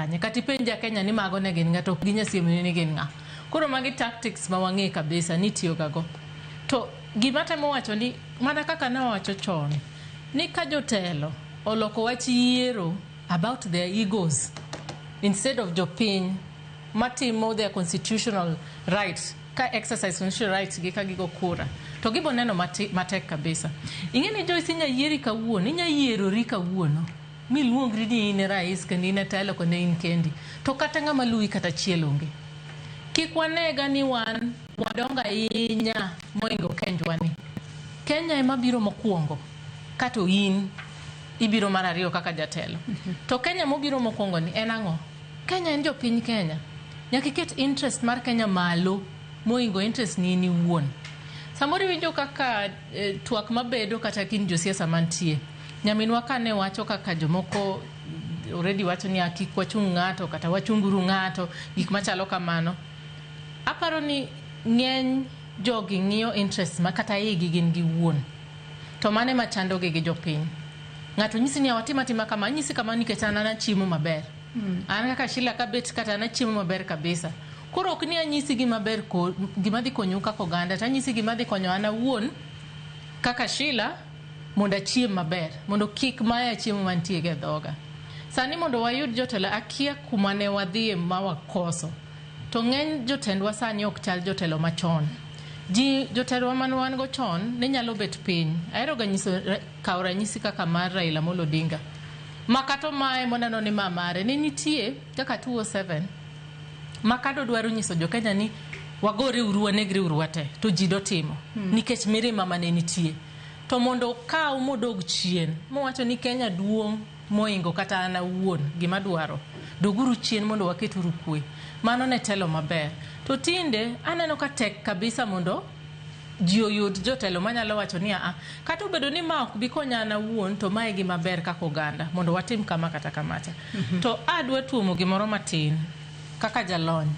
kanye. Kata ipenj ja Kenya ni mago ne gin ng'a to ok ginya siemoni ni gin ng'a. Koro magi tactics ma wang'e kabisa ni itiyoga go. To gima temo wacho ni mana kaka nawacho chon ni ka jotelo oloko wach yiero about their egos instead of jopiny matimo their constitutional right ka exercise constitutional rights gi ka gigo kura to gibo neno matek kabisa. Ing'e ni Joyce inya yieri kawuono, inya yierori kawuono miluongri ni in e rais kendo in e telo kendo in kendi to kata ng'ama luwi kata achiel onge. Kik wanega ni wan wadongo ahinya moingo Kenjwa ni. Kenya ema biro mokwongo kato in ibiro mar ariyo kaka jatelo. To Kenya mobiro mokwongo ni en ang'o? Kenya en jopiny Kenya. Nyaka iket interest mar Kenya malo moingo interest ni in iwuon. Samoro iwinjo kaka twak mabedo kata kind josiasa mantie. Nyaminwa kane wacho kaka jomoko already wacho ni kik wachung ng'ato kata wachunguru ng'ato, gik machalo kamano. Aparo ni ng'eny jogi ng'iyo interest ma kata igi gin giwuon. To mano ema chandogi gi jopiny. Ng'ato nyisi ni watim atima kama, anyisi kama nikech an achiemo maber. An kaka Sheila kabet kata an achiemo maber kabisa. Koro ok ni anyisi gima ber gima dhi konyou kaka oganda, to anyisi gima dhi konyo an awuon kaka Sheila mondo achiem maber, mondo kik maya chiemo mantie e dhoga. Sani mondo wayud jotelo akia kuma ne wadhiye ma wakoso. To ng'eny jotendwa sani ok chal jotelo machon. Ji jotelwa mane wan go chon ne nyalo bet piny. Ahero ga nyiso kawo ranyisi kaka mar Raila Amolo Odinga. Ma kata omaye moneno ni ma mare ne nitie kaka 207 ma kado dwaro nyiso jo Kenya ni wagore uru wanegre uru wate to ji dotimo nikech mirima mane nitie. To mondo okaw modog chien mowacho ni Kenya duong' moingo kata an awuon gima dwaro doguru chien mondo waketuru kwe. Mano ne telo maber. To tinde aneno ka tek kabisa mondo ji oyud jotelo manyalo wacho ni aa kata obedo ni ma ok bi konya an awuon to mae gima ber kaka oganda mondo watim kama kata kamacha. To adwa tuomo gimoro matin kaka jalony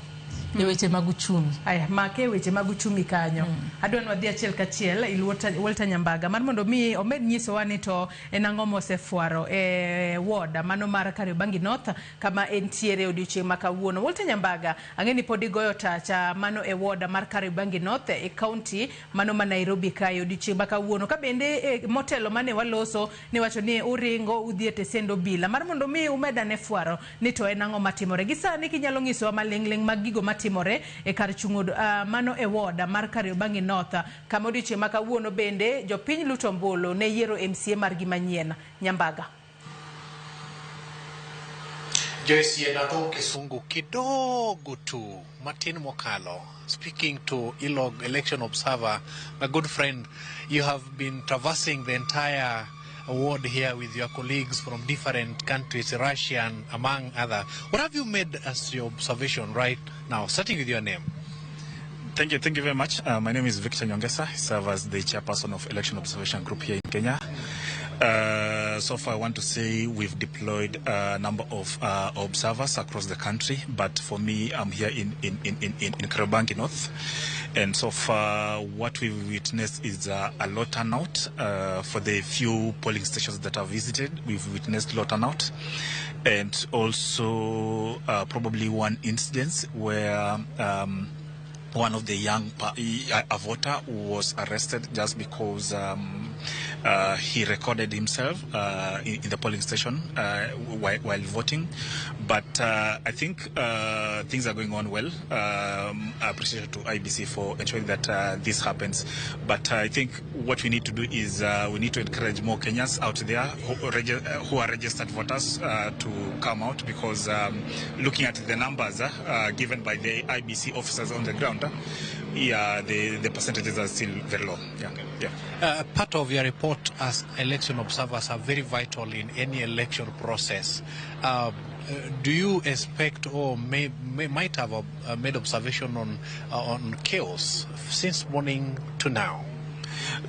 e weche mag uchumi. Aya, make e weche mag uchumi kanyo. Adwa ni wadhi achiel kachiel il Walter Nyambaga mar mondo mi omed nyisowa ni to en ang'o mosefwaro e ward mano mar Kariobangi North kama entiere odiochieng' ma kawuono. Walter Nyambaga, ang'e ni pod igoyo tacha mano e ward mar Kariobangi North e county mano ma Nairobi kae odiochieng' ma kawuono. Ka bende motelo mane waloso ni wacho ni uringo udhi e tesend obila mar mondo mi umed ane fwaro ni to en ang'o matimore. Gi sani kinyalo nyisowa maling'ling' mag gigo matimore e kar chung' mano e ward mar Kariobangi North kama odiochieng' ma kawuono bende jopiny luto ombulu ne yiero MCA margi manyien. Nyambaga. Joyce Yena Kisungu kidogo tu matin mokalo. Speaking to ELOG election observer, my good friend, you have been traversing the entire ward here with your colleagues from different countries, Russian among other. What have you made as your observation right now, starting with your name? Thank you very much. My name is Victor Nyongesa. I serve as the chairperson of Election Observation Group here in Kenya. So far, I want to say we've deployed a number of observers across the country, but for me, I'm here in Kariobangi North. And so far, what we've witnessed is a low turnout. For the few polling stations that I've visited, we've witnessed low turnout. And also probably one incident where one of the young a voter was arrested just because he recorded himself in the polling station while voting. But I think things are going on well. Appreciation to IEBC for ensuring that this happens. But I think what we need to do is we need to encourage more Kenyans out there who are registered voters to come out, because looking at the numbers given by the IEBC officers on the ground, yeah, the percentages are still very low. Yeah, yeah. Part of your report as election observers are very vital in any election process. Do you expect or might have made observation on chaos since morning to now?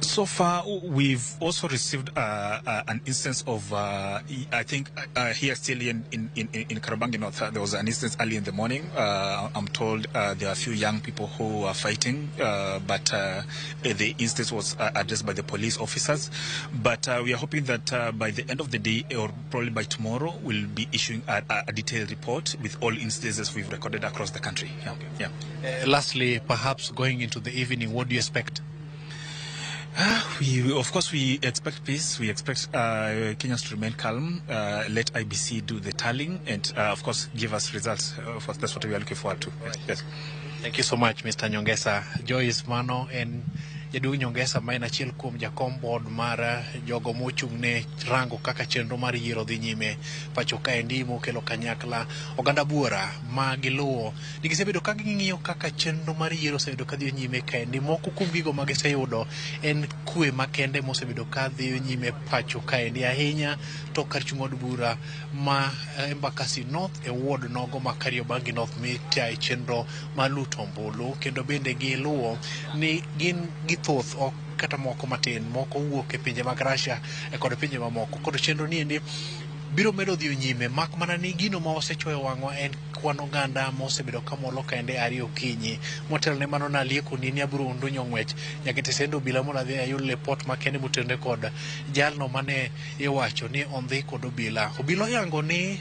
So far, we've also received an instance of, I think here still in Kariobangi North, there was an instance early in the morning. I'm told there are a few young people who are fighting, but the instance was addressed by the police officers. But we are hoping that by the end of the day, or probably by tomorrow, we'll be issuing a detailed report with all instances we've recorded across the country. Yeah. Okay. Yeah. Lastly, perhaps going into the evening, what do you expect? We of course, we expect peace. We expect Kenyans to remain calm, let IBC do the tallying, and of course, give us results. That's what we are looking forward to. Right. Yes. Thank you so much, Mr. Nyongesa. Joyce Mano and Jaduong' Nyongesa ma en achiel kuom jakom board mar jogo mochung' ne rango kaka chenro mar yiero dhi nyime pacho kaendi mokelo kanyakla oganda buora ma giluwo ni gisebedo ka ging'iyo kaka chenro mar yiero osebedo ka dhi nyime kaendi. Moko kuom gigo ma giseyudo en kwe makende mosebedo ka dhi nyime pacho kaendi, ahinya to kar chung' od bura ma Embakasi North e ward nogo ma Kariobangi North mitaye chenro mar luto ombulu, kendo bende giluwo ni gin githoth ok kata moko matin, moko wuok e pinje mag Russia kod pinje mamoko. Koro chenro ni endi biro medo dhi nyime, mak mana ni gino ma osechuoyo wang'wa en kwan oganda mosebedo kamolo kaende ariyo okinyi. Motelo ne mano nalieko ni abiro ndunyo ng'wech nyaka e tesend obila mondo adhi ayud lipot makende motenore kod jalno mane iwacho ni ondhi kod obila. Obila oyango ni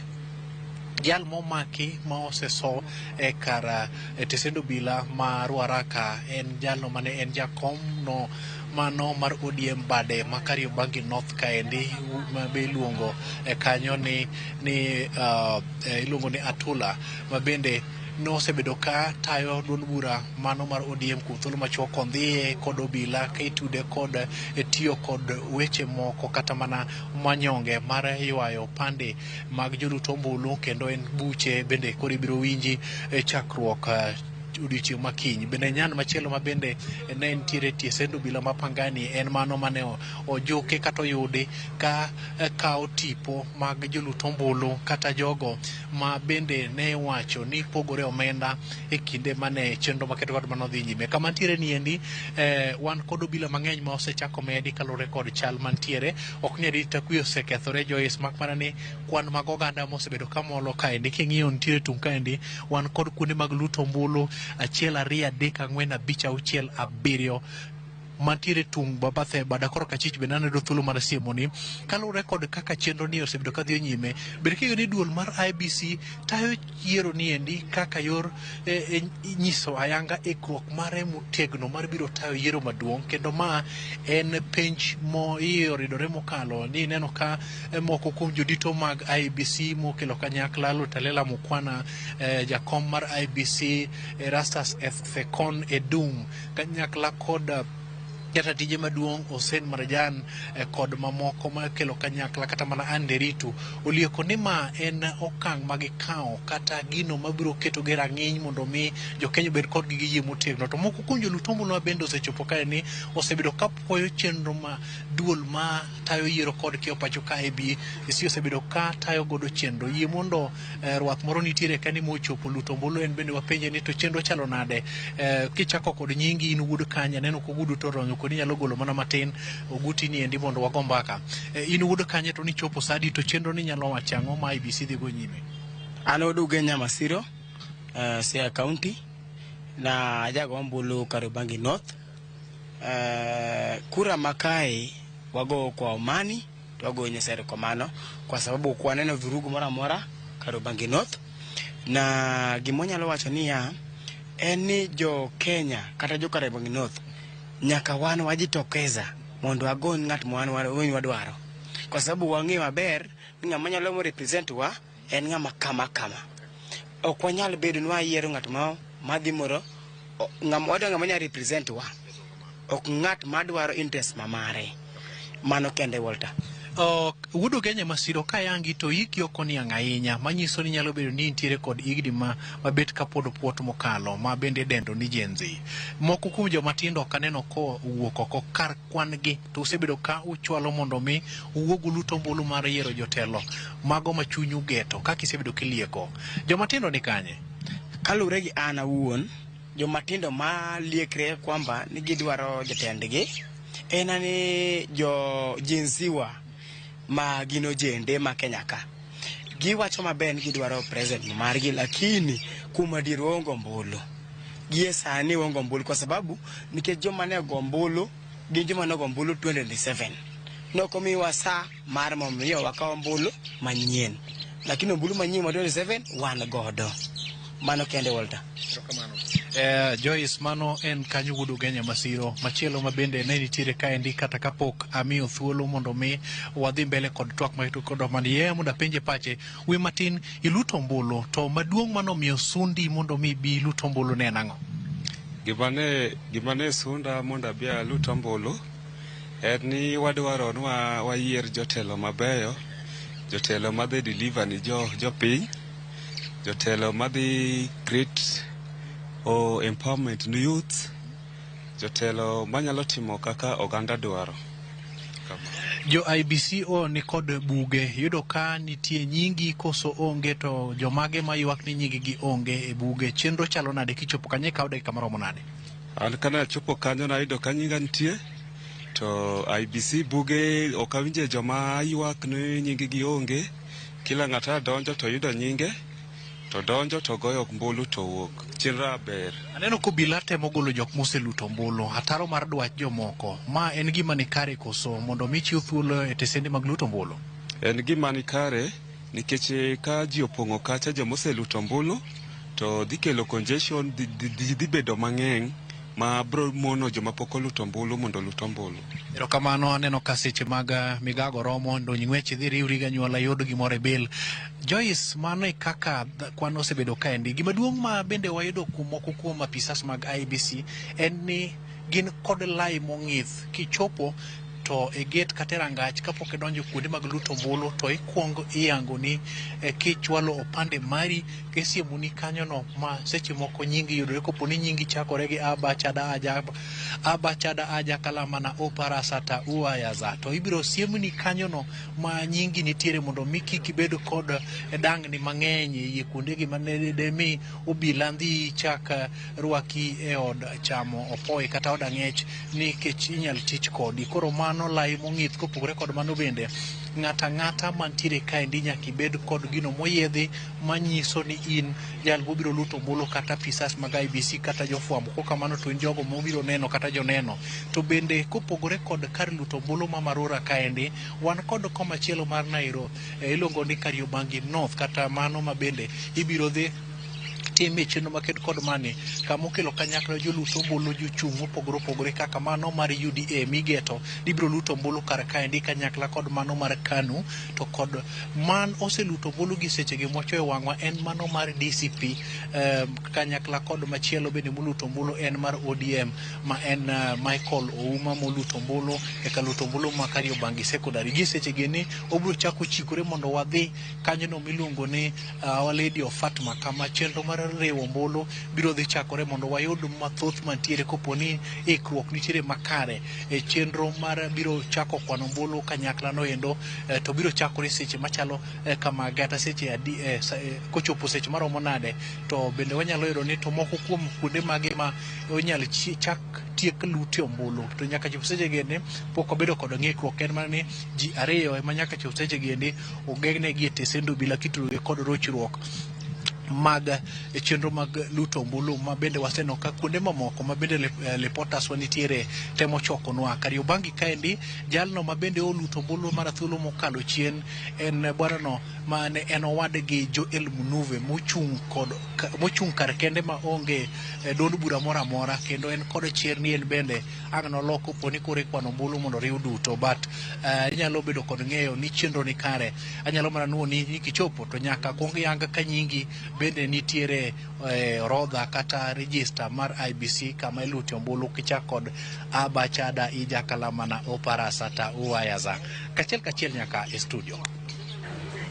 jal momaki ma oseso e kar tesend obila ma Ruaraka en jalno mane en jakom no mano mar ODM bade ma Kariobangi North kaendi, ma be iluongo kanyo ni iluongo ni Atula, ma bende nosebedo ka tayo duond bura mano mar ODM kuom thuolo machuok kondhiye kod obila ka itude kod tiyo kod weche moko kata mana manyonge mar ywayo opande mag jolut ombulu, kendo en buche bende koro ibiro winji e chakruok odiochieng' ma kiny. Bende nyan machielo ma bende ne nitiere tie send obila ma Pangani en mano mane ojuki kata oyudi ka kawo tipo mag jolut ombulu kata jogo ma bende ne wacho ni pogore omenda e kinde mane chenro maketo kod mano dhi nyime. Kama ntiere ni endi wan kod obila mang'eny ma osechako medi kaluwore kod chal mantiere. Ok ni arita kwe osekethore, Joyce, mak mana ni kwan mag oganda mosebedo kamolo kaendi. King'iyo nitiere tung' kaendi, wan kod kuonde mag luto ombulu 1, 2, 3, 4, 5, 6, 7 mantiere tung' babathe bada koro kachich. Bende aneno thuolo mar siemoni kaluwore kod kaka chenro ni osebedo ka dhi nyime. Bed king'eyo ni duol mar IBC tayo yiero ni endi kaka yor nyiso ayanga ikruok mare motegno mar biro tayo yiero maduong', kendo ma en penj mo iye oridore mokalo ni ineno ka moko kuom jodito mag IBC mokelo kanyakla Lutalela Mukwana, jakom mar IBC Erastus Ethekon Edung kanyakla kod jata tije maduong' Hussein Marjan kod mamoko makelo kanyakla kata mana Anderitu olieko ni ma en okang' ma gikawo kata gino mabiro keto gi rang'iny mondo mi jokenya obed kodgi gi yie motegno. To moko kuom jolut ombulu ma bende osechopo kae ni osebedo ka puoyo chenro ma duol ma tayo yiero kod kiyo pacho ka IEBC osebedo ka tayo godo chenro. Yie mondo rwath moro nitiere ka ni mochopo luto ombulu, en bende wapenje ni to chenro chalo nade. Kichako kod nyingi, in wuod kanye? Aneno kogudu to oronyo kodi, nyalo golo mana matin oguti ni endi mondo wago mbaka. In wuod kanye to nichopo sa adi, to chenro ni nyalo wacho ang'o ma IEBC dhi go nyime? An Oduge Nyamasiro, Siaya County, na ajago ombulu Kariobangi North. Kura makae wago kwa amani, to wago Nyasaye erokamano kwa sababu ok waneno vurugu moro amora Kariobangi North. Na gima wanyalo wacho niya, en ni jo Kenya kata jo Kariobangi North nyaka wan wajitokeza mondo wagony ng'at ma wan wadwaro, kwa sababu wang'eyo maber ni ng'ama nyalo represent wa en ng'ama kama kama. Ok wanyal bedo ni wayiero ng'at ma madhi moro ng'ama wadwa, ng'ama nyalo represent wa, ok ng'at madwaro interest ma mare. Mano kende, Walter. Wuod Ugenya Masiro, kayangi to hiki ok oniang' ahinya, manyiso ni nyalo bedo ni intiere kod higni ma mabet kapod puot mokalo ma bende idendo ni Gen Z. Moko kuom joma tindo ok aneno kowuok oko kar kwan gi, to usebedo ka uchwalo mondo mi uwuog ulut ombulu mar yiero jotelo mago ma chunyu geto kaka isebedo kilieko. Joma tindo ni kanye? Kaluwore gi an awuon, jomatindo ma liekre kwamba ni gidwaro jatendgi. En ni jo Gen Z wa ma gin ojende ma Kenya ka. Giwacho maber ni gidwaro president margi, lakini kuom adier waonge ombulu. Gie sani waonge ombulu kwa sababu nikech joma ne ogo ombulu gin joma ne ogo ombulu 2027. Nok omiwa sa mar mondo mi wakaw ombulu manyien. Lakini ombulu manyien ma 27 wan godo. Mano kende, Walter. Joyce, mano en kanyo wuod Ugenya Masiro. Machielo ma bende ne nitiere kaendi kata kapok amiyo thuolo mondo mi wadhi mbele kod twak ma kod mani mondo apenje pache wi matin iluto ombulu to maduong' manomiyo sundi mondo mi bi ilut ombulu ne en ang'o? Gima ne sunda mondo abi alut ombulu en ni wadwaro ni wayier jotelo mabeyo, jotelo madhi deliver ni jo jopiny, jotelo madhi create o empowerment ne youth, jotelo manyalo timo kaka oganda dwaro. Jo IEBC o ni kod buge yudo ka nitie nyingi koso onge, to jomage maywak ni nying gi onge e buge? Chenro chalo nade kichopo kanyo? Ikawo dakika maromo nade? An kane achopo kanyo nayudo ka nyinga nitie, to IEBC buge ok awinje joma ywak ni nying gi onge. Kila ng'ato adonjo to yudo nyinge, to donjo to goyo ombulu to wuok. Chenro ber. Aneno kobila temo golo jok moseluto ombulu ataro mar dwach jomoko. Ma en gima ni kare koso mondo mi chiw thuolo e tesende mag luto ombulu? En gima ni kare nikech ka ji opong'o kacha jomoseluto ombulu to dhi kelo congestion, dhi bedo mang'eny ma bro mono joma pok oluto ombulu mondo olut ombulu. Erokamano. Aneno ka seche mag migago romo ndo ng'wech idhi riwri gi anyuola yud gimoro e bel. Joyce, mano e kaka kwan osebedo kaendi. Gima duong' ma bende wayudo kuom moko kuom apisas mag IEBC en ni gin kod lai mong'ith. Kichopo to e gate kata e rangach kapok idonjo kuonde mag luto ombulu to ikuongo iyangoni kichwalo opande mari kisiemoni kanyono ma seche moko nyingi yudore kopo ni nyingi chakore gi a ba cha da a ja a ba cha da a ja kalamana o parasata uayaza to ibiro siemni kanyono ma nyingi nitiere mondo mi kik ibed kod dangni mang'eny e iye kuondegi mane demi obila dhi chak rwaki e od chamo opoi kata od ang'ech nikech inyal tich kodi. Koro mano lai mong'ith. Kopogore kod mano bende, ng'ata ang'ata mantiere kaendi nyaka ibed kod gino moyiedhi manyiso ni in jal mobiro luto ombulu kata apisas mag IEBC kata jofwambo. Kokamano to in jogo mobiro neno kata joneno. To bende kopogore kod kar luto ombulu ma Marura kaendi, wan kod komachielo mar Nairo iluongo ni Kariobangi North kata mano ma bende ibiro dhi time chenro maked kod mani kama okelo kanyakla jolut ombulu, jochung' mopogore opogore kaka mano mar UDA migeto ibiro luto ombulu kar kaendi kanyakla kod mano mar KANU. To kod man oseluto ombulu gi sechegi mwachoyo wang'wa en mano mar DCP kanyakla kod machielo bende moluto ombulu en mar ODM ma en Michael Ouma moluto ombulu e kaluto ombulu ma Kariobangi Secondary. Gi sechegi ni obiro chako chikore mondo wadhi kanyono miluongo ni Our Lady of Fatima kama chenro mar riwo ombulu biro dhi chakore mondo wayud mathoth mantiere kopo ni ikruok nitiere makare e chenro mar biro chako kwano ombulu kanyakla no endo to biro chakore seche machalo kamagi kata seche adi kochopo seche maromo nade. To bende wanyalo yudo ni to moko kuom kuonde mage ma onyal chak tiek lute ombulu to nyaka chop seche gi pok wabedo kod ng'ikruok. En mana ni ji ariyo ema nyaka chop seche gi endi ogeng'negi e tesend obila kitudogi kod rochruok mag chenro mag luto ombulu ma bende waseneno ka kuonde mamoko ma bende reporters wa nitiere temo chokonwa. Kariobangi kaendi, jalno ma bende oluto ombulu mar thuolo mokalo chien en bwanano mane en owadgi Joel Munuve mochung' kod mochung' kar kende ma onge duond bura moro amora kendo en kod chir ni en bende ang' nolok kopo ni koro ikwano ombulu mondo oriw duto. But inyalo bedo kod ng'eyo ni chenro ni kare. Anyalo mana nuo ni kichopo to nyaka kuong yang ka nyingi bende nitiere orodha kata register mar IEBC kama ilute ombulu kichak kod a ba cha da i ja kalamana o parasata uayaza kachiel kachiel nyaka e studio.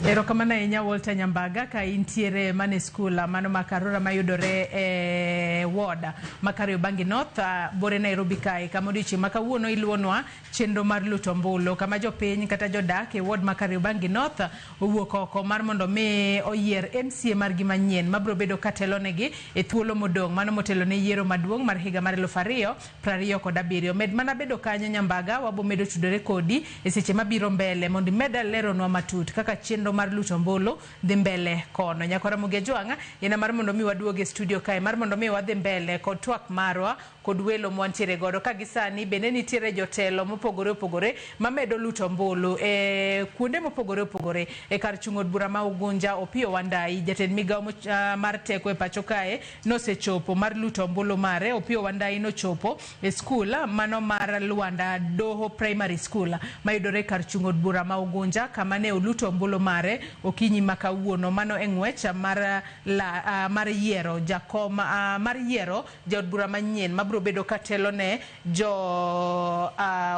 Erokamano ahinya Walter Nyambaga ka intiere mane skul mano ma Karura mayudore e ward ma Kariobangi North, bore Nairobi kae, kama odiochieng' ma kawuono iluonwa chenro mar luto ombulu, kama jopiny kata jodak e ward ma Kariobangi North owuok oko mar mondo mi oyier MCA margi manyien mabiro bedo katelonegi e thuolo modong' mano motelo ne yiero maduong' mar higa mar 2027. Med mana bedo kanyo Nyambaga, wabo medo tudore kodi e seche mabiro mbele mondo imed leronwa matut kaka chenro mar luto ombulu dhi mbele kono. Nyakora Ramogi Ajwang', ina mar mondo mi waduog e studio kae mar mondo mi wadhi mbele kod twak marwa kod welo mwantiere godo ka gisani bende nitiere jotelo mopogore opogore mamedo luto ombulu e kuonde mopogore opogore e kar chung' od bura ma Ugunja. Opiyo Wandayi, jatend migawo mar teko e pacho kae, nosechopo mar luto ombulu mare. Opiyo Wandayi nochopo e skul mano mar Luanda Doho Primary School mayudore kar chung' od bura ma Ugunja, kama ne oluto ombulu mare okinyi ma kawuono, mano e ng'wech mar la, mar yiero jakom, mar yiero jaod bura manyien mabiro bedo katelo ne jo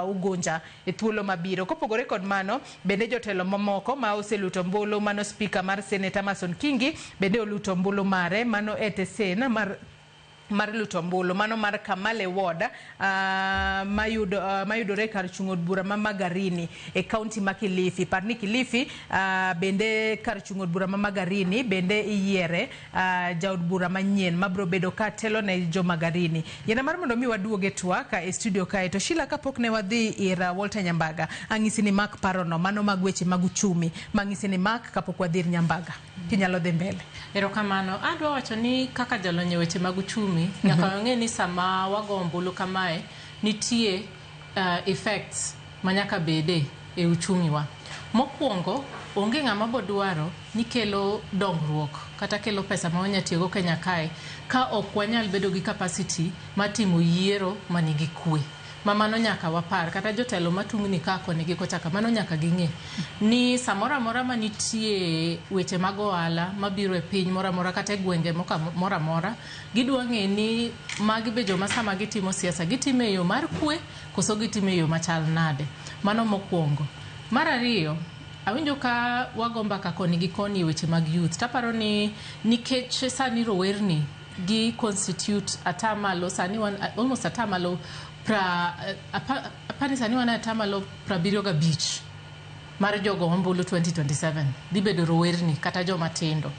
Ugunja e thuolo mabiro. Kopogore kod mano, bende jotelo mamoko ma oseluto ombulu, mano spika mar Senate Amason Kingi bende oluto ombulu mare, mano e tesen mar luto ombulu mano mar Kamale Ward, mayudore kar chung' od bura ma Magarini e kaunti ma Kilifi. Par ni Kilifi bende kar chung' od bura ma Magarini bende iyiere jaod bura manyien mabiro bedo ka telo ne jo Magarini. Yiena mar mondo mi waduog e twak e studio kae to Sheila, kapok ne wadhi ir Walter Nyambaga, ang'isi ni mak parono mano mag weche mag uchumi mang'isi ni mak kapok wadhi ir Nyambaga, kinyalo dhi mbele. Erokamano. Adwa wacho ni kaka jalony e weche mag uchumi, nyaka wang'e ni sama wago ombulu kamae, nitie effects ma nyaka bede e uchumi wa. Mokwongo, onge ng'ama bodwaro ni kelo dongruok kata kelo pesa ma wanya tiyogo Kenya kae ka ok wanyal bedo gi capacity mar timo yiero manigi kwe. Ma mano nyaka wapar, kata jotelo matungni ka koni gi kocha ka, mano nyaka ging'e ni samoro amora manitie weche mag ohala mabiro e piny moro amora kata e gwenge moro amora, gidwa ng'e ni magi be joma sama gitimo siasa gitimo e yo mar kwe koso gitimo e yo machal nade. Mano mokwongo. Mar ariyo, awinjo ka wago mbaka koni gi koni e weche mag youth, taparo ni nikech sani rowerni gi constitute atamalo sani wan almost atamalo pra apani sani wan e atamalo 75 mar jogo ombulu 2027 dhi bedo rowerni kata joma tindo.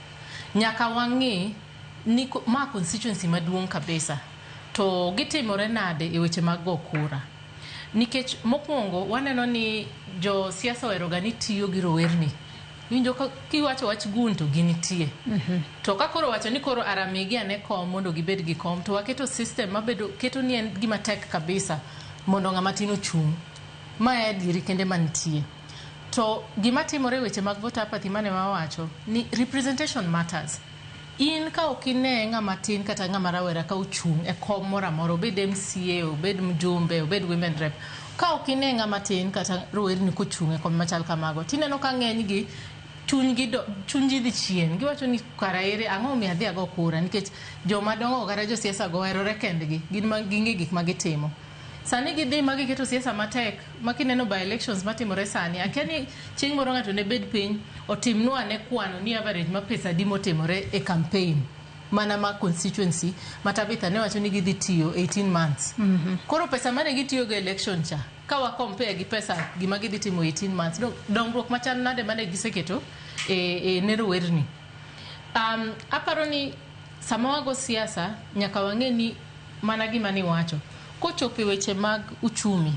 Nyaka wang'i ni ma constituency maduong' kabisa to gitimore nade e weche mag go kura, nikech mokwongo waneno ni jo siasa ohero ga ni tiyo gi rowerni. Iwinjo ka kiwacho wach gun to ginitie, to ka koro wacho ni koro aramigi ane kom mondo gibed gi kom, to waketo system mabedo keto ni en gima tek kabisa mondo ng'ama tin ochung'. Ma e adieri kende mantie. To gima timore e weche mag voter apathy mane wawacho ni representation matters. In ka ok ine ng'ama tin kata ng'ama rawera ka ochung' e kom moro amora, obed MCA, obed mjumbe, obed women rep, ka ok ine ng'ama tin kata rowerni kochung' e kom machal kamago, tineno ka ng'eny gi chunygi do, chunygi dhi chien. Giwacho ni kara ere ang'o momiyo adhi ago kura, nikech joma dongo kata josiasa go oherore kendgi, gin ma ging'e gik ma gitimo. Sani gidhi ma giketo siasa matek ma kineno by elections matimore sani, akia ni chieng' moro ng'ato ne bed piny otimnwa ane kwano ni average ma pesa adi motimore e campaign mana ma constituency ma Tabitha ne wacho ni gidhi tiyo 18 months. Koro pesa mane gitiyogo e election cha, ka wa compare gi pesa gima gidhi timo 18 months, dongruok machal nade mane giseketo e ne rowerni? Aparo ni sama wago siasa nyaka wang'e ni mana gima niwacho kochopo e weche mag uchumi,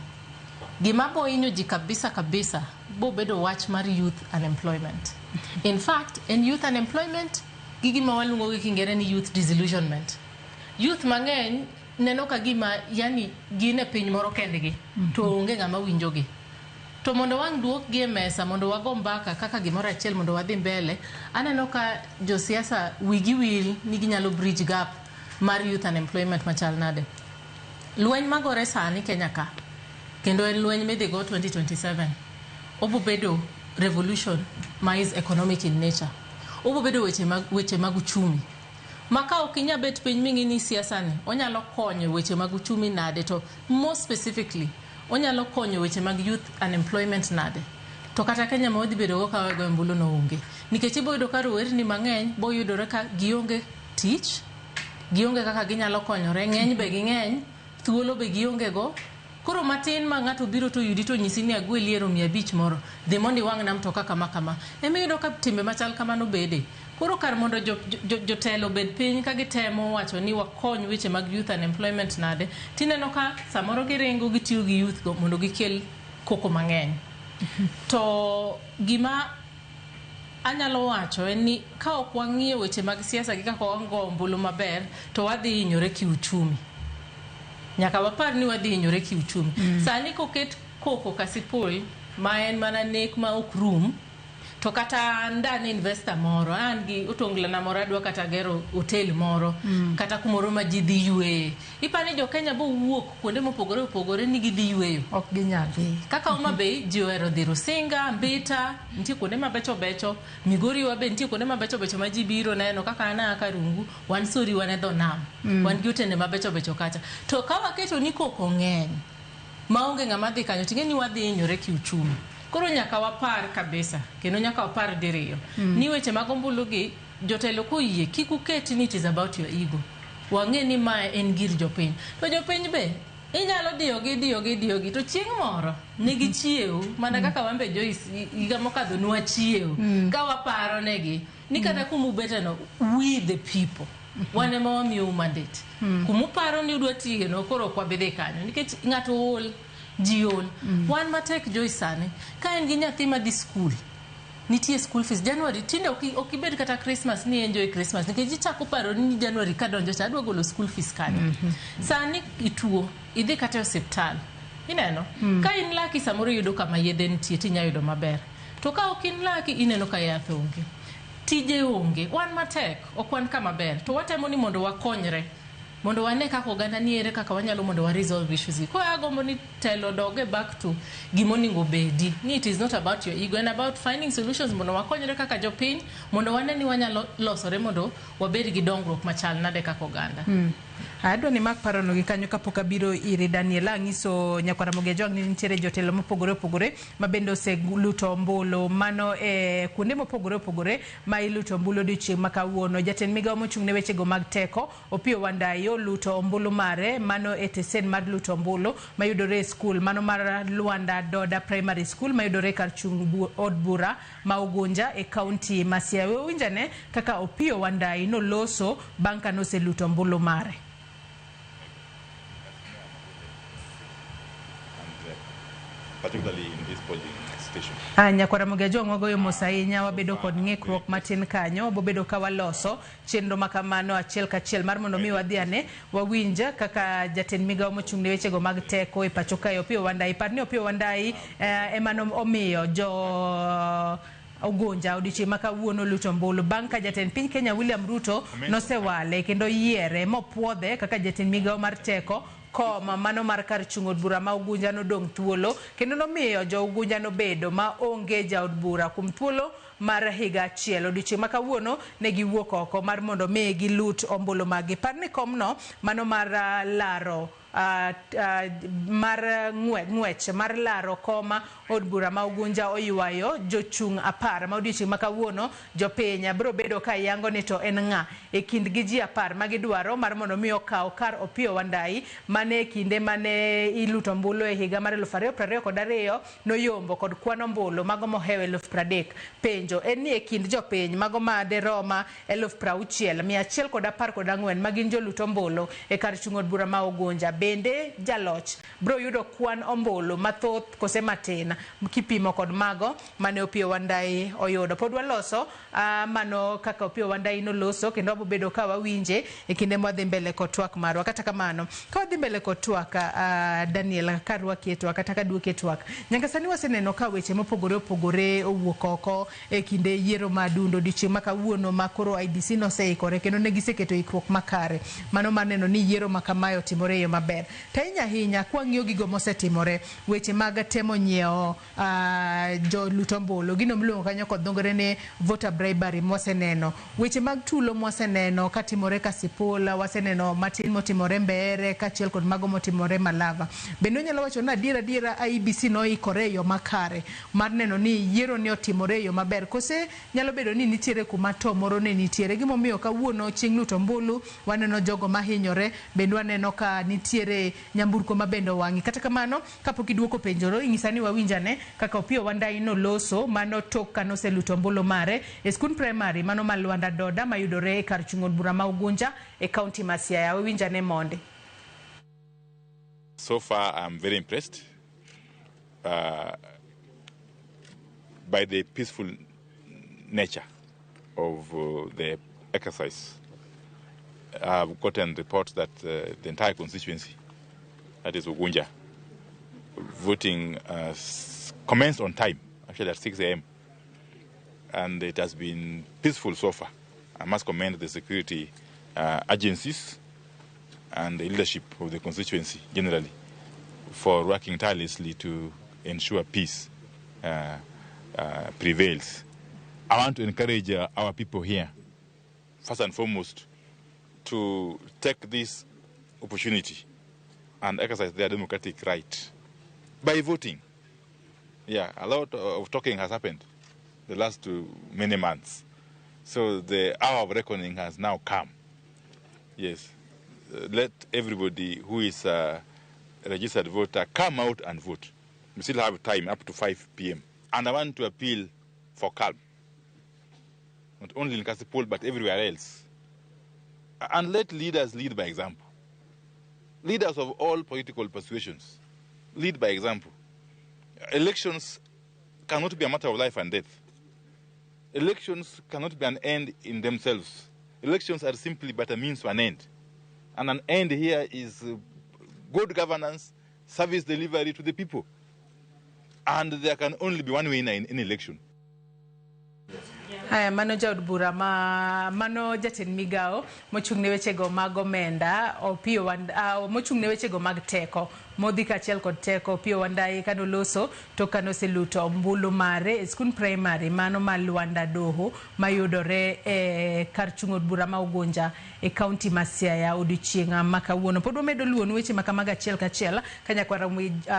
gima bo hinyo ji kabisa kabisa bobedo wach mar youth unemployment. In fact, en youth unemployment gi gima waluongo gi Kiingereza ni youth disillusionment. Youth mang'eny neno ka gima yani gin e piny moro kendgi to onge ng'ama winjogi. To mondo wang' duokgi e mesa mondo wago mbaka kaka gimoro achiel mondo wadhi mbele, aneno ka josiasa wigi wil ni ginyalo bridge gap mar youth unemployment machal nade. Lweny magore sani Kenya ka, kendo en lweny midhi go 2027, obo bedo revolution ma is economic in nature. Obo bedo weche mag uchumi. Ma ka ok inyal bet piny ming'i ni siasa ni onyalo konyo weche mag uchumi nade, to more specifically onyalo konyo weche mag youth unemployment nade. To kata Kenya ma wadhi bedo go ka wagoyo ombulu no onge. Nikech ibo yudo ka rowerni mang'eny bo yudore ka gionge tich, gionge kaka ginyalo konyore, ng'eny be ging'eny, thuolo be gionge go. Koro matin ma ng'ato biro to yudi to nyisi ni agweli ero 500 moro, dhi mondo iwang'na mtoka kama kama. Emiyudo ka timbe machal kamano bede. Koro kar mondo jotelo obed piny ka gitemo wacho ni wakony weche mag youth unemployment nade, tineno ka samoro giringo gitiyo gi youth go mondo gikel koko mang'eny. To gima anyalo wacho en ni ka ok wang'iyo weche mag siasa gi kaka wago ombulu maber, to wadhi hinyore kiuchumi. Nyaka wapar ni wadhi hinyore kiuchumi. Sani koket koko Kasipul, ma en mana nek ma ok rum, to kata an da ne investor moro, an gi otonglana moro adwa kata gero hotel moro, kata kumoro ma ji dhi yueye. Ipani jo Kenya bo wuok kuonde mopogore opogore ni gidhi yueyo. Ok ginyal. Kaka Homa Bay ji ohero dhi Rusinga, Mbita, nitie kuonde mabecho becho, Migori wa be nitie kuonde mabecho becho ma ji biro neno kaka an aa Karungu, wan sori wan e dho nam. Wan gi otende mabecho becho kacha. To ka waketo ni koko ng'eny, maonge ng'ama dhi kanyo, ting'e ni wadhi hinyore kiuchumi. Koro nyaka wapar kabisa, kendo nyaka wapar diriyo. Ni weche mag ombulu gi, jotelo koyie, kik uket ni it is about your ego. Wang'e ni mae en gir jopiny. To jopiny be, inyalo diyogi, diyogi, diyogi, to chieng' moro ne gichiew, mana kaka wan be Joyce higa mokadho nwachiew, ka waparo negi, ni kata kumubeteno, we the people. Wan ema wamiyou mandate. Kumuparo ni udwa tiye no, koro ok wabi dhi kanyo. Nikech ng'ato ol, ji ol. Wan matek Joyce sani, ka en gi nyathi madhi skul, nitie school fees January tinde ok ibed kata Christmas ni enjoy Christmas nikech ichako paro ni January kadonjo cha adwa golo school fees kanyo. Sani ituo, idhi kata e osiptal. Ineno? Ka in lucky samoro iyudo kama yedhe nitie tinya yudo maber. To ka ok in lucky ineno ka yath onge. Tije onge. Wan matek, ok wan kama ber. To watemo ni mondo wakonyre. Mondo wane kaka oganda ni ere kaka wanyalo mondo wa resolve issues gi. Koro agombo ni telo doge back to gimonego bedi. Ni it is not about your ego and about finding solutions mondo wakonyre kaka jopiny, mondo wane ni wanyalo losore mondo wabed gi dongruok machal nade kaka oganda. Adwa ni mak parono gi kanyo kapok abiro iri Daniel. Ang'iso nyakwar Ramogi Ajwang' ni nitiere jotelo mopogore opogore ma bende oseluto ombulu mano e kuonde mopogore opogore ma iluto ombulu odiochieng' ma kawuono. Jatend migawo mochung' ne wechego mag teko Opiyo Wandayi oluto ombulu mare mano e tesen mar luto ombulu mayudore e skul mano mar Luanda Doda Primary School mayudore kar chung' od bura ma Ugunja e kaunti ma Siaya. We winjane kaka Opiyo Wandayi noloso bang' ka noseluto ombulu mare. Particularly in this polling station. Nyakwar Ramogi Ajwang' wagoyo mos ahinya, wabedo kod ng'ikruok matin kanyo, wabobedo ka waloso chenro ma kamano achiel kachiel mar mondo mi wadhi ane wawinj kaka jatend migawo mochung' ne wechego mag teko e pacho kae Opiyo Wandayi. Par ni Opiyo Wandayi ema omiyo jo Ugunja odiochieng' ma kawuono luto ombulu bang' ka jatend piny Kenya William Ruto nosewale kendo yiere mopuodhe kaka jatend migawo mar teko koma mano mar kar chung' od bura ma Ugunja nodong' thuolo kendo nomiyo jo Ugunja nobedo ma onge jaod bura kuom thuolo mar higa achiel. Odiochieng' ma kawuono ne giwuok oko mar mondo mi gilut ombulu maggi. Par ni komno mano mar laro mar ng'wech mar laro koma od bura ma Ugunja oywayo jochung' 10 ma odiochieng' ma kawuono jopiny biro bedo ka yango ni to en ng'a e kind gi ji 10 ma gidwaro mar mondo mi okaw kar Opiyo Wandayi mane e kinde mane iluto ombulu e higa mar 2022 noyombo kod kwan ombulu mago mohewo 30,000. Penjo en ni e kind jopiny mago ma deroma 60,114 ma gin jolut ombulu e kar chung' od bura ma Ugunja, bende jaloch biro yudo kwan ombulu mathoth kose matin kipimo kod mago mane Opiyo Wandayi oyudo. Pod waloso mano kaka Opiyo Wandayi noloso kendo wabobedo ka wawinje e kinde mwadhi mbele kod twak marwa. Kata kamano, ka wadhi mbele kod twak, Daniel, karwaki e twak kata kaduoki e twak, nyaka sani waseneno ka weche mopogore opogore owuok oko e kinde yiero ma dundo odiochieng' ma kawuono ma koro IEBC noseikore kendo ne giseketo ikruok makare mano mar neno ni yiero ma kamae otimore e yo maber. maber. To ahinya ahinya kwang'iyo gigo mosetimore, weche mag temo nyiewo jolut ombulu, gino miluongo kanyo kod dho ngere ni voter bribery mwaseneno, weche mag tulo mwaseneno katimore Kasipul, waseneno matin motimore Mbeere kaachiel kod mago motimore Malava. Bende onyalo wacho ni adiera adiera IEBC noikore e yo makare mar neno ni yiero ni otimore e yo maber, kose nyalo bedo ni nitiere kuma to moro ne nitiere. Gimomiyo kawuono chieng' luto ombulu waneno jogo mahinyore, bende waneno ka nitiere nyamburko ma bende owang'i. Kata kamano, kapok iduoko penjono, inyisa ni wawinjane kaka Opiyo Wandayi noloso mano tok kanoseluto ombulu mare e skund primary mano ma Lwanda Doda mayudore e kar chung' od bura ma Ugunja e kaunti ma Siaya. Wawinjane mondi. So far, I'm very impressed by the peaceful nature of the exercise. I've gotten reports that the entire constituency, that is Ugunja, voting commenced on time, actually at 6 a.m. And it has been peaceful so far. I must commend the security agencies and the leadership of the constituency generally for working tirelessly to ensure peace prevails. I want to encourage our people here, first and foremost, to take this opportunity and exercise their democratic right by voting. Yeah, a lot of talking has happened the last many months. So the hour of reckoning has now come. Yes, let everybody who is a registered voter come out and vote. We still have time up to 5 p.m. And I want to appeal for calm, not only in Kasipul, but everywhere else. And let leaders lead by example. Leaders of all political persuasions, lead by example. Elections cannot be a matter of life and death. Elections cannot be an end in themselves. Elections are simply but a means to an end. And an end here is good governance, service delivery to the people. And there can only be one winner in any election. Haya, mano jaod bura ma mano jatend migawo mochung' ne wechego mag omenda Opiyo mochung' ne wechego mag teko modhi kaachiel kod teko Opiyo Wandayi kanoloso to kanoseluto ombulu mare e skund primary mano ma Lwanda Doho mayudore e kar chung' od bura ma Ugunja e kaunti ma Siaya odiochieng' ma kawuono. Pod wamedo luwonu weche ma kamago achiel kachiel ka nyakwara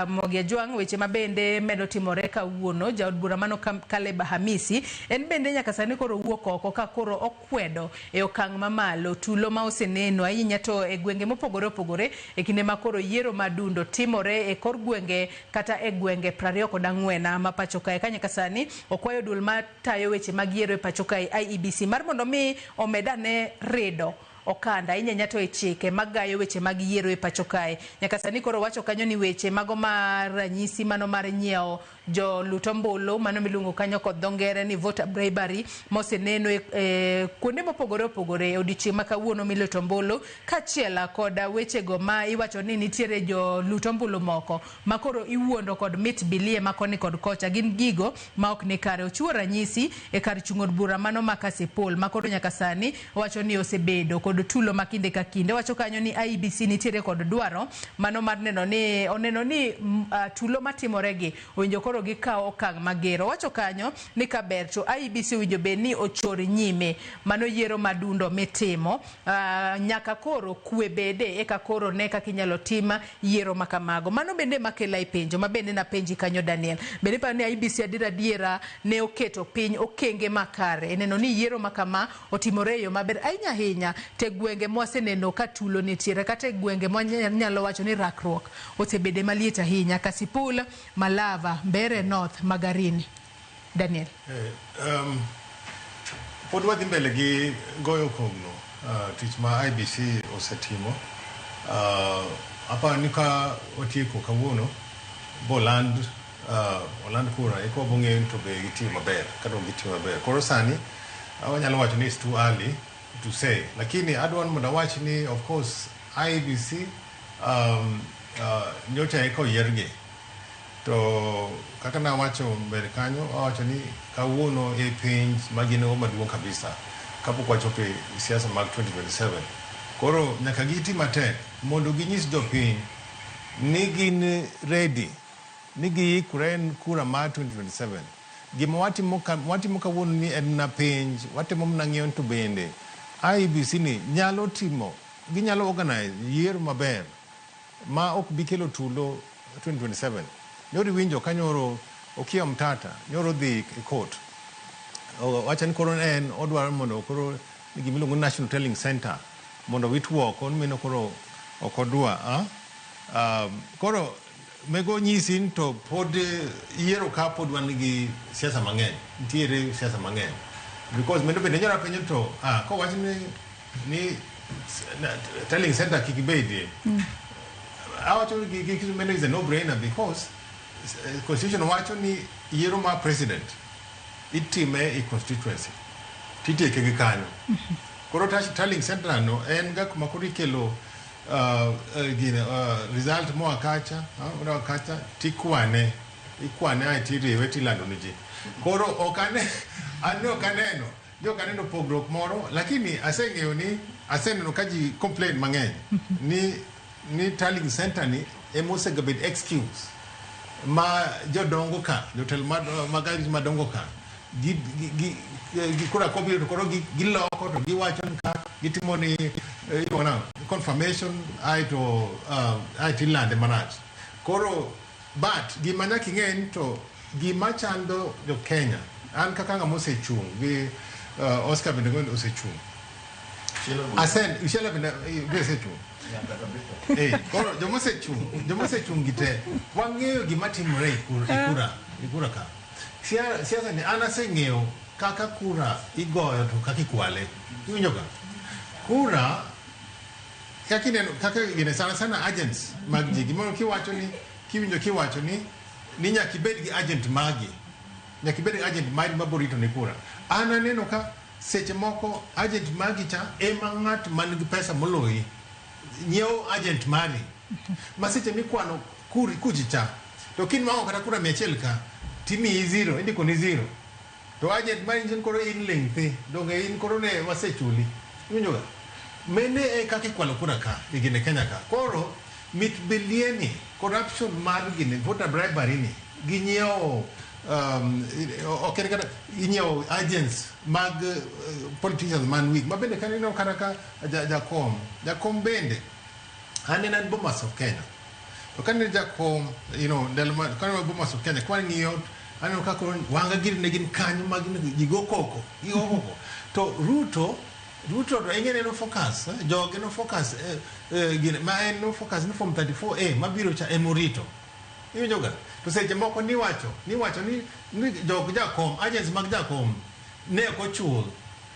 Mogi Ajwang' weche ma bende medo timore kawuono. Jaod bura mano Caleb Hamisi en bende nyaka sani koro wuok oko ka koro okwedo e okang' mamalo tulo ma oseneno ahinya to e gwenge mopogore opogore e kinde ma koro yiero madundo timore e kor gwenge kata e gwenge 24 ma pacho kae. Ka nyaka sani okwayo duol matayo weche mag yiero e pacho kae IEBC mar mondo mi omedane rido okanda ahinya to e chike magayo weche mag yiero e pacho kae. Nyaka sani koro wacho kanyo ni weche mago mar ranyisi mano mar nyiewo jolut ombulu mano miluongo kanyo kod dho ngere ni voter bribery moseneno e kuonde mopogore opogore e odiochieng' ma kawuono miluto ombulu, kaachiel kod wechego ma iwacho ni nitiere jolut ombulu moko ma koro iwuondo kod mit bilie ma koni kod kocha gin gigo ma ok ni kare. Ochiwo ranyisi e kar chung' od bura mano ma Kasipul ma koro nyaka sani owacho ni osebedo kod tulo ma kinde ka kinde. Owacho kanyo ni IEBC nitiere kod dwaro mano mar neno ni oneno ni tulo matimore gi owinjo koro gikaw okang' mager. Owacho kanyo ni kaber to IEBC owinjo bed ni ochor nyime mano yiero madundo mitimo nyaka koro kwe bede eka koro ne kaka inyalo tim yiero ma kamago. Mano bende makela e penjo ma bende napenji kanyo Daniel. Bende iparo ni IEBC adier adiera ne oketo piny okenge makare e neno ni yiero ma kama otimore e yo maber ahinya ahinya te gwenge mwaseneno ka tulo nitiere kata e gwenge mwanyalo wacho ni rakruok osebede maliet ahinya Kasipul, Malava, Mbeere North, Magarini. Daniel. Pod wadhi mbele gi goyo kogno tich ma IBC osetimo. Aparo ni ka watieko kawuono boland oland kura eka wabo ng'eyo ni to be gitiyo maber kata ok gitiyo maber. Koro sani wanyalo wacho ni it's too early to say, lakini adwa ni mondo awach ni of course IEBC nyocha eka oyiergi to kaka nawacho mbele kanyo awacho ni kawuono e penj ma gin go maduong' kabisa kapok wachopo e siasa mag 2027. Koro nyaka giti matek mondo ginyis jopiny ni gin ready, ni giikre en kura mar 2027. Gima watimo ka, watimo kawuono ni en na penj, watemo mana ng'iyo ni to bende IEBC ni nyalo timo, ginyalo organize yiero maber ma ok bi kelo tulo 2027. Nyoro iwinjo ka nyoro Okiya Omtata nyoro dhi e court. Owacho ni koro en odwaro mondo koro gima iluongo ni National Tallying Center mondo wit oko mino koro ok odwa. Koro mego nyisi ni to pod yiero ka pod wan gi siasa mang'eny. Nitiere siasa mang'eny. Because mendo bende nyoro penjo to kowach ni tallying center kik bedie. Awacho ni meno is a no-brainer because constitution wacho ni yiero mar president itime e constituency titieke gi kanyo. Koro tallying center no en ga kuma koro ikelo gine, result moa kacha, moa kacha tikwane, ikwane ae tiriwe tilando ne ji. Koro ok ane, an ne ok aneno, ne ok aneno pogruok moro, lakini aseng'eyo ni, aseneno ka ji complain mang'eny ni tallying center ni ema osegabed excuse ma jodongo ka, jotelo mag madongo ka, gi kura kobiro to koro giloko to giwacho ni ka gitimo ni iluongo nang'o, confirmation aeto aeto ilande marach. Koro but gima nyaka ing'e ni to gima chando jo Kenya, an kaka ng'ama osechung' gi Oscar bende osechung'. Asen, Ushiela bende osechung'. Koro jomosechung' gi te, wang'eyo gima timore e kura ka. Siasa ni an aseng'eyo kaka kura igoyo to kaka ikwale. Iwinjo ka? Kura, kaka ineno, kaka gine sana sana agents mag ji. Gimoro kiwacho ni, kiwinjo kiwacho ni nyaka ibed gi agent magi. Nyaka ibed gi agent magi mabiro rito ni kura. An aneno ka seche moko agent magi cha ema ng'at man gi pesa moloyi nyiewo agent mari. Ma seche mikwano kuchi cha, to kinwang'o kata kura 100 ka, timiyi zero, indiko ni zero. To agent mari nyiso ni koro in ling' thi, donge in koro ne wasechuli. Iwinjo ga? Mene e kaka ikwalo kura ka, e gine Kenya ka. Koro, mit bilieni, corruption mar gine, voter bribery ni, ginyiewo, ok en kata, inyiewo agents mag politicians man weak. Ma bende kaneno kata ka jakom bende, aneno en Bomas of Kenya. To kaneno jakom, you know, ndalo ma, kaneno Bomas of Kenya, kwa ng'iyo, aneno ka koro wanga giri ne gin kanyo ma gin, ji go koko, gi go koko. To Ruto to ing'e no focus, joge no focus, gine, ma en no focus ni form 34A mabiro cha emorito. Iwinjo ga? To seche moko niwacho ni jog jakom, agents mag jakom ne ok ochul.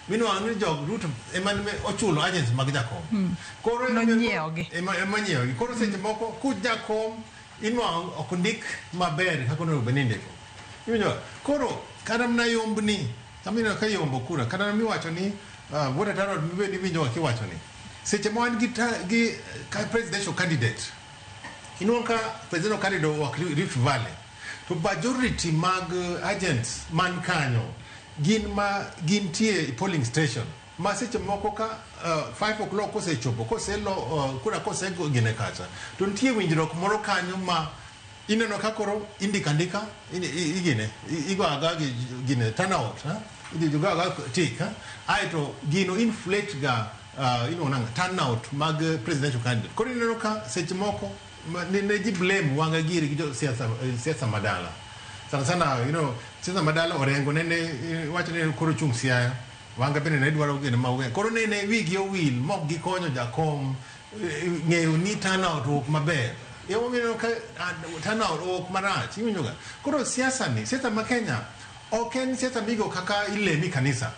Minwang'o ni jog Ruto ema ne ochulo agents mag jakom. Koro Nonyiewogi. Ema nyiewogi. Koro seche moko ku jakom inwang'o ok ndik maber kaka onego bed ni indiko. Iwinjo ga? Koro kata mana yombni, sama ineno ka yombo kura, kata miwacho ni voter turnout mibed iwinjo ga kiwacho ni. Seche ma wan gi presidential candidate, inwang'o ka presidential candidate owuok Rift Valley, to majority mag agents man kanyo gin ma gintie e polling station ma seche moko ka 5 o'clock kosechopo, koselo kura kosego gine kacha, to nitie winjruok moro kanyo ma ineno ka koro indiko andika, igine, igo agoya gi gine turnout, ha? Igo agoya tick, ha? Aeto gino inflate ga iluongo nang'o, turnout mag presidential candidate. Koro ineno ka seche moko ne ji blame wanga giri gi jo siasa madala. Sana sana, you know, siasa madala Orengo nene wacho ni koro chung' Siaya. Wanga bende ne dwaro gino ma ogen. Koro nene wigi owil mok gikonyo jakom ng'eyo ni turnout owuok maber. Emomiyo ineno ka turnout owuok marach. Iwinjo ga? Koro siasa ni, siasa ma Kenya ok en siasa migo kaka ilemi kanisa.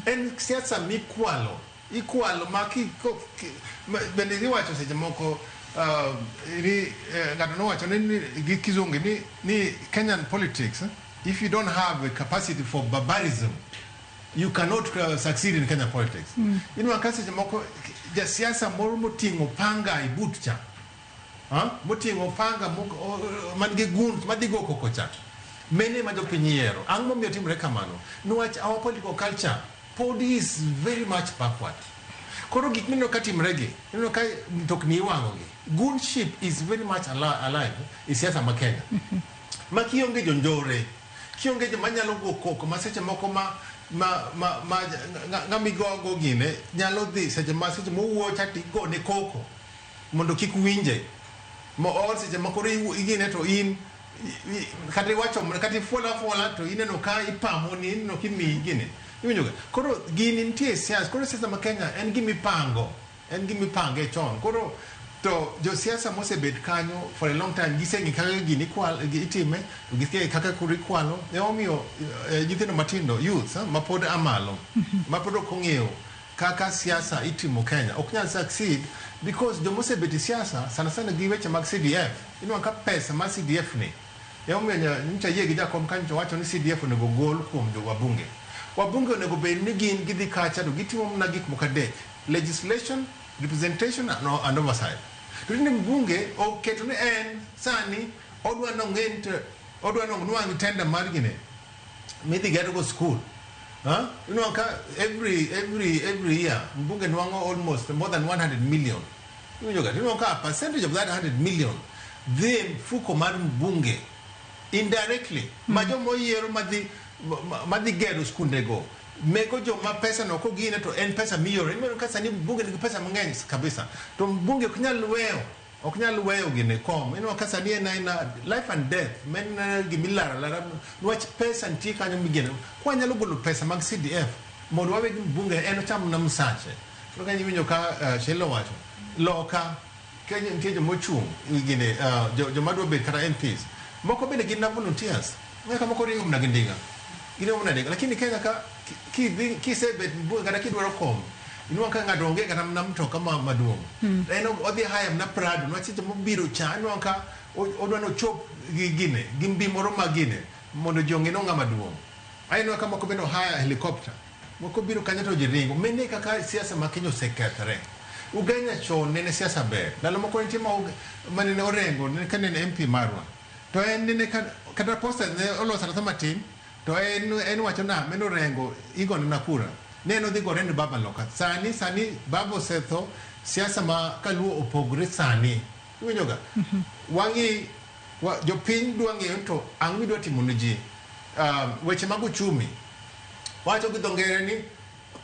En siasa mikwalo. Ikwalo ma ki, ko, ki, ma, bende iwacho seche moko, ni ng'ato nowacho ni gi kizungu ni Kenyan politics, if you don't have a capacity for barbarism, you cannot succeed in Kenyan politics. Inwang'o ka seche moko jasiasa moro moting'o panga e but cha, ha? Moting'o panga man gi guns madhi go koko cha, mene ma jopiny yiero. Ang'o momiyo timore kamano? Niwach our political culture pod is very much backward. Koro gik mineno ka timre gi, ineno ka mtokni iwang'o gi. Goonship is very much alive e siasa ma Kenya. Ma kionge jonjore, kionge joma nyalo go koko ma seche moko ma ng'ama igogo gine nyalo dhi seche ma seche mowuoyo cha tigone koko mondo kik winje. Mo or seche ma koro igine to in kata iwacho kata ifuolo afuola to ineno ka ipamo ni ineno kimiyi gini. Iwinjo ga? Koro gini nitie e siasa. Koro siasa ma Kenya en gima ipango. En gima ipange chon. Koro to josiasa mosebet kanyo for a long time giseng'e kaka gini itime to giseng'e kaka koro ikwalo. Emomiyo nyithindo matindo, youths, mapod amalo, mapod ok ong'eyo kaka siasa itimo Kenya ok nyal succeed because jomosebet e siasa sana sana gi weche mag CDF inwang'o ka pesa mar CDF ni emomiyo nyocha ayie gi jakom kanyo to wacho ni CDF onego gol kuom jo wabunge. Wabunge onego bed ni gin gidhi kacha to gitimo mana gik moko adek: legislation, representation and oversight. To tinde mbunge oketo ni en sani odwa nong'e odwa nonwang' tender mar gine midhi gergo school. Huh? Inwang'o ka every year mbunge nwang'o almost more than 100 million. Iwinjo ga? Inwang'o ka a percentage of that 100 million dhi e mfuko mar mbunge indirectly ma joma oyiero madhi gero skundego mego joma pesa no kogine to en pesa mioro. Inwang'o ka sani mbunge nigi pesa mang'eny kabisa to mbunge ok nyal weyo gine kom. Inwang'o ka sani en aena life and death men gimilaro alara niwach pesa nitie kanyo migeno. Kwanyalo golo pesa mag CDF mondo wawe gi mbunge en ocham na msache. Koro ka iwinjo ka Sheila owacho loka Kenya nitie joma ochung' gine joma dwa bet kata MPs moko bende gin na volunteers. Ng'e ka moko ringo mana gi ndiga, giringo mana ndiga, lakini Kenya ka kidhi kisebet mbunge kata kidwaro kom inwang'o ka ng'ato onge kata mana mtoka maduong', en odhi haya mana Prado niwach seche mobiro cha inwang'o ka odwa nochop gi gine gi mbi moro ma gine mondo ji ong'e ni ong'ama duong'. Aneno ka moko bende ohaya helicopter, moko biro kanyo to ji ringo. Mene kaka siasa ma Kenya osekethre. Ugenya chon nene siasa ber. Ndalo moko nitie ma manene Orengo nene ka nene MP marwa to en nene kata posta ne oloso alosa matin to en wacho na meno Orengo igone na kura ne en odhi gore ni baba loka. Sani baba osetho, siasa ma kaluo opogre sani. Iwinjo ga? Wang'i jopiny dwa ng'eyo to ang'o midwa timo ne ji. Weche mag uchumi wacho gi dho ngere ni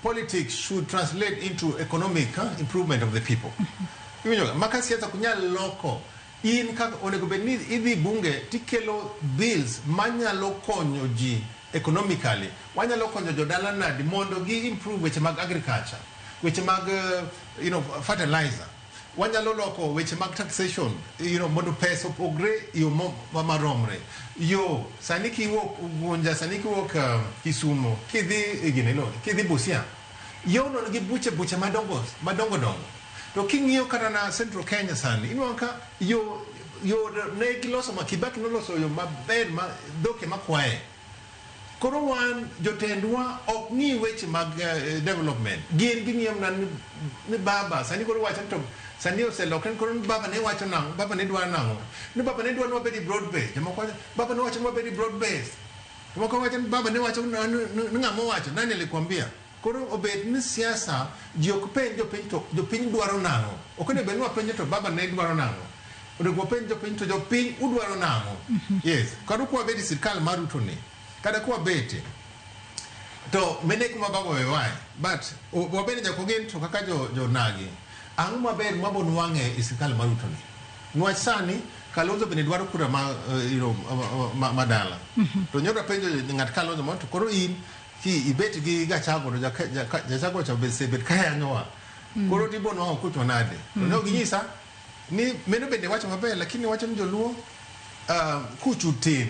politics should translate into economic improvement of the people. Iwinjo ga? Maka siasa ok nyal loko in kaka onego bed ni idhi bunge tikelo bills manyalo konyo ji economically. Wanyalo konyo jodala nadi mondo gi improve weche mag agriculture, weche mag fertilizer. Wanyalo loko weche mag taxation mondo pesa opogre e yo maromre. Yo sani kiwuok Ugunja, sani kiwuok Kisumo kidhi e gine no kidhi Busia, yono nigi buche buche madongo madongo dongo. To king'iyo kata na Central Kenya sani inwang'o ka yo ne giloso ma Kibaki noloso yo maber ma dhoke makwaye. Koro wan jotendwa ok ng'i weche mag development, gin ging'iyo mana ni baba sani koro wacho ni to sani oselokre ni koro ni baba ne wacho nang'o, baba ne dwaro nang'o, ni baba ne dwaro ni wabed broad base. Jomoko wacho baba ne wacho ni wabed broad base, jomoko wacho ni baba ne wacho ni ng'ama owacho nani alikwambia. Koro obed ni siasa ji ok penj jopiny to jopiny dwaro nang'o. Ok onego bed ni wapenjo to baba ne dwaro nang'o, onego wapenj jopiny to jopiny udwaro nang'o. Yes, kata kwabet e sirikal mar Ruto ni kata kwabete to mene kuma baba owewae but wabende nyaka wagen to kaka jo jonagi ang'o maber mabo nwang'e e sirikal mar Ruto ni niwach sani Kalonzo bende dwaro kura ma, ma dala. To nyoro penjo ng'at Kalonzo mondo to koro in ki ibet gi Gachagua to Gachagua cha osebet ka yanyowa, koro tibo nwang'o kuchwa nade? To ne ok ginyisa ni meno bende wacho maber, lakini wacho ni joluo kuchu tin.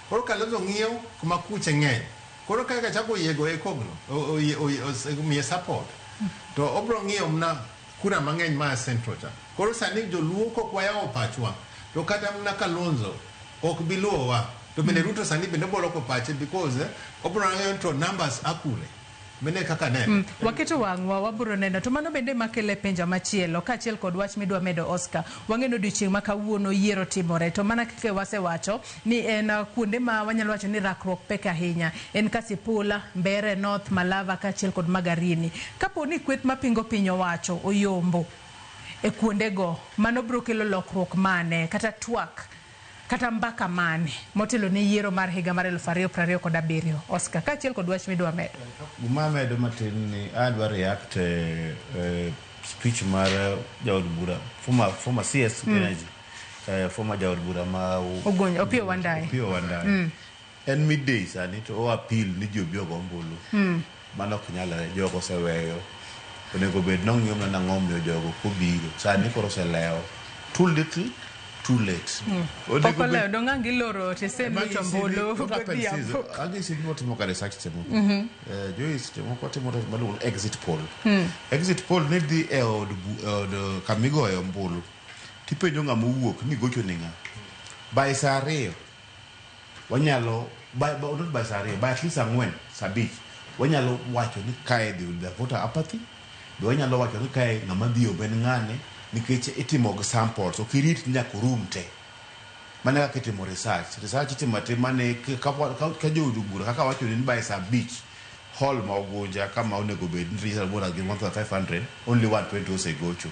Koro Kalonzo ng'iyo kuma kuche ng'eny. Koro ka Gachagua oyie goye kogno omiye support to obro ng'iyo mna kura mang'eny ma Central cha. Koro sani joluo kok wayawo pachwa to kata mna Kalonzo ok bi luwowa. To bende Ruto sani bende obro loko pache because obro ng'eyo to numbers akure. Mine kaka neno. Waketo wang'wa wabiro neno to mano bende makele penjo machielo kaachiel kod wach midwa medo Oscar. Wang'e ni odiochieng' ma kawuono yiero timore to mana kaka wasewacho ni en kuonde ma wanyalo wacho ni rakruok pek ahinya en Kasipula, Mbeere North, Malava kaachiel kod Magarini. Kapo ni kweth mapingo piny owacho oyombo e kuondego, mano biro kelo lokruok mane kata twak kata mbaka mane motelo ne yiero mar higa mar 2027 Oscar kaachiel kod wach midwa medo. Gima amedo matin ni adwa react speech mar jaod bura former CS Energy, former jaod bura ma Ogonyo Opiyo Wandayi. Opiyo Wandayi. En midday sani to o appeal ni ji obi ogo ombulu. Mano ok nyalre, jogo oseweyo. Onego bed nong'iyo mana ang'o momiyo jogo kobiro. Sani koro oselewo. Too little, too late. Pok olewo dong' ang' giloro tesen lucho ombulu godhiambo. Ang'isi ni watimo ka research seche moko. Joyce seche moko watimo research maluongo ni exit poll. Exit poll ni dhi e od kamigoye ombulu tipenjo ng'ama owuok ni gocho ne ng'a. By saa 2 wanyalo not by saa 2 by at least 4 saa 5 wanyalo wacho ni kae there will be a voter apathy. Be wanyalo wacho ni kae ng'ama dhi ombo en ng'ane nikech itimo gi samples ok irit nyaka orum te. Mano kaka itimo research. Research itimo atima ni ka jood bura kaka wacho ni by saa 5 hall ma Ugunja kama onego bed ni registered voters gin 1500 only 120 osegocho.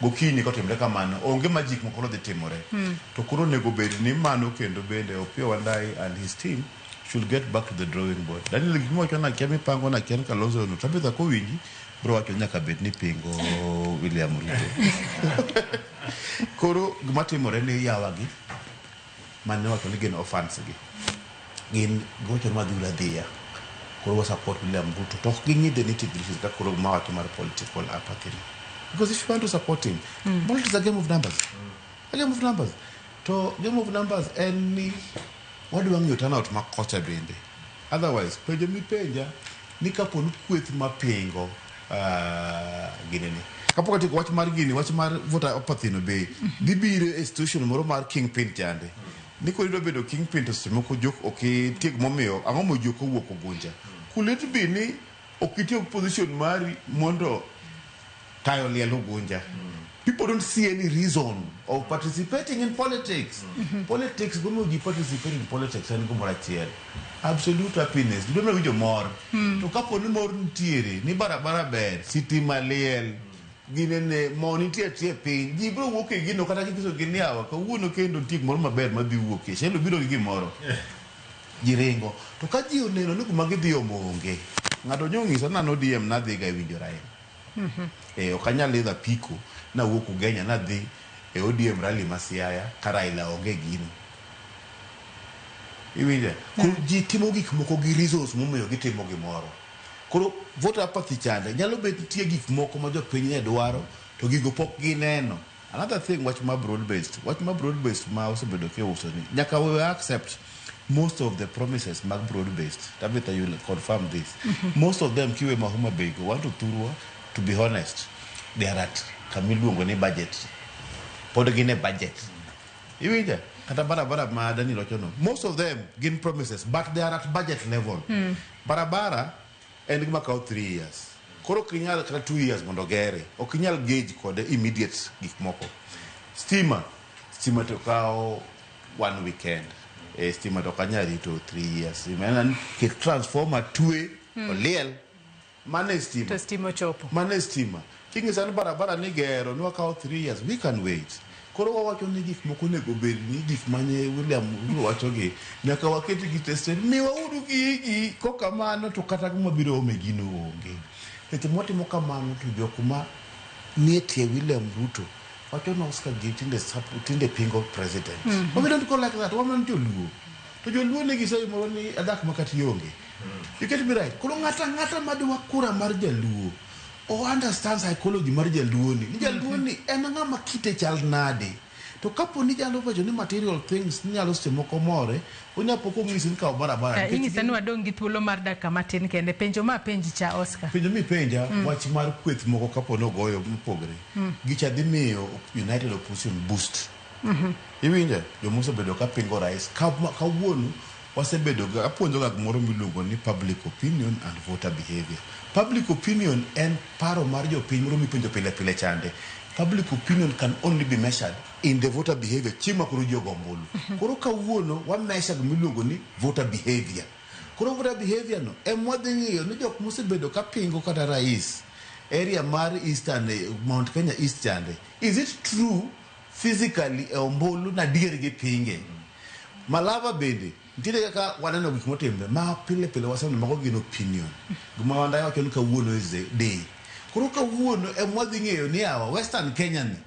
Gokinyi kotimre kamano onge magic moko dhi timore. To koro onego bed ni mano kendo bende Opiyo Wandayi and his team should get back to the drawing board. Daniel gima wacho na kia mipango na kia ni Kalonzo no Tabitha kowinji bro wacho nyaka bed ni pingo William Ruto. Koro gima timore ni yawa gi mane wacho ni gin orphans gi. Gin gocho ni wadhi adhiya. Koro wa support William Ruto. To ok ging'i the nitty gritties kaka koro mawacho mar political apathy. Because if you want to support him, politics is a game of numbers. A game of numbers. To game of numbers en ni wadwa ng'iyo turnout ma kocha bende. Otherwise, penjo mipenja ni kapo ni kweth mapingo ginene. Kapok atieko wach mar gini, wach mar voter apathy no be dhi biro e situation moro mar kingpin chande. Ni koro idwa bedo kingpin to seche moko jok ok itiek momiyo ang'o momiyo jok owuok Ugunja. Could it be ni ok itiyo gi position mari mondo tayo liel Ugunja? People don't see any reason of participating in politics. Politics, gomiyo ji participate in politics en gimoro achiel. Absolute happiness. Gidwa mana winjo mor. To kapo ni mor nitiere, ni barabara ber, sitima liel, ginene, mo nitie atie piny, ji biro wuok e gino kata kinyiso gi ni yawa, kawuono kendo nitie gimoro maber madhi wuokie. Shelo biro gi gimoro. Ji ringo. To ka ji oneno ni kuma gidhi omo onge, ng'ato nyo onyisa ni an ODM nadhiga e winjo Raila. Ok anyal idho apiko nawuok Ugenya nadhi e ODM rally ma Siaya ka Raila onge gino. Iwinja? Koro ji timo gik moko gi reasons momiyo gitimo gimoro. Koro voter apathy chande nyalo bet nitie gik moko ma jopiny ne dwaro to gigo pok gineno. Another thing wach ma broad based, wach ma broad based ma osebedo kiuso ni nyaka we accept most of the promises mag broad based. Tabitha, you will confirm this. Most of them kiwe ma Homa Bay go want to thurwa, to be honest, they are at kamiluongo ni budget. Pod gin e budget. Iwinja? Kata barabara ma Daniel wacho no, most of them gin promises but they are at budget level. Barabara en gima kawo 3 years. Koro ok inyal kata 2 years mondo gere. Ok inyal gauge kode immediate gik moko. Stima, stima to kawo one weekend. Stima to ok anyal rito 3 years. Stima en ket transformer twe oliel. Mano e stima. To stima ochopo. Mano e stima. King'isa ni barabara ni gero ni wakawo 3 years, we can wait. Koro wawacho ni gik moko onego bed ni gik mane William Ruto wacho gi nyaka waket gi tested miwauru gigi kokamano to kata gima biro ome gino onge. Seche mwatimo kamano to jok ma nie tie William Ruto wacho ni Oscar gi tinde pingo president. But we don't go like that. Wan joluo. To joluo nigi sei moro ni adak makati onge. You get me right? Koro ng'ata ng'ata madwa kura mar jaluo o understand psychology mar jaluo ni. Ni jaluo ni en ng'ama kite chal nade. To kapo ni jalo wacho ni material things nyalo seche moko more, onya pok ong'isi ni kaw barabara. Inyisa ni wadong' gi thuolo mar dakika matin kende. Penjo ma apenji cha Oscar. Penjo mipenja wach mar kweth moko kapo ni ogoyo mopogre. Gicha dhi miyo United Opposition boost. Iwinja? Joma osebedo ka pingo rais. Kawuono Wasebedo ga apuonjo ga gimoro miluongo ni public opinion and voter behavior. Public opinion en paro mar jopiny moro mipenjo pile pile chande. Public opinion can only be measured in the voter behavior chieng' ma koro ji ogo ombulu. Koro kawuono wa measure gimiluongo ni voter behavior. Koro voter behavior no ema wadhi ng'iyo ni jok mosebedo ka pingo kata rais area mar Eastern Mount Kenya East chande. Is it true physically e ombulu na adier gipinge? Malava bende nitiere kaka waneno gik motimre ma pile pile waseneno mago gin opinion. Gima Wandayi wacho ni kawuono is the day. Koro kawuono ema wadhi ng'eyo ni yawa Western Kenya ni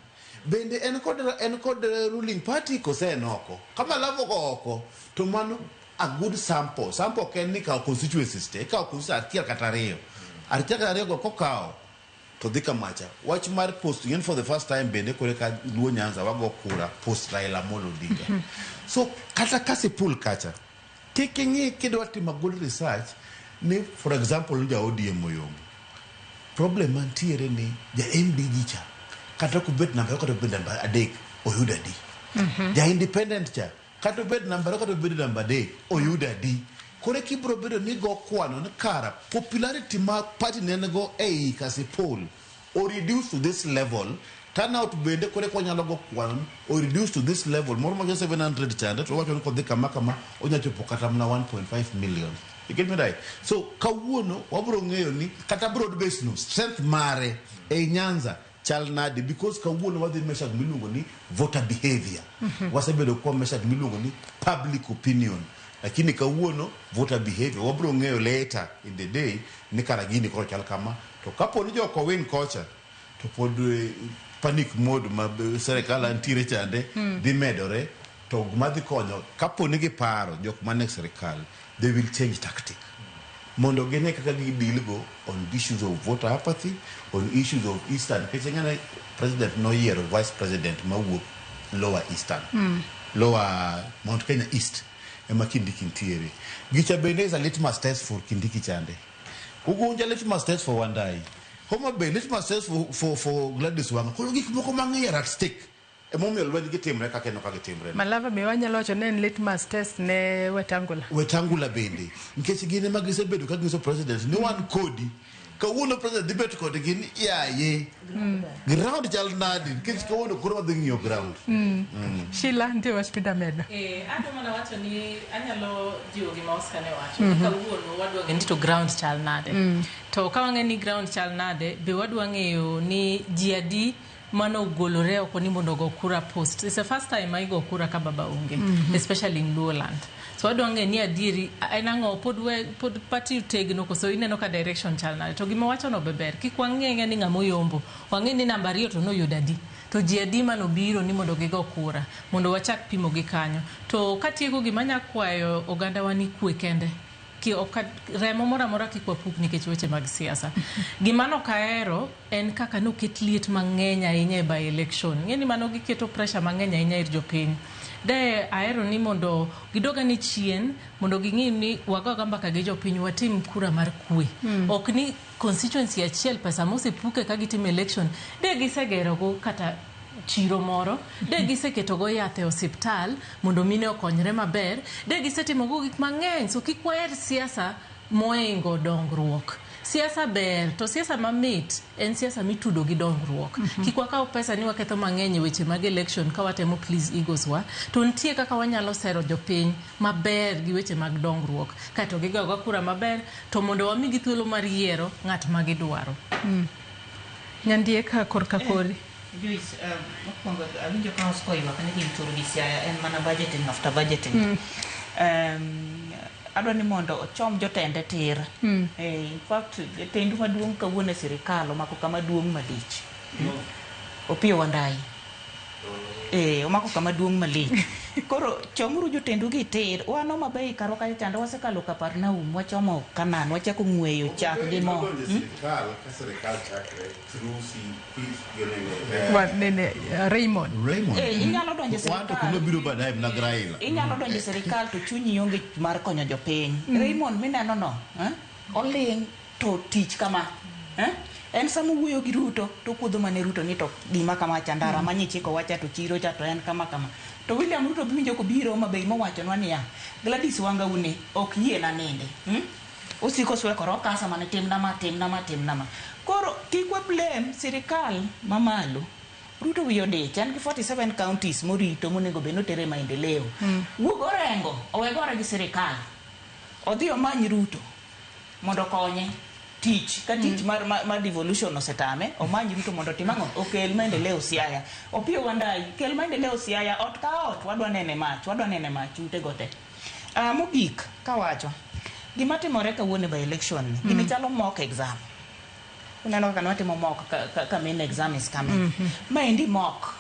bende en kod ruling party kose en oko. Ka Malava ogo oko to mano a good sample. Sample ok en ni kawo constituencies te, ikawo constituency achiel kata ariyo. Achiel kata ariyo go kokawo to dhi kamacha. Wach mar post yen for the first time bende kore ka Luo Nyanza wago kura post Raila Amolo Odinga. So kata Kasipul kacha kik ing'i kidwa timo good research ni for example ni ja ODM oyombo. Problem mantiere ni ja MDG cha kata ok obet namba ariyo kata obet namba adek oyudo adi. Ja independent cha kata obed namba ariyo kata obed namba adek oyudo adi. Koro kibiro bedo ni go kwano ni kara popularity ma party ne nigo ei Kasipul o reduce to this level turnout bende kore kwanyalo go kwano o reduce to this level moro ma 700 chande to wacho ni kodhi kama kama onya chopo kata mana 1.5 million. You get me right? So kawuono wabiro ng'eyo ni kata broad base no strength mare ei Nyanza chal nade because kawuono wadhi measure gimiluongo ni voter behavior. Wasebedo kwa measure gimiluongo ni public opinion. Lakini kawuono voter behavior wabiro ng'eyo later in the day ni kara gini koro chal kama to kapo ni jok win kocha to pod panic mode ma sirikal antiere chande dhi medore to gima dhi konyo kapo ni giparo jok mane sirikal they will change tactic mondo gine kaka gideal go on issues of voter apathy on issues of eastern nikech ing'e ni president noyiero vice president mawuok lower eastern lower Mount Kenya East ema Kindiki nitiere gicha bende is a litmus test for Kindiki chande Ugunja litmus test for Wandayi Homa Bay litmus test for Gladys Wanga koro gik moko mang'eny are at stake emomiyo lweny gi timre kaka ineno ka gitimre no. Malava be wanyalo wacho ni en litmus test ne Wetangula. Wetangula bende nikech gin ema gisebedo ka ginyiso president ni wan kodi kawuono president dhi bet kodgi ni yaye ground chal nadi nikech kawuono koro wadhi ng'iyo ground. Sheila, nitie wach mida medo. Adwa mana wacho ni anyalo jiwo gima Oscar ne wacho. Ni kawuono wadwa ng'eyo ni to ground chal nade. To ka wang'e ni ground chal nade, be wadwa ng'eyo ni ji adi manogolore oko ni mondo ogo kura post. It's the first time ma igo kura ka baba onge, especially in Luo land. So wadwa ng'eyo ni adieri en ang'o pod party tegno koso ineno ka direction chal nade. To gima wacho no be ber. Kik wang'e ni ng'ama oyombo. Wang'e ni namba ariyo to noyudo adi. To ji adi manobiro ni mondo gigo kura mondo wachak pimo gi kanyo. To katieko gima anya kwayo ogandawa ni kwe kende. Ki ok remo moro amora kik wapuk nikech weche mag siasa. Gima nok ahero en kaka noket liet mang'eny ahinya e by election. Ing'e ni mano giketo pressure mang'eny ahinya ir jopiny. De ahero ni mondo gidog ane chien mondo ging'i ni wago agoa mbaka gi jopiny watim kura mar kwe. Ok ni constituency achiel pesa mosepuke ka gitimo election de gisegero go kata chiro moro de giseketo go yath e osiptal mondo mine okonyre maber de gisetimo go gik mang'eny so kik waher siasa moingo dongruok siasa ber to siasa mamit en siasa mitudo gi dongruok kik wakaw pesa ni waketho mang'eny e weche mag election ka watemo please egos wa to nitie kaka wanyalo sero jopiny maber gi weche mag dongruok kaeto gigo agoa kura maber to mondo wamigi thuolo mar yiero ng'at ma gidwaro. Nyandiek korka kori. Joyce, mokwongo awinjo ka Oscar oywak ni gin thurgi Siaya en mana budgeting after budgeting. Adwa ni mondo ochom jotende tir. In fact, jatendu maduong' kawuono e sirikal omako kama duong' malich. Opiyo Wandayi. Omako kama duong' malich. Koro chomuru jotendu gi tir. Wan Homa Bay karwa kacha chande wasekalo Kapernaum, wachomo Canaan, wachako ng'weyo chak gi mo. Odonjo e sirikal ka sirikal chakre through C Nene, Raymond. Raymond. Inyalo donjo e Wan to sirikal. kuno biro baadaye mana gi Raila. Inyalo donjo e sirikal to chunyi onge mar konyo jopiny. Raymond mineno no, eh? Oling' to tich kama. Eh? En sama owuoyo gi Ruto to okuodho mane Ruto ni to gima kama cha ndara ma nyichiko wacha to chiro cha to en kama kama. To William Ruto biwinjo kobiro Homa Bay mowachonwa niya, Gladys Wanga uni ok yiena ninde. Osiko swekore okasa mane timna ma timna ma timna ma. Koro kik wa blame sirikal mamalo. Ruto wiye odich, en gi 47 counties morito monego bed ni otere maendeleo. Wuog Orengo owe gore gi sirikal. Odhi omany Ruto mondo okonye tich ka tich mar devolution osetame omany Ruto mondo otim ang'o okel maendeleo Siaya. Opiyo Wandayi kel maendeleo Siaya ot ka ot wadwa nene mach wadwa nene mach ute go te. Mogik kawacho gima timore kawuono e by election ni gini chalo mock exam. Uneno kaka nwatimo mock ka main exam is coming. Maendi mock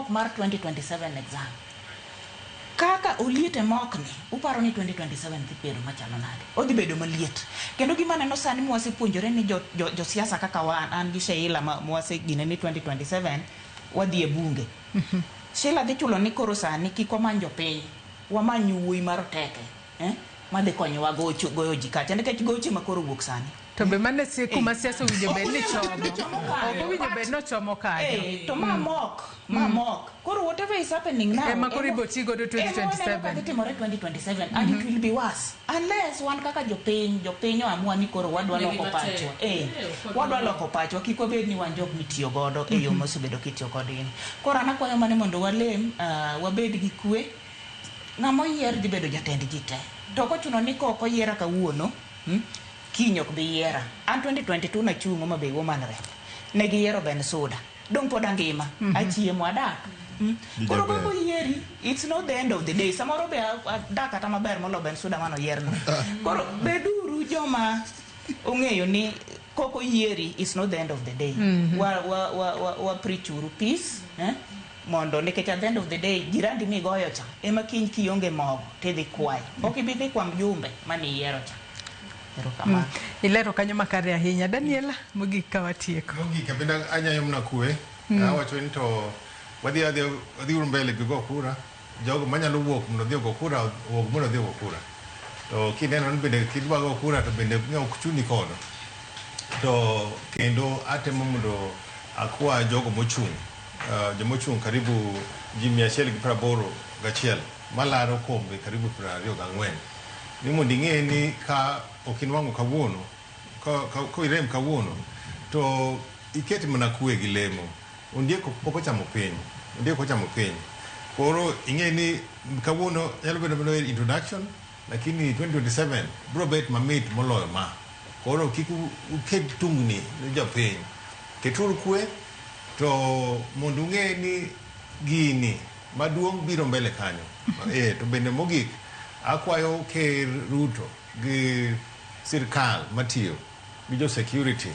mar 2027 exam. Kaka oliet e mock ni, uparo ni 2027 dhi bedo machalo nade? Odhi bedo maliet. Kendo gima aneno sani mwasepuonjore ni josiasa kaka wan, an gi Sheila mwasegine ni 2027 wadhi e bunge. Sheila dhi chulo ni koro sani kik wamany jopiny, wamany wuoyi mar oteke, madhi konyowa goyo ji kacha, nikech goche ma koro wuok sani. To be mano e kuma siasa owinjo bed ni chomo. Ok owinjo bed ni ochomo kanyo. To ma mock, ma mock. Koro whatever is happening now, Ema koro ibo ti godo 2027. Ema dhi timore 2027 and it will be worse. Unless wan kaka jopiny oamua ni koro wadwa loko pachwa. Wadwa loko pachwa, kik wabed ni wan jok mitiyo godo e yo mosebedo kitiyo kodgi. Koro an akwayo mana mondo walem, wabed gi kwe. Ng'ama oyier dhi bedo jatend ji te. To ok ochuno ni kok oyiera kawuono, kiny ok bi yiera. An 2022 nachung' Homa Bay Woman Rep. Ne giyiero Ben Suda. Dong' pod angima. Achiemo adak. Koro kok oyieri, it's not the end of the day. Samoro be adak kata maber molo Ben Suda mano yierno. Koro beduru joma ong'eyo ni kok oyieri, it's not the end of the day. Wa preach uru peace, Mondo nikech at the end of the day jirandi migoyo cha ema kiny kionge mogo tidhi kwayi. Ok ibi dhi kwa mjumbe mane iyiero cha. Erokamano. Ilero kanyo makare ahinya. Daniela, mogik ka watieko. Mogik bende anyayo mana kwe. Awacho ni to wadhi uru mbele gi go kura. Jogo manyalo wuok mondo odhi ogo kura, owuog mondo odhi ogo kura. To kineno ni bende kidwa go kura to bende ok chuni kodo. To kendo atemo mondo akwa jogo mochung'. Jomochung' karibu ji 181 malaro kombe karibu 24. Ni mondo ing'e ni ka ok inwang'o kawuono, ka irem kawuono, to iket mana kwe gi lemo. Ondiek pok ochamo piny. Ondiek ochamo piny. Koro ing'e ni kawuono nyalo bedo mana introduction, lakini 2027 biro bet mamit moloyo ma. Koro kik uket tungni ne jopiny. Keturu kwe to mondo ung'e ni gini maduong' biro mbele kanyo. To bende mogik akwayo Ker Ruto gi sirkal matiyo gi jo security,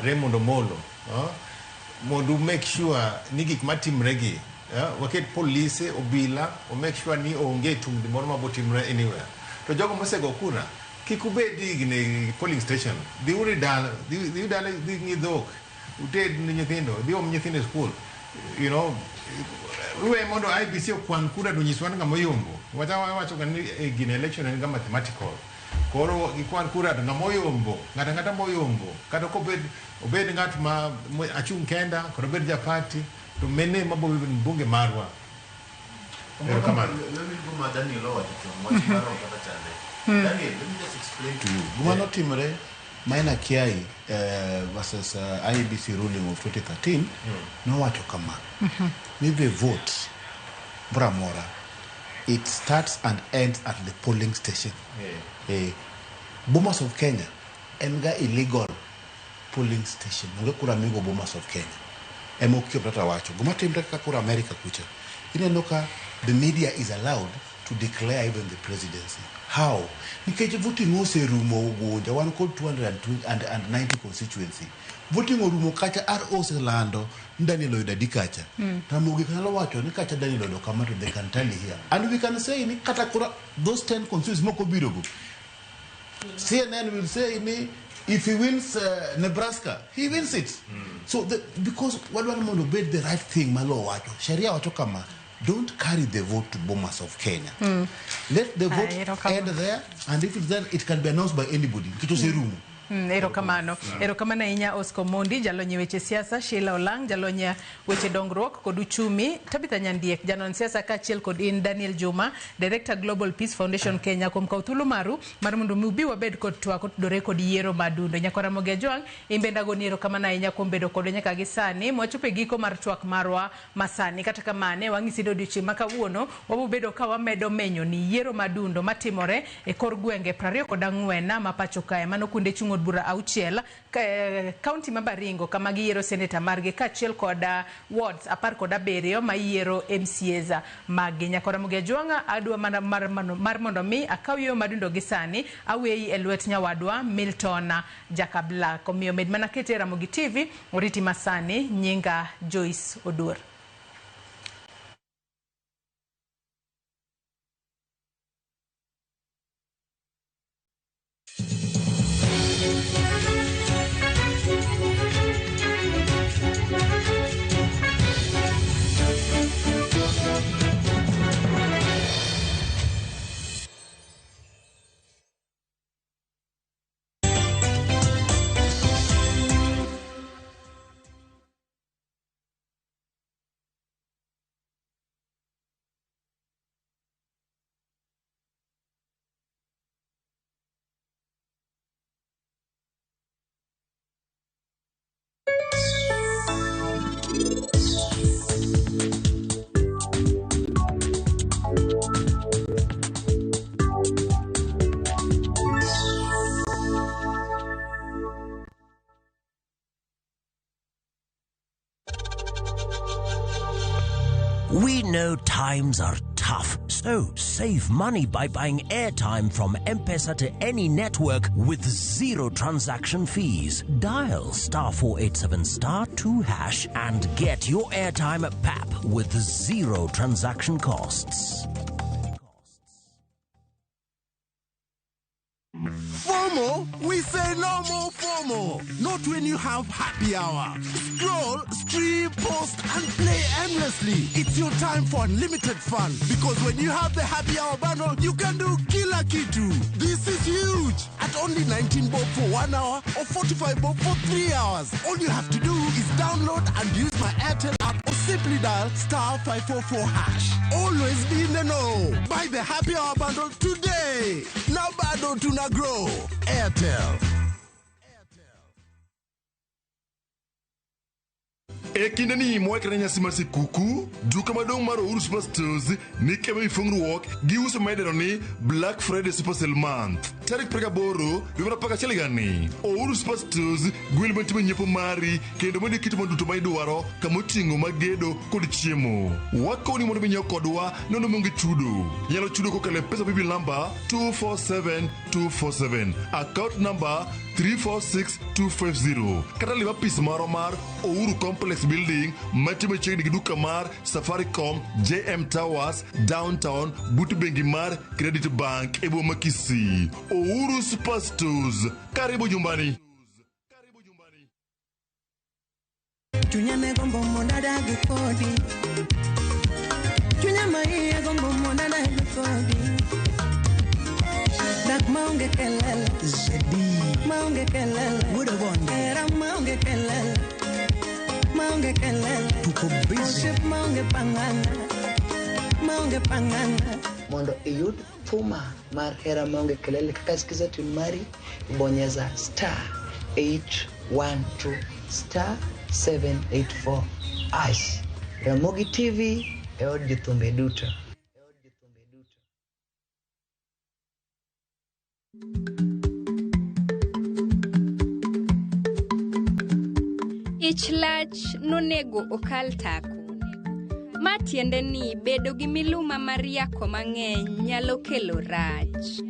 Raymond Omolo, mondo make sure ni gik matimre gi, waket polise obila o make sure ni onge tungni moro mabotimre anywhere. To jogo mosego kura kik ubed e polling station, dhiuru dala, dhi dala, dhi ng'i dhok, uted ne nyithindo, dhi om nyithindo e school. You know, we mondo IEBC okwan kura to nyiswa ni ng'ama oyombo. Wacho ga ni gine election en ga mathematical. Koro gikwan kura to ng'ama oyombo, ng'ato ang'ata moyombo, kata kobed obed ng'at ma achung' kenda, kata obed ja party, to mene mabo bunge marwa. Erokamano. Daniel owacho chon, wach mar kaka chande. Daniel, let me just explain to you. Gima notimore Maina Kiai versus IEBC ruling of 2013 nowacho kama. Ni the vote moro amora, it starts and ends at the polling station. Bomas of Kenya en ga illegal polling station. Onge kura migo Bomas of Kenya. Ema Okiya Omtatah wacho. Gima timre kaka kura America kucha. Ineno ka the media is allowed to declare even the presidency. How? Nikech voting oserumo Ugunja, wan kod 290 constituency. Voting orumo kacha RO oselando ni Daniel oyudo adi kacha. Ramogi nyalo wacho ni kacha Daniel oyudo kama to they can tell you here. And we can say ni kata kura those 10 constituencies moko biro go. CNN will say ni if he wins Nebraska, he wins it. So because wadwaro mondo obed the right thing ma law wacho. Sheria wacho kama, don't carry the vote to Bomas of Kenya. Let the vote end there, and if it's there, it can be announced by anybody. Nikech oserumo. Erokamano. Erokamano ahinya Oscar Mondi, jalony e weche siasa, Sheila Olang, jalony e weche dongruok kod uchumi, Tabitha Nyandiek, janon siasa kaachiel kod in Daniel Juma, Director Global Peace Foundation Kenya, kuom kawo thuolo maru mar mondo mi ubi wabed kod twak otudore kod yiero madundo. Nyakora Ramogi Ajwang', in bende agoni erokamano ahinya kuom bedo kodwa nyaka gi sani. Mwachopo e giko mar twak marwa masani. Kata kamano, wang'isi ni odiochieng' ma kawuono wabiro bedo ka wamedo menyo ni yiero madundo matimore e kor gwenge 24 ma pacho kae, mano kuonde chung' od bura auchiel, kaunti ma Baringo kama giyiero seneta margi kaachiel kod wards 17 ma yiero MCAs maggi. Nyakora Ramogi Ajwang', adwa mana mar mondo mi akaw yo madundo gi sani aweyi e lwet nyawadwa Milton Jakablak. Omiyo med mana kete Ramogi TV, oriti masani, nyinga Joyce Oduor. We know times are tough, so save money by buying airtime from M-Pesa to any network with zero transaction fees. Dial *487 *2# and get your airtime at PAP with zero transaction costs. FOMO? We say no more FOMO. Not when you have happy hour. Scroll, stream, post, and play endlessly. It's your time for unlimited fun. Because when you have the happy hour bundle, you can do kila kitu. This is huge. At only 19 bob for 1 hour or 45 bob for 3 hours. All you have to do is download and use my Airtel app or simply dial *544#. Always be in the know. Buy the happy hour bundle today. Now bado tuna grow. Airtel. E kinde ni mwekre nyasi mar sikuku, duka maduong' mar Uhuru Superstores ni kema ifungruok gi uso maidendo ni Black Friday Super Sale Month. Tarik 28 dwe mar 11 higani, Uhuru Superstores gwel matimo nyiepo mari kendo mondo iket mwandu duto ma idwaro kamoting'o mag gedo kod chiemo. Wakoni mondo minyiew kodwa nono maonge chudo. Inyalo chudo kokalo e pesa paybill number 247247, account number 346250, kata lim apis marwa mar Uhuru Complex Building mantie machiegni gi duka mar Safaricom JM Towers Downtown but bengi mar Credit Bank e boma Kisii. Uhuru Superstores, karibu nyumbani. Chunya ne gombo mondo adag kodi. Chunya ma iye gombo mondo adag kodi. Dak maonge kelele. Zedi. Maonge kelele. Wuod Obondo. Hera maonge kelele. Maonge kelele. Tuko busy. Osiep maonge pangana. Maonge pangana. Mondo iyud puma mar hera maonge kelele kaka sikiza tune mari, bonyeza *812 *784 hash. Ramogi TV e od jothumbe duto. Ich lach nonego okal tako. Ma tiende ni bedo gi miluma mar yako mang'eny nyalo kelo rach.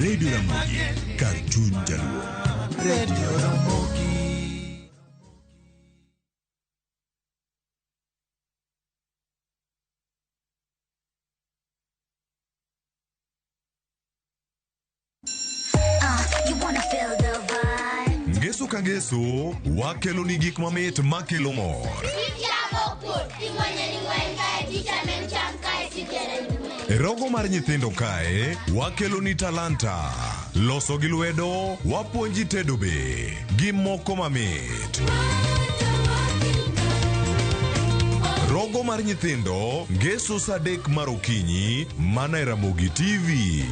Radio Ramogi, kar chuny Jaluo. Radio Ramogi. You wanna feel the vibe. Ngeso ka ngeso, wakelo ni gik mamit makelo mor. E rogo mar nyithindo kae, wakelo ni talanta. Loso gi lwedo, wapuonji tedo be, gi moko mamit. Rogo mar nyithindo, ngeso saa 3 mar okinyi, mana e Ramogi TV.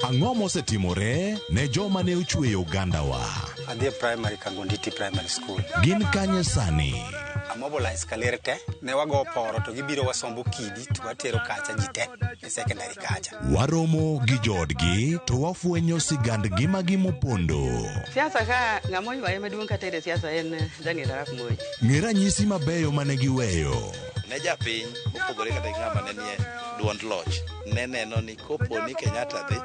Ang'o mosetimore ne joma ne ochweyo ogandawa? Adhi e primary Kagonditi Primary School. Gin kanye sani? Amobilize kaler te, ne wago poro to gibiro wasombo kidi to watero kacha ji te e secondary kacha. Waromo gi joodgi to wafwenyo sigand ngimagi mopondo. Siasa ka ng'ama oywaye maduong' kata e siasa en Daniel Arap Moi. Ng'e ranyisi mabeyo mane giweyo. Ne japiny mopogore kata gi ng'ama ne nie duond loch ne neno ni kopo ni Kenyatta dhi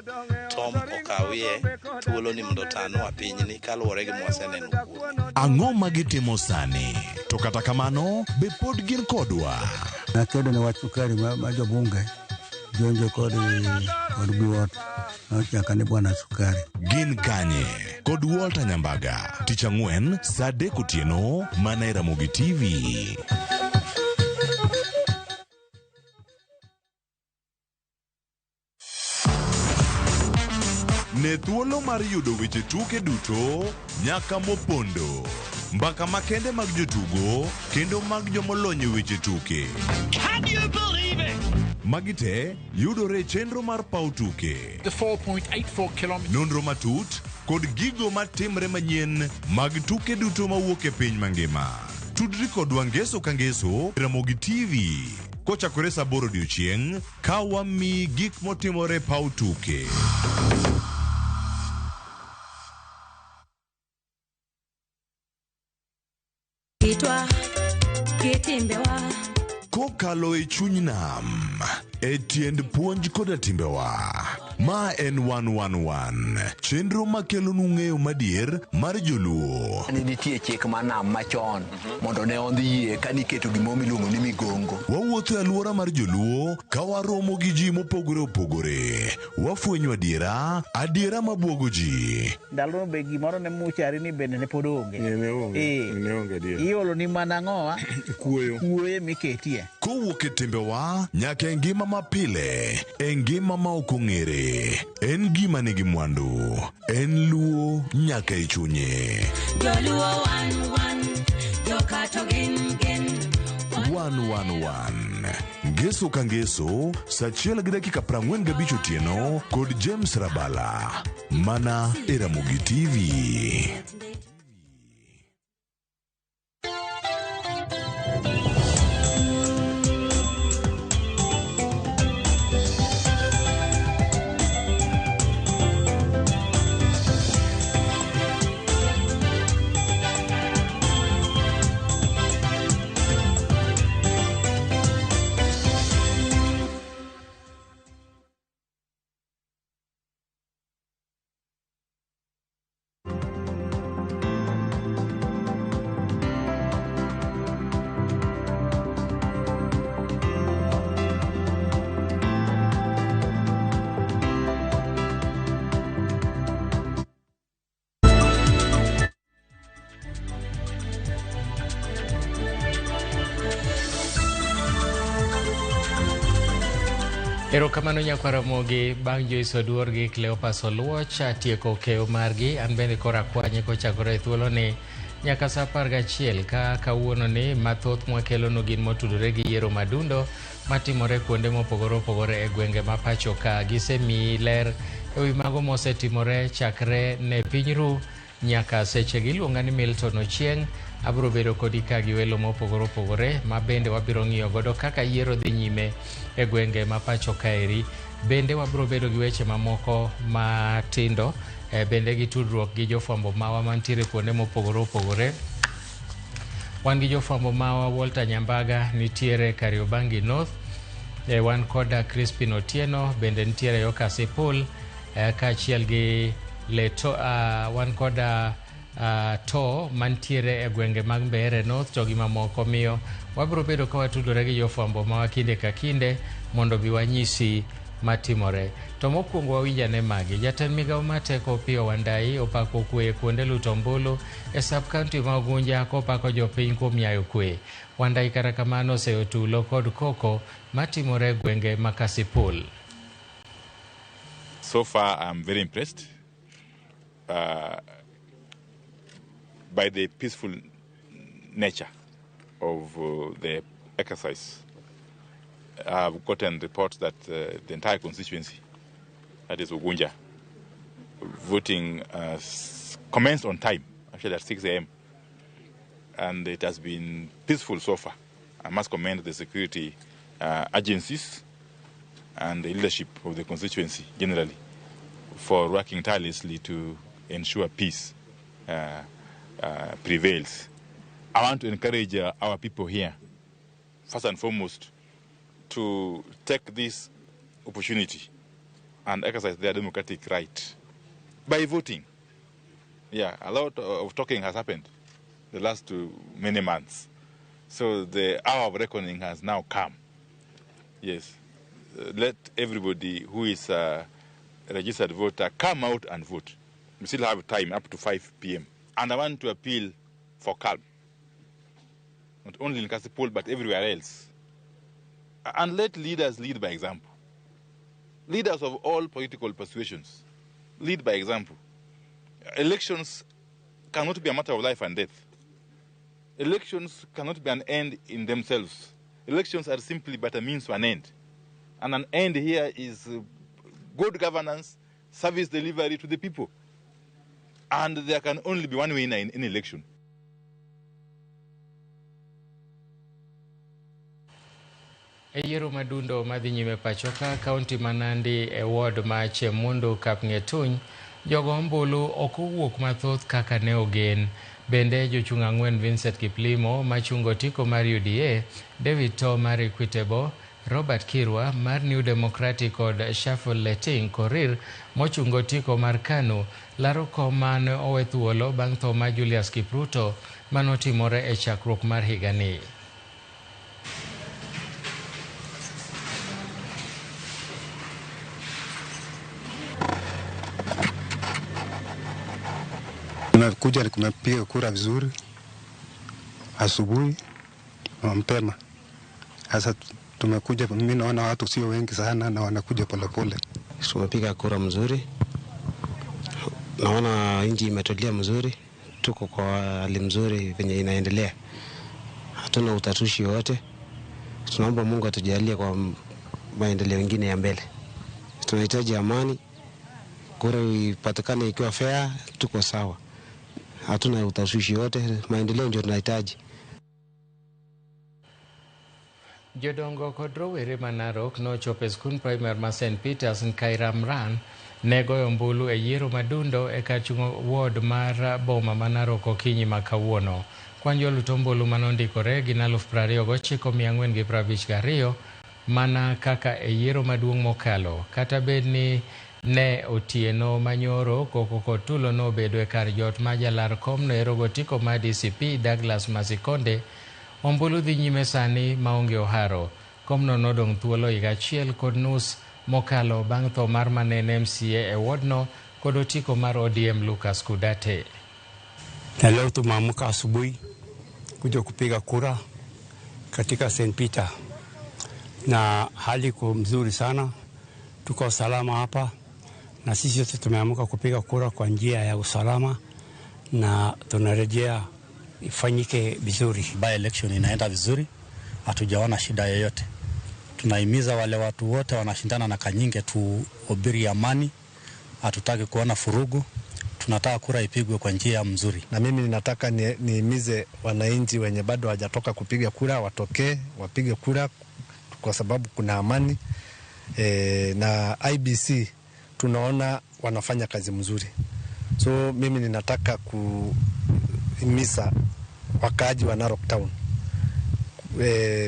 Tom okawie thuolo ni mondo otanwa pinyni kaluwore gi mwaseneno kuome. Ang'o ma gitimo sani? To kata kamano, be pod gin kodwa? Nakedo ne wach sukari ma jobunge jonjo kod biwot nochaka ni bwana sukari. Gin kanye? Kod Walter Nyambaga, tich ang'wen saa 3 otieno mana e Ramogi TV. Ne thuolo mar yudo weche tuke duto nyaka mopondo. Mbaka makende mag jotugo kendo mag jomolony e weche tuke. Can you believe it? Magi te yudore e chenro mar paw tuke. The 4.84 kilometers. Nonro matut kod gigo matimre manyien mag tuke duto mawuok e piny mangima. Tudri kodwa ngeso ka ngeso Ramogi TV kochakore saa 8 odiochieng' ka wamiyi gik motimore e paw tuke. Kitwa, kitimbewa. Kokalo e chuny nam, e tiend puonj koda timbewa. Ma en 111, chenro makelonu ng'eyo madier mar joluo. Ne nitie chik mar nam machon mondo ne ondhi yie ka niketo gimoro miluongo ni migongo. Wawuotho e alwora mar joluo ka waromo gi ji mopogore opogore. Wafwenyo adiera, adiera mabuogo ji. Ndalono be gimoro ne muchari ni bende ne pod onge. Ne onge adier. Iolo ni mana ang'owa? Kuoyo. Kuoyo miketie. Kowuok e timbewa nyaka e ngima mapile, e ngima ma ok ong'ere. En gima nigi mwandu, en luo nyaka e chunye. Joluo wan wan, jokato gin gin. 111 Ngeso ka ngeso, saa 1:45 otieno kod James Rabala, mana e Ramogi TV. Erokamano nyakwar Ramogi bang' Joyce Oduor gi Cleopas Oluoch tieko keyo margi. An bende koro akwanye kochakore e thuoloni nyaka saa 11 ka kawuono ni mathoth mwakelonu gin motudore gi yiero madundo matimore kuonde mopogore opogore e gwenge ma pacho ka. Gisemiyi ler ewi mago mosetimore chakre ne piny ru nyaka sechegi. Iluonga ni Milton Ochieng'. Abiro bedo kodi ka gi welo mopogore opogore ma bende wabiro ng'iyo godo kaka yiero dhi nyime e gwenge ma pacho kaeri. Bende wabiro bedo gi weche mamoko matindo, bende gi tudruok gi jofwambo mawa mantiere kuonde mopogore opogore. Wan gi jofwambo mawa Walter Nyambaga nitiere Kariobangi North, wan koda Crispin Otieno bende nitiere yo Kasipul, kaachiel gi Leto, wan koda to mantiere e gwenge mag Mbeere North to gi mamoko. Miyo wabiro bedo ka watudore gi jofwambo mawa kinde ka kinde mondo bi wanyisi matimore. To mokwongo wawinj ane magi. Jatend migawo mar teko Opiyo Wandayi opako kwe kuonde luto ombulu e sub county ma Ugunja kopako jopiny kuom nyayo kwe. Wandayi kata kamano oseyo tulo kod koko matimore e gwenge ma Kasipul. So far, I'm very impressed by the peaceful nature of the exercise. I've gotten reports that the entire constituency, that is Ugunja, voting commenced on time, actually at 6 a.m. And it has been peaceful so far. I must commend the security agencies and the leadership of the constituency generally for working tirelessly to ensure peace prevails. I want to encourage our people here, first and foremost, to take this opportunity and exercise their democratic right by voting. Yeah, a lot of talking has happened the last many months. So the hour of reckoning has now come. Yes, let everybody who is a registered voter come out and vote. We still have time up to 5 p.m. And I want to appeal for calm, not only in Kasipul, but everywhere else. And let leaders lead by example. Leaders of all political persuasions, lead by example. Elections cannot be a matter of life and death. Elections cannot be an end in themselves. Elections are simply but a means to an end. And an end here is good governance, service delivery to the people. And there can only be one winner in any election. E yiero madundo madhi nyime pachoka kaunti ma Nandi e ward ma Chemundu Kapngetuny, jogo ombulu ok owuok mathoth kaka ne ogen. Bende jochung' ang'wen Vincent Kiplimo machungo otiko mar UDA, David To mar Equitable, Robert Kirwa mar New Democratic kod Shuffle Leting Korir mochungo otiko mar KANU laro kom mane owe thuolo bang' tho mar Julius Kipruto manotimore e chakruok mar higani. Nimekuja nimepiga kura vizuri asubuhi mapema. Sasa tumekuja, mimi naona watu sio wengi sana na wanakuja polepole. Tumepiga kura mzuri, naona nchi imetulia mzuri, tuko kwa hali mzuri venye inaendelea, hatuna utatushi wote. Tunaomba Mungu atujalie kwa maendeleo mengine ya mbele. Tunahitaji amani, kura ipatikane ikiwa fair, tuko sawa, hatuna utatushi wote, maendeleo ndio tunahitaji. Jodongo kod rowere ma Narok nochopo e skund primar ma St. Peters Nkairamran ne goyo ombulu e yiero madundo e kar chung' ward mar boma ma Narok okinyi ma kawuono. Kwan jolut ombulu manondikore gin 29,452 mana kaka e yiero maduong' mokalo. Kata bed ni ne otieno manyoro koko kod tulo nobedo e kar jot ma jalar komno ero gotiko mar DCP Douglas Masikonde, ombulu dhi nyime sani maonge oharo. Komno nodong' thuolo higa 1.5 mokalo bang' tho mar manene MCA e wardno kod otiko mar ODM Lucas Kudate. Na leo tumeamka asubuhi kuja kupiga kura katika St. Peter, na hali iko mzuri sana, tuko salama hapa, na sisi wote tumeamka kupiga kura kwa njia ya usalama, na tunarejea ifanyike vizuri. By election inaenda vizuri, hatujaona shida yoyote. Tunahimiza wale watu wote wanashindana na Kanyinge tuhubiri amani, hatutaki kuona furugu, tunataka kura ipigwe kwa njia mzuri. Na mimi ninataka nihimize wananchi wenye bado hawajatoka kupiga kura watokee wapige kura kwa sababu kuna amani. Na IBC tunaona wanafanya kazi mzuri. So mimi ninataka kuhimiza wakaaji wa Narok Town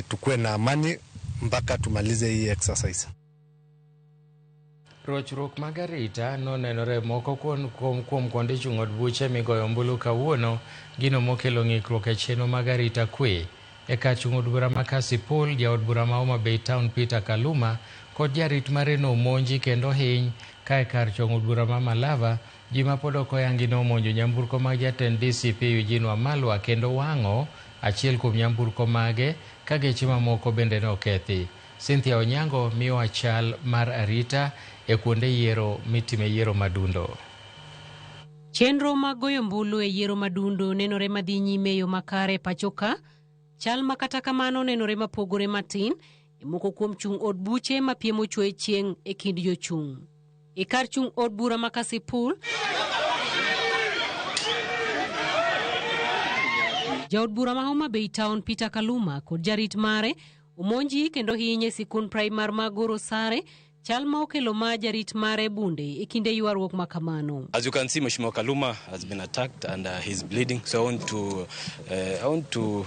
tukuwe na amani mpaka tumalize hii exercise. Rochruok mag arita nonenore moko kuom kuonde chung' od buche migoyo ombulu kawuono, gino mokelo ng'ikruok e chenro mag arita kwe. E kar chung' od bura ma Kasipul, jaod bura ma Homa Bay Town Peter Kaluma kod jarit mare nomonji kendo hiny, ka e kar chung' od bura ma Malava, ji ma pod ok oyangi nomonjo nyamburko mag jatend DCP Eugene Wamalwa kendo wang'o achiel kuom nyamburko mage ka geche mamoko bende nokethi. Cynthia Onyango miyowa chal mar arita e kuonde yiero mitime yiero madundo. Chenro mag goyo ombulu e yiero madundo nenore madhi nyime e yo makare pacho ka. Chal ma kata kamano nenore mapogore matin e moko kuom chung' od buche ma piem ochwe chieng' e kind jochung'. E kar chung' od bura ma Kasipul, jaod bura ma Homa Bay Town Peter Kaluma kod jarit mare omonji kendo hinye sikund primar ma Goro Sare, chal ma okelo ma jarit mare bunde e kinde ywaruok ma kamano. As you can see, Mheshimiwa Kaluma has been attacked and he's bleeding. So I want to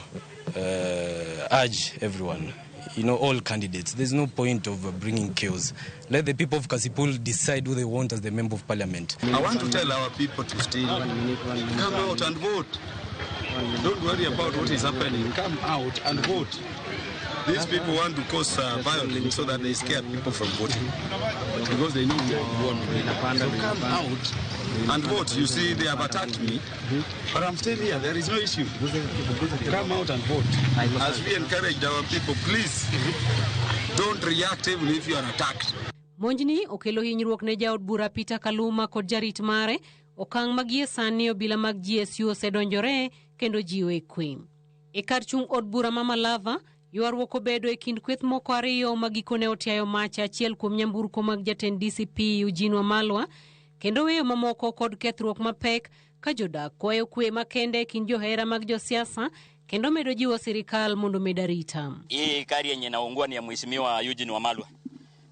urge everyone, you know, all candidates. There's no point of bringing chaos. Let the people of Kasipul decide who they want as the member of parliament. I want to tell our people to still come out and vote. Don't worry about what is happening. Come out and vote. These people want to cause violence so that they scare people from voting, because they know they won. So come out and vote. You see, they have attacked me, but I'm still here. There is no issue. Come out and vote. As we encourage our people, please don't react even if you are attacked. Monjni okelo hinyruok ne jaod bura Peter Kaluma kod jarit mare, okang' ma gie sani obila mag GSU osedonjore kendo jiwo e kwe. E kar chung' od bura ma Malava, ywaruok obedo e kind kweth moko ariyo ma gikone otiayo mach achiel kuom nyamburko mag jatend DCP Eugene Wamalwa kendo weyo mamoko kod kethruok mapek ka jodak kwayo kwe makende e kind johera mag josiasa kendo medo jiwo sirikal mondo med arita. Hii kari yenye inaungua ni ya Mheshimiwa Eugene Wamalwa.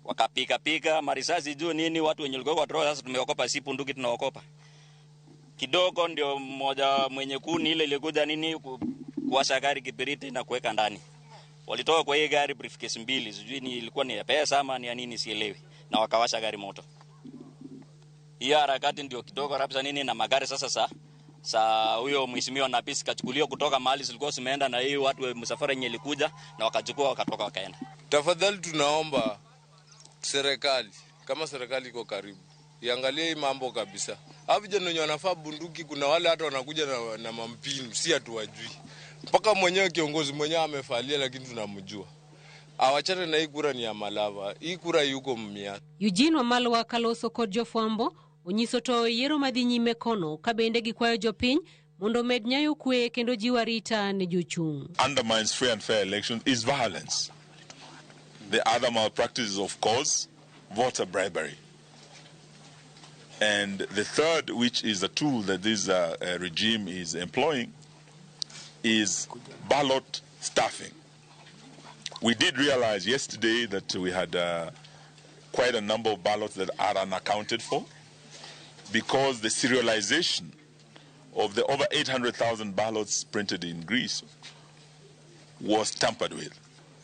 Wakapika pika marisasi juu nini, watu wenye walikuwa kwa sasa tumeokopa, si punduki tunaokopa. Kidogo ndio mmoja mwenye kuni ile ilikuja nini kuwasha gari kibiriti na kuweka ndani. Walitoka kwa hii gari briefcase mbili, sijui ni ilikuwa ni ya pesa ama ni ya nini sielewi, na wakawasha gari moto. Hiyo harakati ndio kidogo rabisa nini na magari sasa sa huyo mheshimiwa na pisi kachukuliwa kutoka mahali zilikuwa zimeenda na hii watu msafara yenye ilikuja na wakachukua wakatoka wakaenda. Tafadhali tunaomba serikali, kama serikali iko karibu, iangalie hii mambo kabisa. Hapo vijana wenye wanafaa bunduki, kuna wale hata wanakuja na mampinu, si hatuwajui. Mpaka mwenyewe kiongozi mwenyewe amefalia, lakini tunamjua. Awachane na hii kura ni ya Malava, hii kura yuko Mumia. Eugene Wamalwa kaloso kod jofwambo onyiso to yiero madhi nyime kono ka bende gikwayo jopiny mondo med nyayo kwe kendo jiwo arita ne jochung'. Undermines free and fair elections is violence. The other malpractice is, of course, voter bribery. And the third, which is a tool that this regime is employing, is ballot stuffing. We did realize yesterday that we had quite a number of ballots that are unaccounted for, because the serialization of the over 800,000 ballots printed in Greece was tampered with.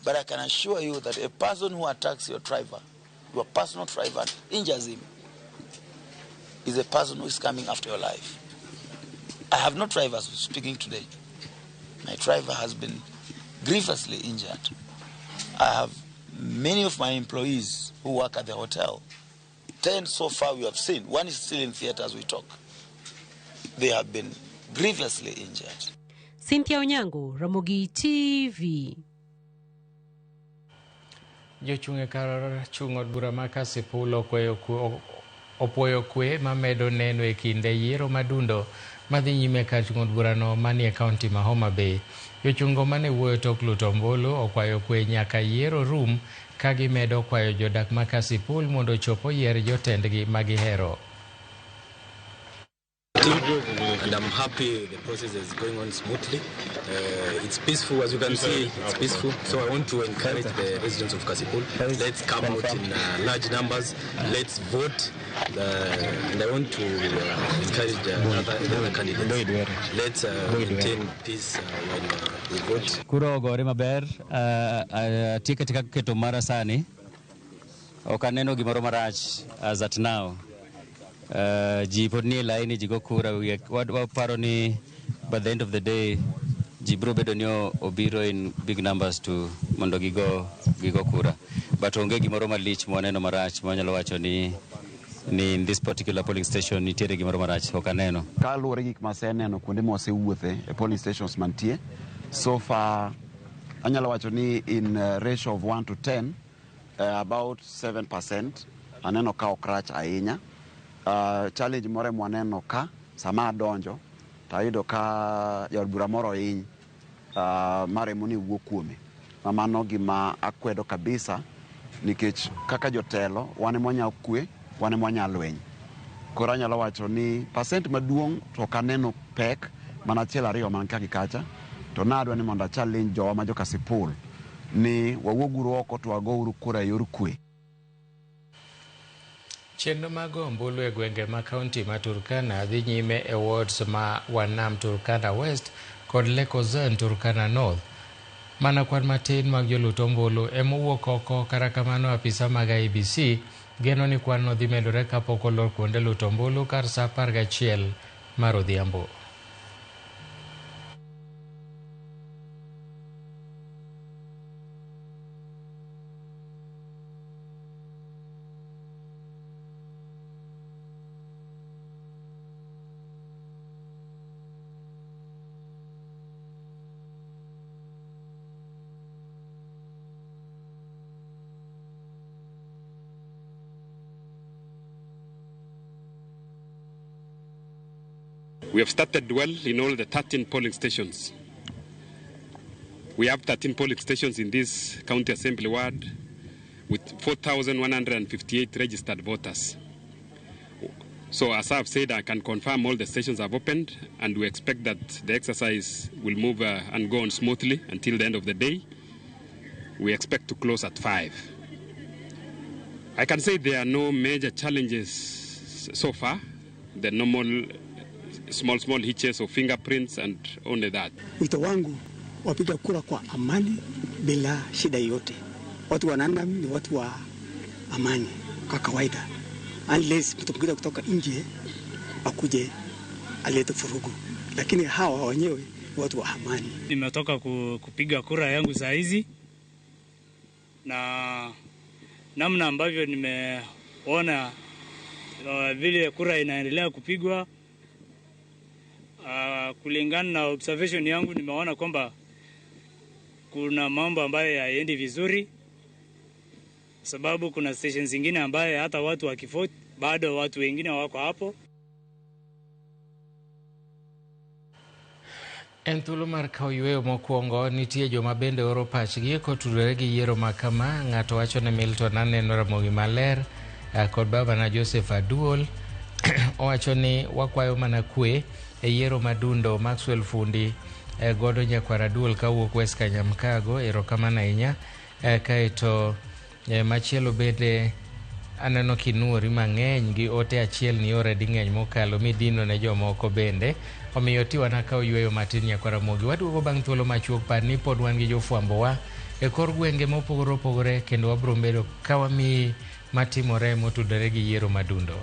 But I can assure you that a person who attacks your driver, your personal driver, injures him, is a person who is coming after your life. I have no drivers speaking today. My driver has been grievously injured. I have many of my employees who work at the hotel. 10 so far we have seen. One is still in theater as we talk. They have been grievously injured. Cynthia Onyango, Ramogi TV. Jochung' e kar chung' od bura ma Kasipul opuoyo kwe mamedo neno e kinde yiero madundo madhi nyime kar chung' od burano manie kaunti ma Homa Bay. Jochungo mane wuoyo tok luto ombulu okwayo kwe nyaka yiero rum ka gimedo kwayo jodak ma Kasipul mondo ochop oyier jotendgi magihero. And I'm happy the process is going on smoothly. It's peaceful, as you can see, it's peaceful. So I want to encourage the residents of Kasipul. Let's come out in large numbers. Let's vote. And I want to encourage the other candidates. Let's maintain peace when we vote. Kura ogore maber, ati katika keto mara sani, ok aneno gimoro marach as at now. Ji pod nie laini, ji go kura, waparo ni by the end of the day ji biro bedo ni obiro in big numbers to mondo gigo kura. But onge gimoro malich mwaneno marach mwanyalo wacho ni in this particular polling station nitiere gimoro marach, ok aneno. Kaluwore gi gik maseneno kuonde mwasewuothe e polling stations mantie, so far anyalo wacho ni in ratio of 1 to 10, about 7% aneno ka ok rach ahinya. Challenge moro mwaneno ka sama adonjo to ayudo ka jaod bura moro ohiny maremo ni wuok kuome. Ma mano gima akwedo kabisa nikech kaka jotelo wan ema wanyalo kwe, wan ema wanyalo lweny. Koro anyalo wacho ni percent maduong' to ok aneno pek mana achiel ariyo man ka gi kacha, to nadwa ni mondo achallenge jowa ma jo Kasipul ni wawuoguru oko to wagouru kura e yor kwe. Chenro mag go ombulu e gwenge ma kaunti ma Turkana dhi nyime e wards ma Wanam Turkana West kod Lekozan Turkana North. Mana kwan matin mag jolut ombulu emowuok oko, kata kamano apisa mag IEBC geno ni kwan no dhi medore kapok olor kuonde luto ombulu kar saa 11 mar odhiambo. We have started well in all the 13 polling stations. We have 13 polling stations in this county assembly ward with 4,158 registered voters. So as I've said, I can confirm all the stations have opened, and we expect that the exercise will move and go on smoothly until the end of the day. We expect to close at 5. I can say there are no major challenges so far. The normal small hitches of fingerprints and only that. Wito wangu wapiga kura kwa amani bila shida yoyote. Watu wa Nandam ni watu wa amani kwa kawaida. Unless mtu mwingine kutoka nje akuje alete furugu. Lakini hawa wenyewe ni watu wa amani. Nimetoka kupiga kura yangu saa hizi, na namna ambavyo nimeona vile kura inaendelea kupigwa, kulingana na observation yangu nimeona kwamba kuna mambo ambayo hayaendi vizuri, sababu kuna stations zingine ambaye hata watu wakivote bado watu wengine wako hapo. En thuolo mar kawo yweyo mokwongo, nitie joma bende oro pachgi kotudore gi yiero ma kama. Ng'ato wacho ni Milton aneno Ramogi maler kod babana Joseph Aduol. Owacho ni wakwayo mana kwe e yiero madundo. Maxwell Fundi godo nyakwar Aduol kawuok West Kanyamkago, erokamano ahinya. Kaeto machielo bende aneno kinuori mang'eny gi ote achiel ni already ng'eny mokalo midino ne jomoko bende. Omiyo tiwana kawo yweyo matin nyakwar Ramogi. Waduogo bang' thuolo machuok. Par ni pod wan gi jofwambowa e kor gwenge mopogore opogore, kendo wabiro bedo ka wamiyi matimore motudore gi yiero madundo.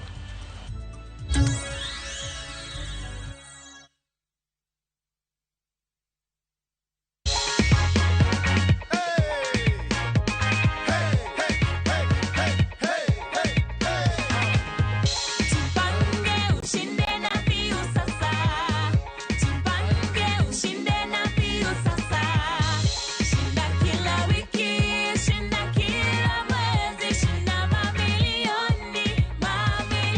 Shinda kila mwezi, shinda mamilioni, mamilioni.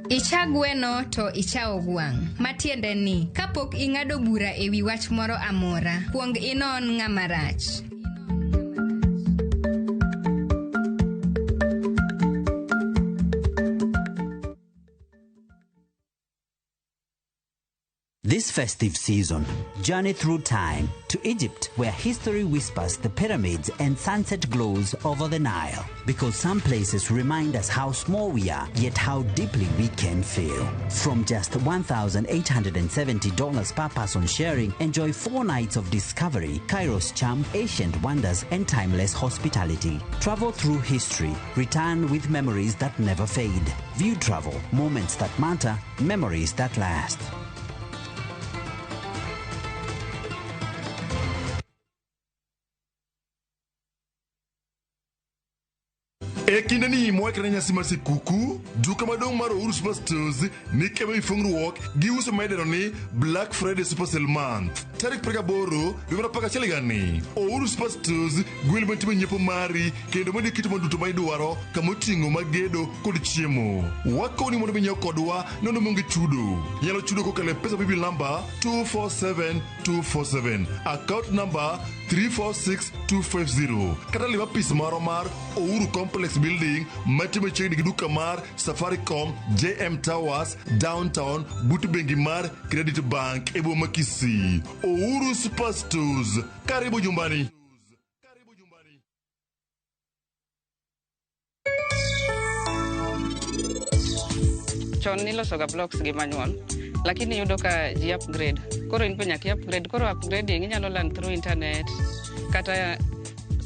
Icha gweno to icha ogwang'. Matiende ni, kapok ing'ado bura e wi wach moro amora, kuong inon ng'ama rach. This festive season, journey through time to Egypt, where history whispers the pyramids and sunset glows over the Nile. Because some places remind us how small we are, yet how deeply we can feel. From just $1,870 per person sharing, enjoy 4 nights of discovery, Cairo's charm, ancient wonders, and timeless hospitality. Travel through history, return with memories that never fade. View travel, moments that matter, memories that last. E kindeni mwakre nyasi mar sikuku, duka maduong' mar Uhuru Superstores ni kema ifungruok gi uso maidendo ni Black Friday Super Sale Month. Tarik 28 dwe mar 11 higani, Uhuru Superstores gwel matimo nyiepo mari kendo medi kit mwandu duto ma idwaro kamoting'o magedo kod chiemo. Wakoni mondo minyiew kodwa nono maonge chudo. Inyalo chudo kokalo e pesa paybill number 247247, account number 346250, kata lim apis marwa mar Uhuru Complex Building mantie machiegni gi duka mar Safaricom JM Towers Downtown but bengi mar Credit Bank e boma ma Kisii. Uhuru Superstores, karibu nyumbani. Chon nilosoga blocks gi manual, lakini iyudo ka ji upgrade. Koro in be nyaka i upgrade. Koro upgrading inyalo learn through internet kata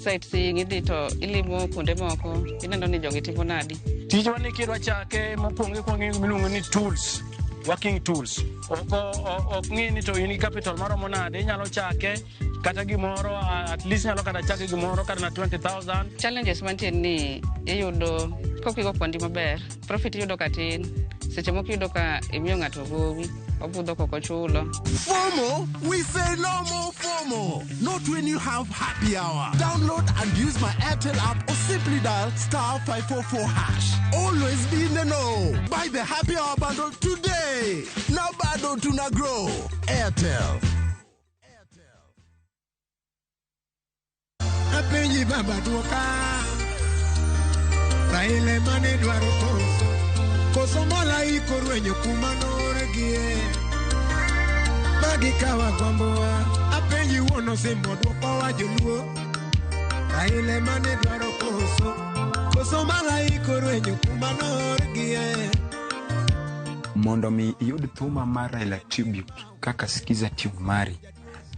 sightseeing idhi to ilimo kuonde moko ineno ni jogi timo nadi. Tijwa ni kidwa chake mokwongo ikwongo ing'iyo gimiluongo ni tools, working tools. Ok ng'i ni to in gi capital maromo nade, inyalo chake kata gimoro, at least inyalo kata chake gimoro kata na 20,000. Challenges mantie ni iyudo kokigo kwandi maber, profit iyudo ka tin, seche moko iyudo ka imiyo ng'ato gowi, obudho kok ochulo. FOMO? We say no more FOMO. Not when you have happy hour. Download and use my Airtel app or simply dial star 544 hash. Always be in the know. Buy the happy hour bundle today. Now bado tuna grow. Airtel. Apenji baba duoka Raila mane dwaro koso koso malaika orwenyo kuma noorgie magikawa gwambowa apenji wuon osimbo dwokowa joluo Raila mane dwaro koso koso malaika orwenyo kuma noorgie. Mondo mi iyud thuma mar Raila Tribute kaka Skiza tune mari,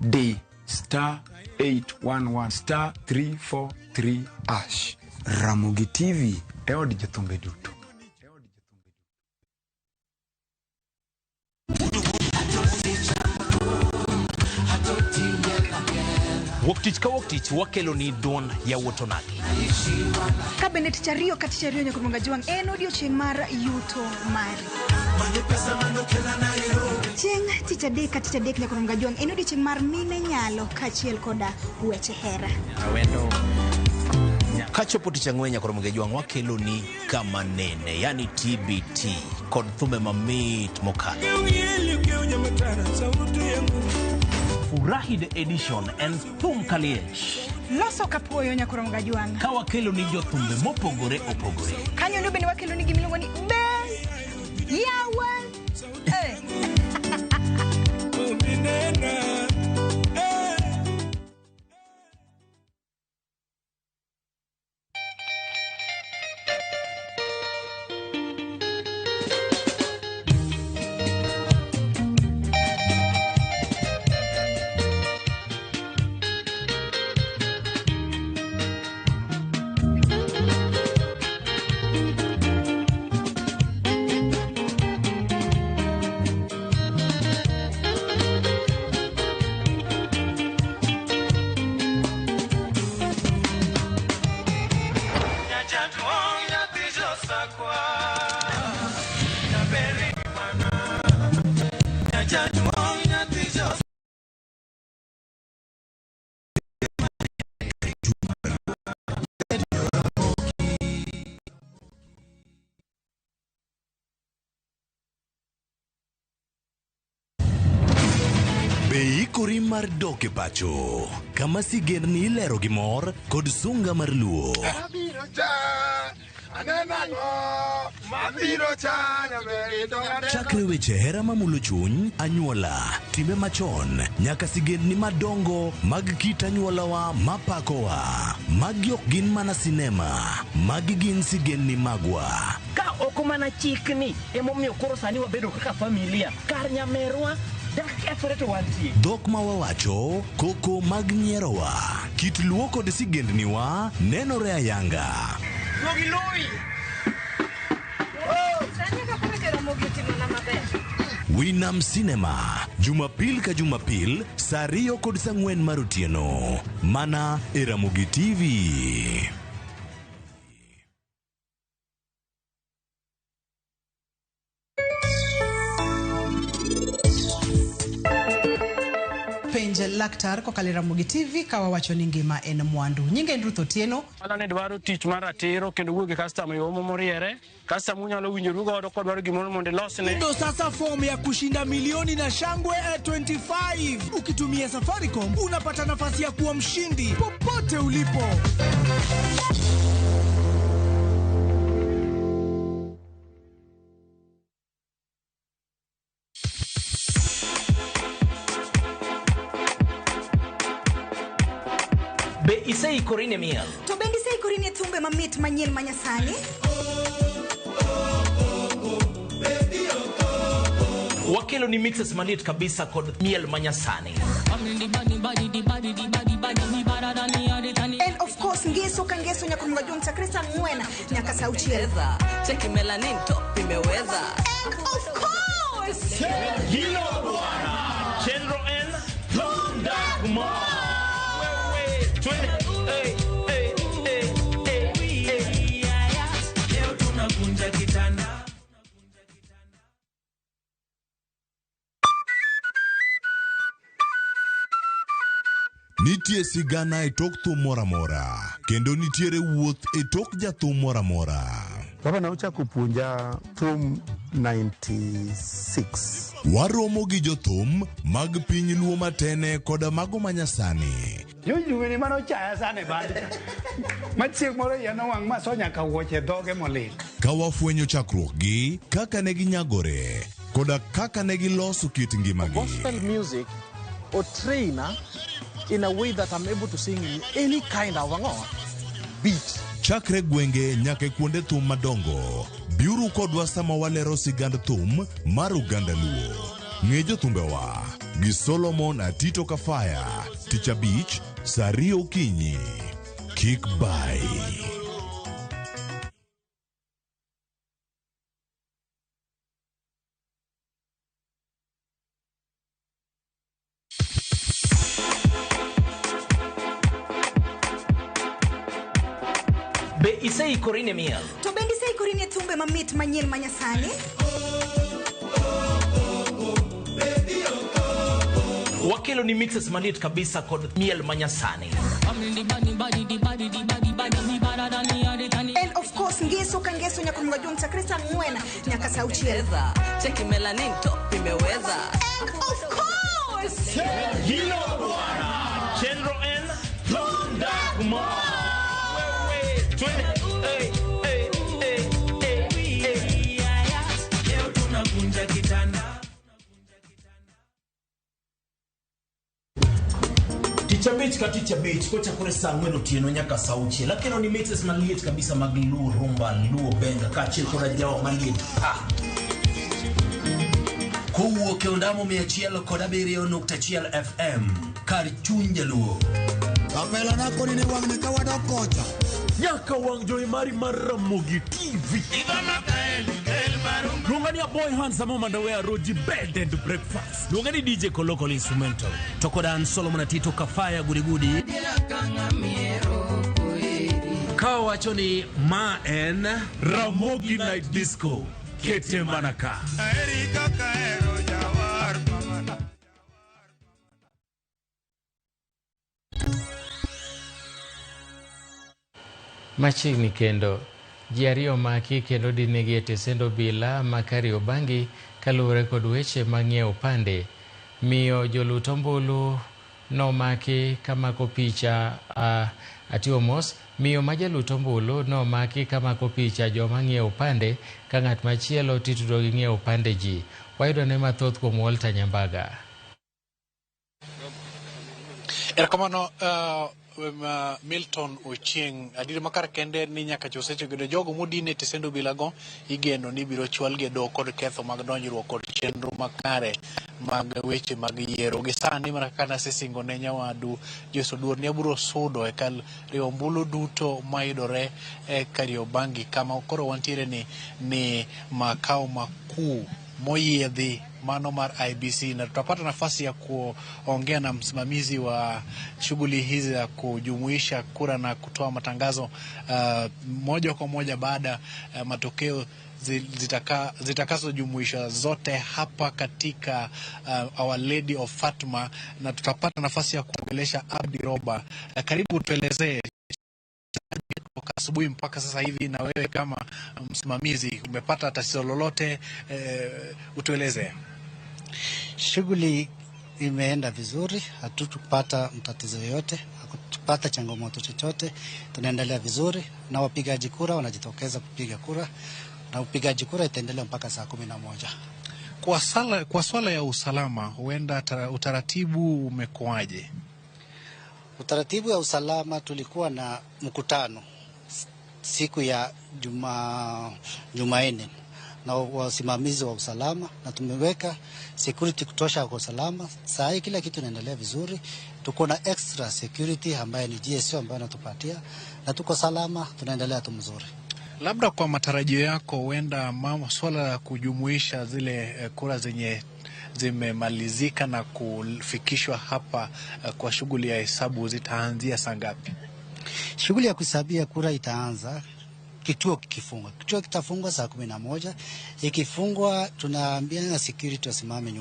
di star 811 star 343 hash. Ramogi TV e od jothumbe duto. Wuok tich ka wuok tich wakelo ni duond yawuot onagi. Ka bende tich ariyo ka tich ariyo nyaka Ruonga Jwang' en odiochieng' mar yuto mari. Chieng' tich adek ka tich adek nyaka Ruonga Jwang' en odiochieng' mar mine nyalo kaachiel koda weche hera. Kachopo tich ang'wen nyaka Ramogi Jwang' wakelo ni kama nene, yani TBT kod thumbe mamit mokalo. Furahi the edition en thum kaliech. Loso kapuoyo nyaka Ruonga Jwang'. Ka wakelo ni jothumbe mopogore opogore. Kanyo ndo bende wakelo ni gimiluongo ni be yawa. Eh. Be ikori mar dok e pacho kama sigendni ilero gi mor kod sunga mar luo. Mabiro cha, aneno ang'o? Mabiro cha, nyaber to aneno. Chakre weche hera mamulo chuny, anyuola, timbe machon, nyaka sigendni madongo mag kit anyuolawa mapakowa. Magi ok gin mana sinema, magi gin sigendni magwa. Ka ok mana chikni emomiyo koro sani wabedo kaka familia kar nyamerwa dak kethore to wantie. Dhok ma wawacho, koko mag nyierowa, kit luo kod sigendniwa nenore ayanga. Duogi lui. Winam Cinema, Jumapil ka Jumapil, saa 2 kod saa 4 mar otieno. Mana e Ramogi TV. Penj laktar kokalo e Ramogi TV ka wawacho ni ngima en mwandu. Nyinga en Ruth Otieno. Ala ne dwaro tich mar ratiro kendo wuoyo gi customer e yo moriere. Customer unyalo winjoru godo kodwaro gimoro mondo ilosne. Ndo sasa fomu ya kushinda milioni na shangwe 25. Ukitumia Safaricom unapata nafasi ya kuwa mshindi popote ulipo. Be iseikori ne miel? To bende iseikori ne thumbe mamit manyien manyasani? Wakelo ni mixes maliet kabisa kod miel manyasani. And of course ngeso ka ngeso nyaka mga chakre saa 4 nyaka saa 6. Cheki melanin top imeweza. And of course Hilo bwana Chenro N Thundagma. Wewe twende. Hey, hey, hey, hey, hey. Leo tunakunja kitanda. Nitie sigana e tok thum moro amora kendo nitiere wuoth e tok jathum moro amora. Baba na ochako puonja thum 96. Waromo gi jothum mag piny luo matene koda mago manyasani. Jojuweni mano chaya sana e band cha. Ma chieng' moro iya nowang' ma so nyaka wuoche dhoge molil. Ka wafwenyo chakruokgi, kaka ne ginyagore, koda kaka ne giloso kit ngimagi. Gospel music or trainer in a way that I'm able to sing in any kind of beat. Chakre gwenge nyaka e kuonde thum madongo, biuru kodwa sama walero sigand thum mar oganda Luo. Ng'e jothumbewa gi Solomon Atito Kafaya, tich abich, saa 2 okinyi. Kik bai. Be iseikori ne miel? To bende iseikori ne thumbe mamit manyien manyasani? Wakelo ni mixes maliet kabisa kod miel manyasani. And of course ngeso ka ngeso nyaka mga chakre saa 4 nyaka saa 6. Cheki melanin top imeweza. And of course Hilo bwana Chenro N Thundagma. Wewe twende. Hey, hey, hey, hey, hey. Leo tunakunja kitanda. Tich abich ka tich abich kochakore saa 4 otieno nyaka saa 6. Lakini ni mixes maliet kabisa mag Luo rumba, Luo benga kaachiel koda jawa maliet pa. Kowuok e ondamo 107.1 FM kar chuny jaluo. Kapela na koni ni wang'ni ka wadok kocha. Nyaka wang' jowi mari mar Ramogi TV. Luonga ni a boy handsome mondo we aroji bed and breakfast. Luonga ni DJ Koloko Instrumental. To koda an Solomon Atito Kafaya Gudigudi. Ka wacho ni ma en Ramogi Night Disco. Kete manaka. Machiegni kendo ji ariyo maki kendo dinegi e tesend obila ma Kariobangi kaluwore kod weche mag ng'iewo pande. Miyo jolut ombulu nomaki kamako picha atiyo mos. Miyo ma jalut ombulu nomaki kamako picha joma ng'iewo opande ka ng'at machielo titudo gi ng'iewo opande ji. Wayudo ne mathoth kuom Walter Nyambaga. Erokamano Milton Ochieng. Adier makar kende ni nyaka chop seche go jogo modin e tesend obila go igeno ni biro chwalgi e doho kod ketho mag donjruok kod chenro makare mag weche mag yiero. Gi sani mana kaka nasesingo ne nyawadu Joyce Oduor ni abiro sudo e kar riwo ombulu duto mayudore e Kariobangi kama koro wantiere ni makao makuu moyiedhi mano mar IEBC, na tutapata nafasi ya kuongea na msimamizi wa shughuli hizi za kujumuisha kura na kutoa matangazo moja kwa moja baada matokeo zitakazojumuishwa zote hapa katika Our Lady of Fatima, na tutapata nafasi ya kuongelesha Abdi Roba. Karibu tuelezee kutoka asubuhi mpaka sasa hivi, na wewe kama msimamizi umepata tatizo lolote? Utueleze. Shughuli imeenda vizuri, hatutukupata mtatizo yoyote, hakutupata changamoto chochote. Tunaendelea vizuri na wapigaji kura wanajitokeza kupiga kura, na upigaji kura itaendelea mpaka saa 11. Kwa swala ya usalama, huenda utaratibu umekuwaje? Utaratibu ya usalama, tulikuwa na mkutano siku ya Jumanne na wasimamizi wa usalama na tumeweka security kutosha kwa usalama. Saa hii kila kitu inaendelea vizuri, tuko na extra security ambayo ni GSU ambayo anatupatia na tuko salama, tunaendelea tu mzuri. Labda kwa matarajio yako, huenda swala la kujumuisha zile kura zenye zimemalizika na kufikishwa hapa kwa shughuli ya hesabu zitaanzia saa ngapi? Shughuli ya kuhesabia kura itaanza kituo kikifungwa. Kituo kitafungwa saa 11. Ikifungwa, tunaambia na security wasimame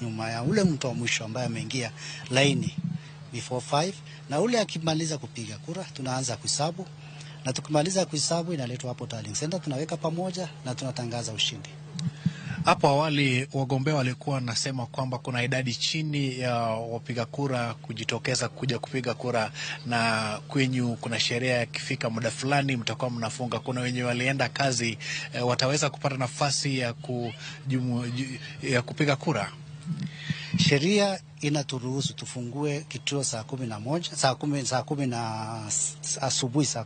nyuma ya ule mtu wa mwisho ambaye ameingia laini before 5, na ule akimaliza kupiga kura tunaanza kuhesabu, na tukimaliza kuhesabu inaletwa hapo tallying center, tunaweka pamoja na tunatangaza ushindi. Hapo awali wagombea walikuwa wanasema kwamba kuna idadi chini ya wapiga kura kujitokeza kuja kupiga kura, na kwenyu kuna sheria, ikifika muda fulani mtakuwa mnafunga. Kuna wenye walienda kazi wataweza kupata nafasi ya kupiga kura? Sheria inaturuhusu tufungue kituo saa 11, saa 10, saa 10 na asubuhi, saa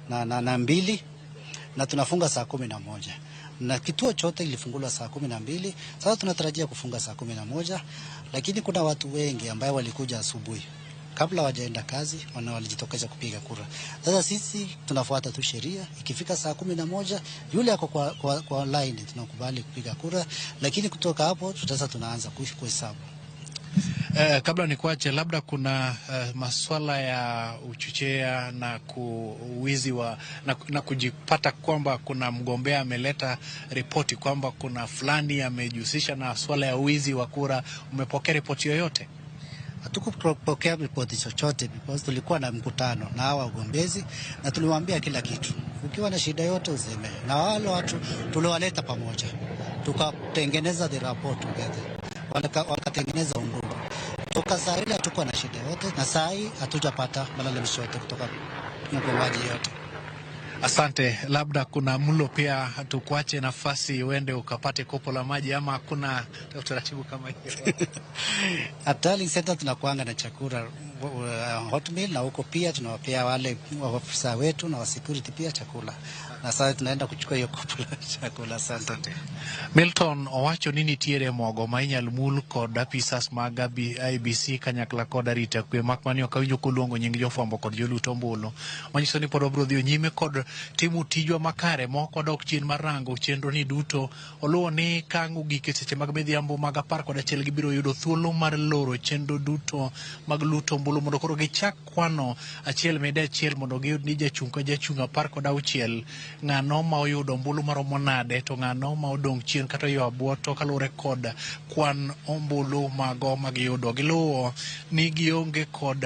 12 na tunafunga saa 11 na kituo chote ilifunguliwa saa 12. Sasa tunatarajia kufunga saa 11, lakini kuna watu wengi ambayo walikuja asubuhi kabla wajaenda kazi, wana walijitokeza kupiga kura. Sasa sisi tunafuata tu sheria. Ikifika saa 11 yule ako kwa line tunakubali kupiga kura, lakini kutoka hapo sasa tunaanza kuhesabu. Kabla nikuache, labda kuna maswala ya uchochea na kuwizi wa na kujipata kwamba kuna mgombea ameleta ripoti kwamba kuna fulani amejihusisha na swala ya wizi wa kura. Umepokea ripoti yoyote? Hatukupokea ripoti chochote because tulikuwa na mkutano na hawa wagombezi na tuliwaambia kila kitu. Ukiwa na shida yote useme, na wale watu tuliwaleta pamoja, tukatengeneza the rapport together, wakatengeneza undugu. Toka saa ile hatukuwa na shida yote, na saa hii hatujapata malalamisho yote kutoka mgombaji yote. Asante. Labda kuna mlo pia, tukuache nafasi uende ukapate kopo la maji, ama hakuna utaratibu kama hiyo? At Tallying Center tunakuanga na chakula hot meal, na huko pia tunawapea wale ofisa wetu na wa security pia chakula, na sasa tunaenda kuchukua hiyo kopo la chakula. Asante. Milton owacho ni nitiere mogo ma inyal mul kod apisas mag IEBC kanyakla kod arita kwe mak mani ok awinjo koluongo nying jofwambo kod jolut ombulu manyiso ni pod wabiro dhi nyime kod timo tijwa makare mok wadok chien mar rango chenro ni duto oluwo ni ka ang' ogik e seche mag midhiambo mag 11 gibiro yudo thuolo mar loro chenro duto mag luto ombulu. ombulu mondo koro gichak kwano achiel mede achiel mondo giyud ni jachung' ka jachung' 16 ng'ano ma oyudo ombulu maromo nade to ng'ano ma odong' chien kata oyo abuoto kaluwore kod kwan ombulu mago magiyudo. Giluwo ni gionge kod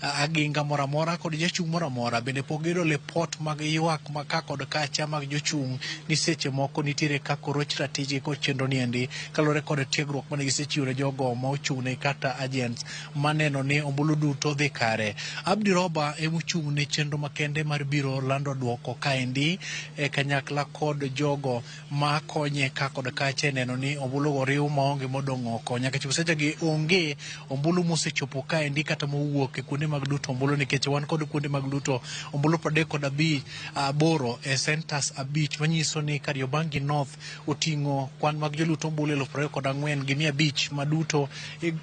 aginga moro amora kod jachung' moro amora, bende pok giyudo lipot mag ywak ma ka kod kacha mag jochung' ni seche moko nitiere kaka oroch ratijgi kod chenro niendi kaluwore kod tiegruok mane gisechiwo ne jogo ma ochung' ne kata agents maneno ni ombulu duto dhi kare. Abdi Roba emochung' ne chenro makende mar biro lando duoko kaendi e kanyakla kod jogo ma konye ka kod kacha e neno ni ombulu go riw maonge modong' oko. Nyaka chop sechegi onge ombulu mosechopo kaendi kata mowuok e kuonde mag luto ombulu, nikech wan kod kuonde mag luto ombulu 38 e centers 5, manyiso ni Kariobangi North oting'o kwan mag joluto ombulu 24,500 maduto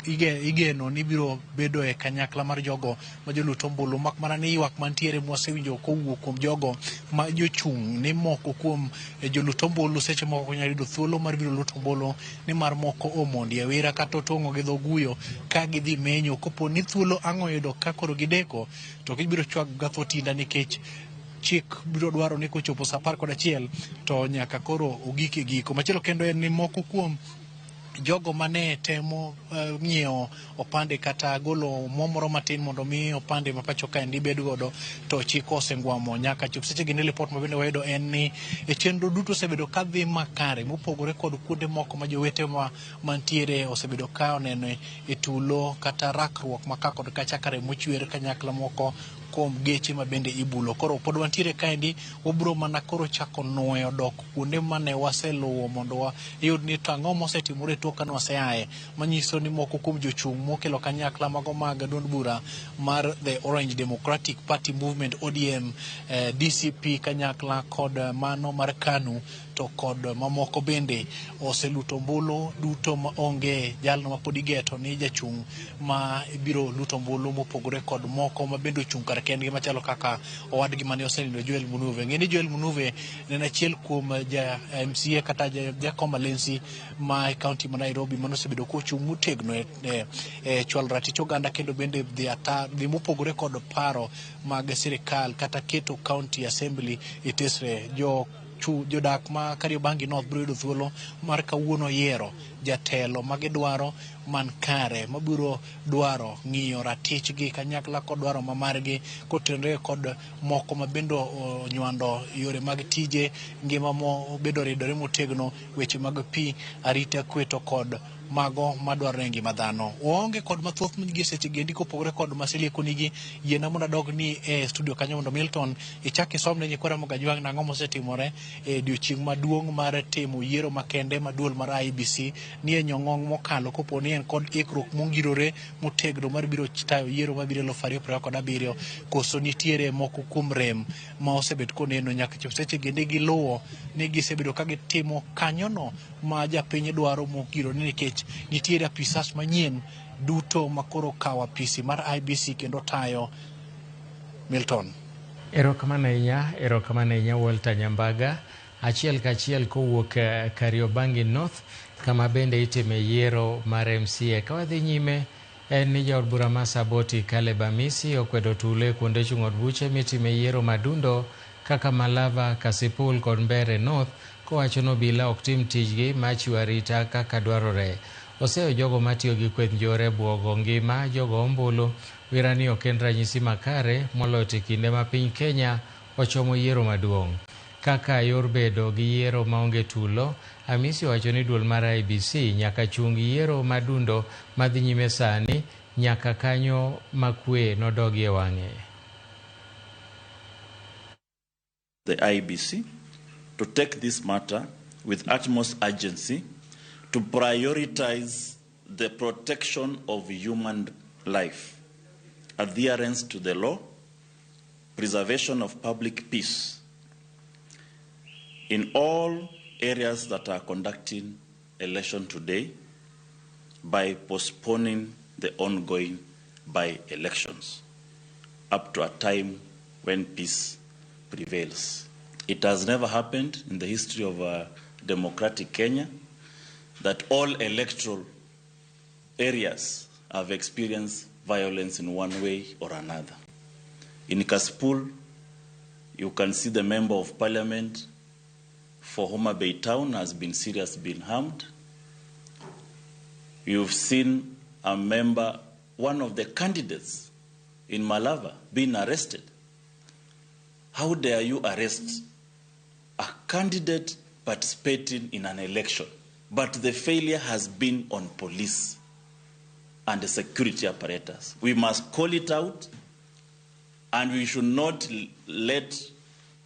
igeno ni biro bedo e kanyakla mar jogo ma joluto ombulu, mak mana ni ywak mantiere mwasewinjo kowuok kuom jogo ma jochung' ni moko kuom joluto ombulu seche moko ok nyal yudo thuolo mar biro luto ombulu nimar moko omondi e wira kata otong'o gi dho guyo ka gidhi menyo. Kopo ni thuolo ang' oyudo ka koro gideko to gibiro chwak gatho tinda, nikech chik biro dwaro ni kochopo saa 11 to nyaka koro ogik e giko. Machielo kendo en ni moko kuom jogo mane temo ng'iewo opande kata golo mo moro matin mondo mi opande ma pacho kaendi bed godo to chik osengwamo. Nyaka chop sechegi ni lipot ma bende wayudo en ni e chenro duto osebedo kadhi makare mopogore kod kuonde moko ma jowetewa mantiere osebedo ka oneno e tulo kata rakruok ma ka kod kacha kare mochwer kanyakla moko kuom geche ma bende ibulo. Koro pod wantiere kaendi, wabiro mana koro chako nuoyo dok kuonde mane waseluwo mondo wayud ni to ang'o mosetimore tok kane waseaye, manyiso ni moko kuom jochung' mokelo kanyakla mago mag duond bura mar The Orange Democratic Party Movement ODM, DCP kanyakla kod mano mar KANU to kod mamoko bende oseluto ombulu duto ma onge jalno ma pod igeto ni jachung' ma biro luto ombulu, mopogore kod moko ma bende ochung' kar kendgi machalo kaka owadgi mane osenindo Joel Munuve. Ng'e ni Joel Munuve ne en achiel kuom ja MCA kata jakom Alensi ma e kaunti ma Nairobi mane osebedo kochung' motegno e chwalo ratich oganda kendo bende dhi mopogore kod paro mag sirikal kata keto county assembly e tesre. Jodak ma Kariobangi North biro yudo thuolo mar kawuono yiero jatelo magidwaro man kare mabiro dwaro ng'iyo ratichgi kanyakla kod dwaro ma margi kotenore kod moko ma bende onywando yore mag tije, ngima mobedo ridore motegno, weche mag pi, arita kwe to kod mago madwarore e ngima dhano. Waonge kod mathoth gi seche gendi kopogore kod maselieko nigi. Yiena mondo adog ni e studio kanyo mondo Milton ichak isomne nyikwa Ramogi Ajwang' nang'o mosetimore e odiochieng' maduong' mar timo yiero makende ma duol mar IEBC ni e nyong'ong' mokalo kopo ni en kod ikruok mongirore motegno mar biro tayo yiero mabiro 2027, koso nitiere moko kuom rem ma osebet koneno nyaka chop seche gendi giluwo ni gisebedo ka gitimo kanyono ma japiny dwaro mongirore, nikech nitiere apisas manyien duto makoro kawo apisi mar IEBC kendo tayo. Milton. Erokamano ahinya Walter Nyambaga. Achiel kachiel kowuok Kariobangi North kama bende itime yiero mar MCA. Ka wadhi nyime en ni jaod bura ma Saboti Caleb Amisi okwedo tulo e kuonde chung' od buche mitime yiero madundo kaka Malava, Kasipul kod Mbeere North, kowacho ni obila ok tim tijgi mar chiwo arita kaka dwarore. Oseyo jogo matiyo gi kweth njore buogo ngima jogo ombulu wira ni ok en ranyisi makare moloyo to e kinde ma piny Kenya ochomo yiero maduong'. Kaka yor bedo gi yiero maonge tulo, Amisi owacho ni duol mar IEBC nyaka chung yiero madundo madhi nyime sani nyaka kanyo ma kwe nodogi e wang'e. The IEBC to take this matter with utmost urgency, to prioritize the protection of human life, adherence to the law, preservation of public peace in all areas that are conducting election today by postponing the ongoing by-elections up to a time when peace prevails. It has never happened in the history of democratic Kenya that all electoral areas have experienced violence in one way or another. In Kasipul, you can see the member of parliament for Homa Bay Town has been seriously been harmed. You've seen a member, one of the candidates in Malava, being arrested. How dare you arrest a candidate participating in an election? But the failure has been on police and the security apparatus. We must call it out, and we should not let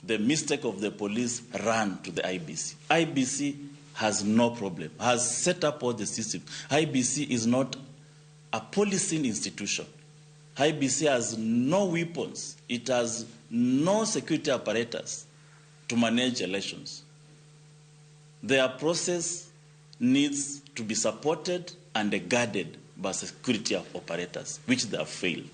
the mistake of the police run to the IEBC. IEBC has no problem, has set up all the systems. IEBC is not a policing institution. IEBC has no weapons. It has no security apparatus to manage elections. Their process needs to be supported and guarded by security operators, which they have failed.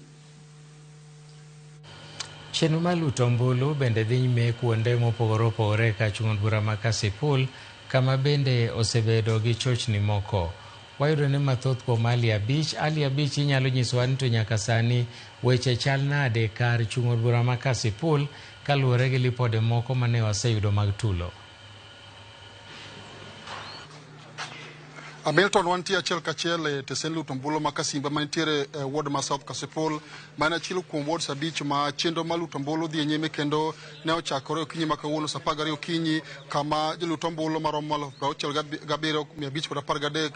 Chenro mar luto ombulu bende dhi nyime kuonde mopogore opogore ka chung' od bura ma Kasipul kama bende osebedo gi chochni moko. Wayudo ni mathoth kuom Ali Abich. Ali Abich inyalo nyisowa ni to nyaka sani weche chal nade kar chung' od bura ma Kasipul kaluwore gi lipode moko mane waseyudo mag tulo. Milton, wantie achiel kachiel e tesen luto ombulu ma Kasimba mantiere e ward ma South Kasipul, ma en achiel kuom wards 5 ma chenro mar luto ombulu dhi nyime kendo ne ochakore okinyi ma kawuono saa 12 okinyi, kama joluto ombulu maromo 67,513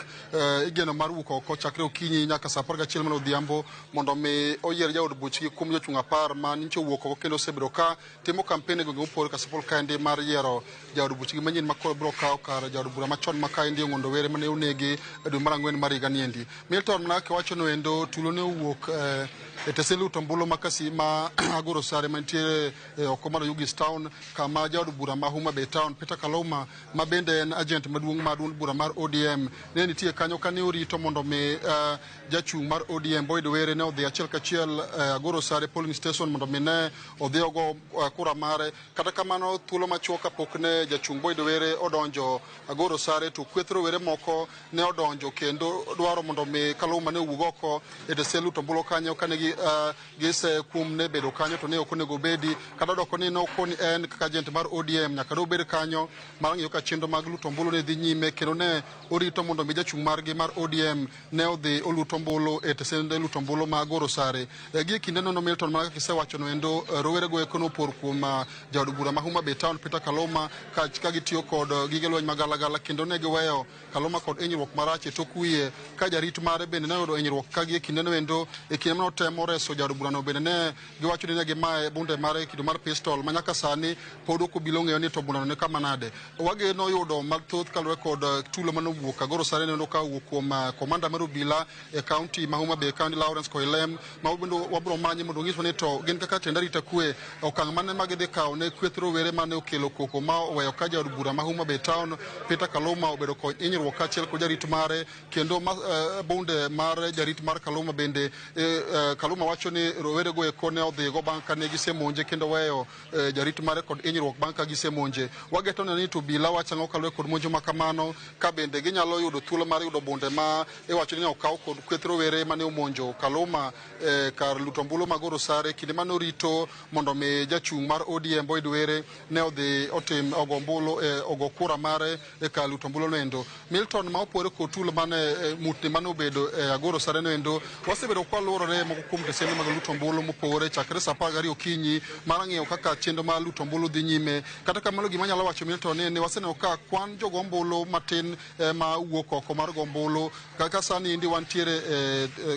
igeno mar wuok oko chakre okinyi nyaka saa 11 mar odhiambo mondo mi oyier jaod buchgi kuom jochung' 10 ma nyocha owuok oko kendo osebedo ka timo kampen e gwenge mopogore Kasipul kaendi mar yiero jaod buchgi manyien ma koro biro kawo kar jaod bura machon ma kaendi Ong'ondo Were mane onegi e dwe mar 4 mar higa niendi. Milton, mana kaka wacho endo tulo ne owuok e tesen luto ombulu ma ma Agoro Sare mantiere oko mar Oyugis Town, kama jaod bura ma Homa Bay Town Peter Kaluma ma bende en agent maduong' mar duond bura mar ODM ne nitie kanyo kane orito mondo mi jachung' mar ODM Boyd Were ne odhi achiel kachiel Agoro Sare polling station mondo mi ne odhi ogo kura mare. Kata kamano thuolo machuok kapok ne jachung' Boyd Were odonjo Agoro Sare to kweth rowere moko ne odonjo kendo dwaro mondo mi Kaluma ne owuog oko e tesen luto ombulu kanyo kane gise kuom ne bedo kanyo to ne ok onego obedi kata doko ni nokoni en kaka agent mar ODM nyaka obed kanyo mar ng'iyo ka chenro mag luto ombulu ne dhi nyime kendo ne orito mondo mi jachung' margi mar ODM ne odhi oluto ombulu e tesen luto ombulu ma Agoro Sare. Gi e kinde nono Milton, mana kaka isewacho no endo, rowere go eko nopor kuom jaod bura ma Homa Bay Town Peter Kaluma ka gitiyo kod gige lweny magalagala kendo ne giweyo Kaluma kod hinyruok marach e tok wiye ka jarit mare bende ne oyudo hinyruok ka gi e kinde no endo e kinde mane otemo reso jaod burano bende ne giwacho ni ne gimaye bunde mare kido mar pistol ma nyaka sani pod ok obilo ng'eyo ni to bundano ni kama nade. Wageno yudo mathoth kaluwore kod tulo mane owuok Agoro Sare nendo ka owuok kuom komanda mar obila e kaunti ma Homa Bay County Lawrence Koilem ma bende wabiro manye mondo onyiswa ni to gin kaka tend arita kwe okang' mane ma gidhi kawo ne kweth rowere mane okelo koko ma oweyo ka jaod bura ma Homa Bay Town Peter Kaluma obedo kod hinyruok kaachiel kod jarit mare kendo bunde mar jarit mar Kaluma bende Kaluma wacho ni rowere go eko ne odhi go bang' kane gisemonje kendo weyo jarit mare kod hinyruok bang' ka gisemonje. Wageto ni to obila wacho ang'o kaluwore kod monjo ma kamano ka bende ginyalo yudo thuolo mar yudo bunde ma iwacho ni okaw kod kweth rowere mane omonjo Kaluma kar luto ombulu ma Agoro Sare kinde mane orito mondo mi jachung' mar ODM Boyd Were ne odhi otim ogo ombulu ogo kura mare e kar luto ombulu noendo. Milton, ma opore kod tulo mane mutni mane obedo e Agoro Sare noendo, wasebedo kwa luorore moko kuom tesende mag luto ombulu mopogore chakre saa 12 okinyi mar ng'iyo kaka chenro mar luto ombulu dhi nyime. Kata kamano gima anyalo wacho Milton ni waseneno ka kwan jogo ombulu matin ma wuok oko mar go ombulu kaka sani endi wantiere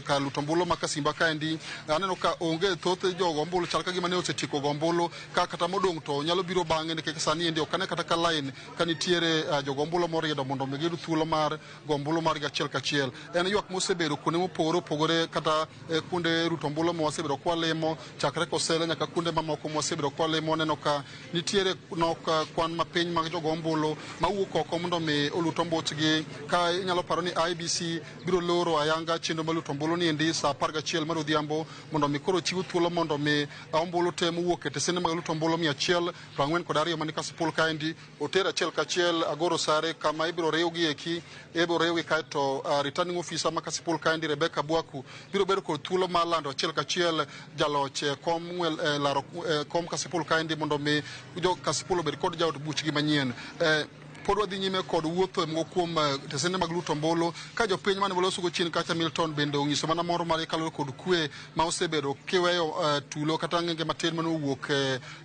kar luto ombulu ma Kasimba kaendi aneno ka onge thoth jogo ombulu chal ka gima ne osetieko go ombulu ka kata modong' to nyalo biro bang'e nikech sani endi ok ane kata ka line ka nitiere jogo ombulu moriedo mondo mi giyud thuolo mar go ombulu margi achiel kachiel. En ywak mosebedo kuonde mopogore opogore kata kuonde kuonde ruto ombulu ma wasebedo kwalimo chakre Kosele nyaka kuonde mamoko ma wasebedo kwalimo, waneno ka nitiere nok kwan mapiny mag jogo ombulu mawuok oko mondo mi olut ombuchgi. Ka inyalo paro ni IBC biro loro ayanga chenro mar luto ombulu ni endi saa 11 mar odhiambo mondo mi koro chiw thuolo mondo mi ombulu te mowuok e tesende mag luto ombulu 142 mani Kasipul kaendi oter achiel kachiel Agoro Sare kama ibiro riwgi eki, ibiro riwgi kaeto returning officer ma Kasipul kaendi Rebecca Bwaku biro bedo kod thuolo mar lando achiel kachiel jaloch kom ng'wel laro kom Kasipul kaendi mondo mi jo Kasipul obed kod jaod buchgi manyien. Pod wadhi nyime kod wuotho e moko kuom tesende mag luto ombulu ka jopiny mane waloso go chien kacha Milton bende onyiso mana mor mare kaluwore kod kwe ma osebedo kiweyo tulo kata ng'enge matin mane owuok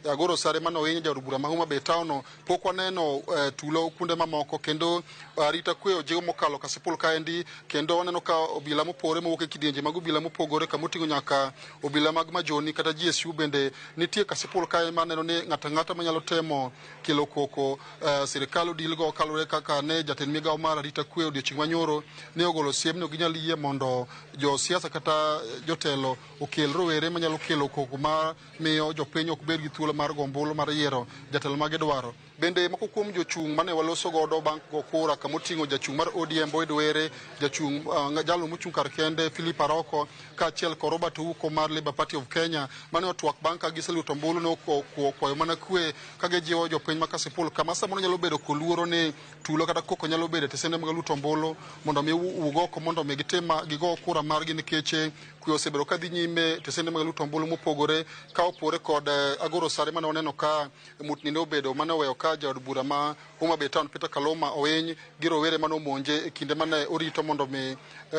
Agoro Sare mane ohinyo jaod bura ma Homa Bay town. Pok waneno tulo kuonde mamoko kendo arita kwe ojiw mokalo Kasipul kaendi, kendo waneno ka obila mopogore mowuok e kidienje mag obila mopogore kamoting'o nyaka obila mag Majoni kata GSU bende nitie Kasipul kae maneno ni ng'ato ang'ata manyalo temo kelo koko sirikal odil go kaluwore kaka ne jatend migawo mar arita kwe odiochieng' manyoro ne ogolo siem ni ok ginyal yie mondo josiasa kata jotelo okel rowere manyalo kelo koko mar miyo jopiny ok bed gi thuolo mar go ombulu mar yiero jatelo ma gidwaro. Bende moko kuom jochung' mane waloso godo bang' go kura kamoting'o jachung' mar ODM Boyd Were, jachung' jalo mochung' kar kende Philip Aroko kaachiel kod Robert Ouko mar Labour Party of Kenya mane otwak bang' ka giseluto ombulu ne okwayo mana kwe ka gijiwo jopiny ma Kasipul kama samoro nyalo bedo koluoro ni tulo kata koko nyalo bedo e tesende mag luto ombulu mondo mi wuog oko mondo mi gitim gigo kura margi nikech kwe osebedo kadhi nyime tesende mag luto ombulu mopogore ka opore kod Agoro Sare mane waneno ka mutni ne obedo mane oweyo ka jaod bura ma Homa Bay Town Peter Kaloma owiny gi rowere mane omonje e kinde mane orito mondo mi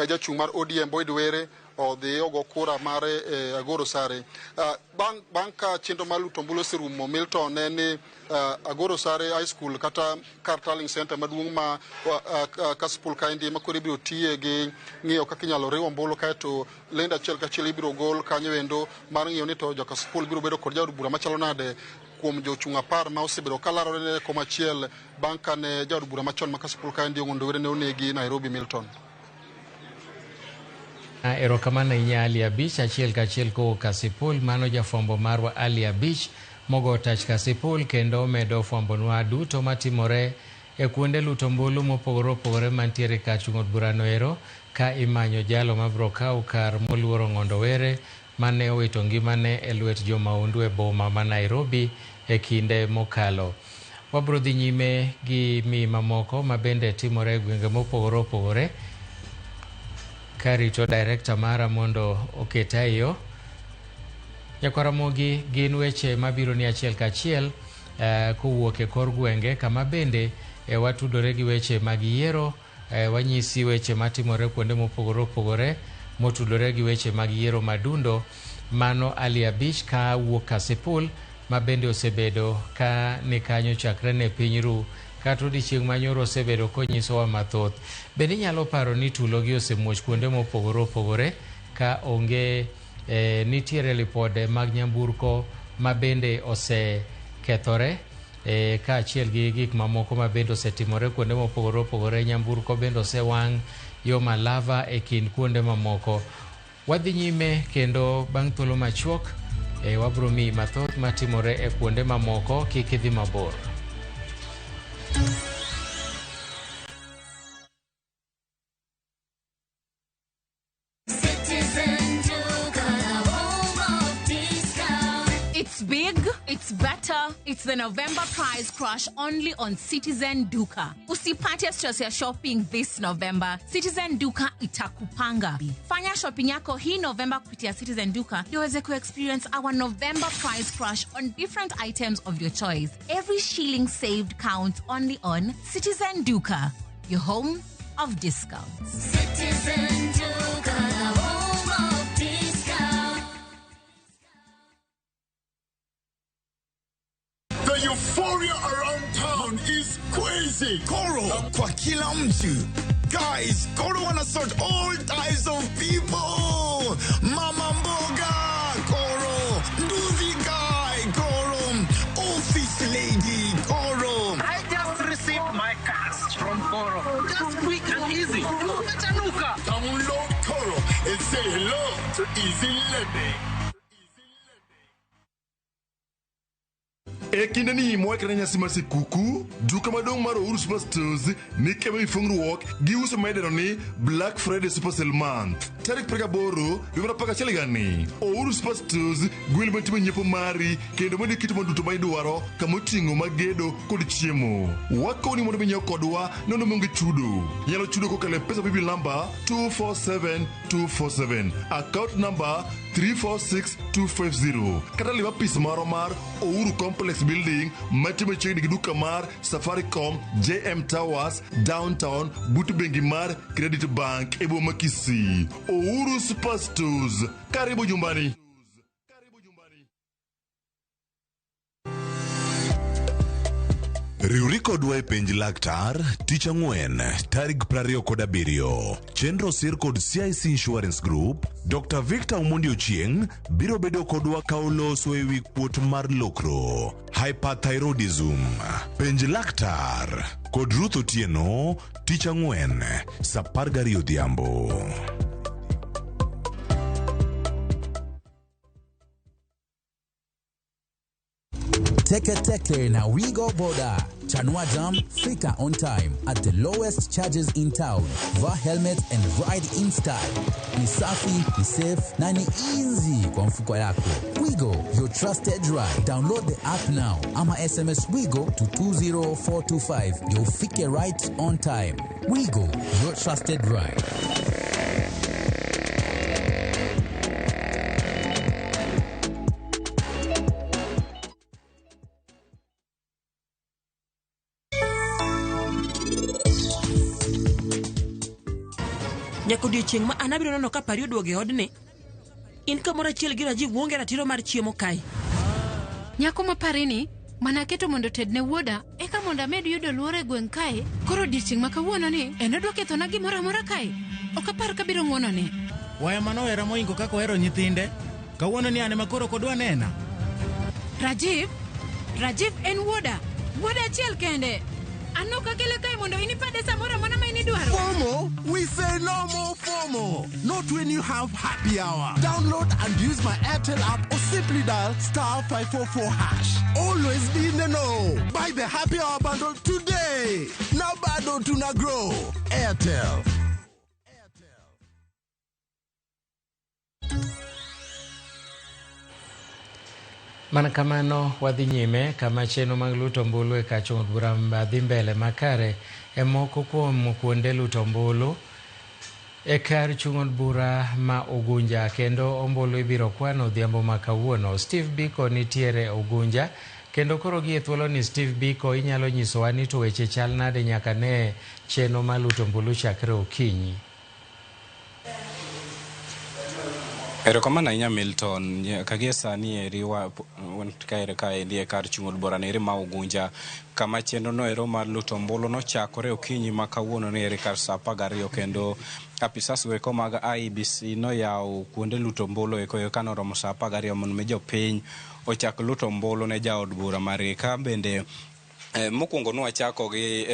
jachung' mar ODM Boyd Were odhi ogo kura mare e Agoro Sare. Bang' ka chenro mar luto ombulu oserumo, Milton ne ni Agoro Sare High School kata kar tallying center maduong' ma Kasipul kaendi ma koro ibiro tiye gi ng'iyo kaka inyalo riw ombulu kaeto lendo achiel kachiel ibiro gol kanyo endo mar ng'iyo ni to jo Kasipul biro bedo kod jaod bura machalo nade kuom jochung' 10 ma osebedo kalarore ne kom achiel bang' kane jaod bura machon ma Kasipul kaendi Ong'ondo Were ne onegi Nairobi. Milton. Erokamano ahinya Ali Abich achiel kachiel kowuok Kasipul. Mano jafwambo marwa Ali Abich mogo tach Kasipul kendo omedo fwambonwa duto matimore e kuonde luto ombulu mopogore opogore mantiere kar chung' od burano ero ka imanyo jalo mabiro kawo kar moluoro Ong'ondo Were mane owito ngimane e lwet jomahundu e boma ma Nairobi e kinde mokalo. Wabiro dhi nyime gi mi mamoko ma bende timore e gwenge mopogore opogore karito director mara mondo oketa e yo. Nyakwaramogi gin weche mabiro ni achiel kachiel kowuok e kor gwenge kama bende watudore gi weche mag yiero, wanyisi weche matimore kuonde mopogore opogore motudore gi weche mag yiero madundo. Mano Ali Abich ka wuok Kasipul ma bende osebedo ka ni kanyo chakre ne piny ru kata odiochieng' manyoro osebedo konyisowa mathoth. Bende inyalo paro ni tulogi osemuoch kuonde mopogore opogore ka onge nitiere lipode mag nyamburko ma bende osekethore kaachiel gi gik mamoko ma bende osetimore kuonde mopogore opogore. Nyamburko bende osewang' yo Malava e kind kuonde mamoko. Wadhi nyime kendo bang' thuolo machuok wabiro miyi mathoth matimore e kuonde mamoko. Kik idhi mabor. It's big, it's better, it's the November price crash only on Citizen Duka. Usipate stress ya shopping this November. Citizen Duka itakupanga. Fanya shopping yako hii November kupitia Citizen Duka ndio uweze ku-experience our November price crash on different items of your choice. Every shilling saved counts only on Citizen Duka, your home of discounts. Citizen Duka, home of discounts. The euphoria around town is crazy. Koro kwa kila mtu. Guys, Koro wanna sort all types of people. Mama mboga, Koro. Nduthi guy, Koro. Office lady, Koro. I just received my cash from Koro. Just quick and easy. Download Koro and say hello to easy lending. E kindeni mwakre nyasi mar sikuku, duka maduong' mar Uhuru Superstores ni kema ifungruok gi uso maideno ni Black Friday Super Sale Month. Tarik 28 dwe mar 11 higani, Uhuru Superstores gwel matimo nyiepo mari kendo mondo iket mwandu duto ma idwaro kamoting'o mag gedo kod chiemo. Wakoni mondo minyiew kodwa nono maonge chudo. Inyalo chudo kokalo e pesa paybill number 247247, account number 346250 kata lim apis marwa mar Uhuru Complex Building mantie machiegni gi duka mar Safaricom JM Towers Downtown but bengi mar Credit Bank e boma Kisii. Uhuru Superstores, karibu nyumbani. Riwri kodwa e penj laktar tich ang'wen tarik 27. Chenro sir kod CIC Insurance Group. Dr. Victor Omondi Ochieng' biro bedo kodwa ka oloso e wi kuot mar lokro hyperthyroidism. Penj laktar kod Ruth Otieno tich ang'wen saa 12 odhiambo. Teke Teke na Wigo Boda. Chanua Jam, fika on time at the lowest charges in town. Vaa helmet and ride in style. Ni safi, ni safe na ni easy kwa mfuko yako. Wigo, your trusted ride. Download the app now ama SMS Wigo to 20425 ndio ufike right on time. Wigo, your trusted ride. Nyaka odiechieng' ma an abiro neno ka pari oduogo e odni. In kamoro achiel gi Rajiv uonge ratiro mar chiemo kae. Nyako ma parini mana keto mondo oted ne wuoda eka mondo amed yudo luor e gweng' kae. Koro odiechieng' ma kawuono ni en odwa kethona gimoro amora kae. Ok apar kabiro ng'wonone. Waya mano ohera mohingo kaka ohero nyithinde. Kawuono ni an ema koro ok odwa nena. Rajiv, Rajiv en wuoda. Wuoda achiel kende. An ok akele kae mondo inipade samoro amora ma in idwaro. FOMO? We say no more FOMO. Not when you have happy hour. Download and use my Airtel app or simply dial star 544 hash. Always be in the know. Buy the happy hour bundle today. Now bado tuna grow. Airtel. Mana kamano wadhi nyime kama chenro mag luto ombulu e kar chong'o bura dhi mbele makare e moko kuom kuonde luto ombulu e kar chung' od bura ma Ugunja kendo ombulu ibiro kwano odhiambo ma kawuono. Steve Biko nitiere Ugunja kendo koro gie thuolo ni Steve Biko inyalo nyisowa ni to weche chal nade nyaka ne chenro mar luto ombulu chakre okinyi. Erokamano ahinya Milton, kagie sani eri wan kaere kaendi e kar chung' od bura ni eri ma Ugunja kama chenro no ero mar luto ombulu nochakore okinyi ma kawuono ni eri kar saa 12 kendo apisas go mag IEBC noyawo kuonde luto ombulu eko kanoromo saa 12 mondo mi jopiny ochak luto ombulu ne jaod bura margi. Ka bende mokwongo nwachako gi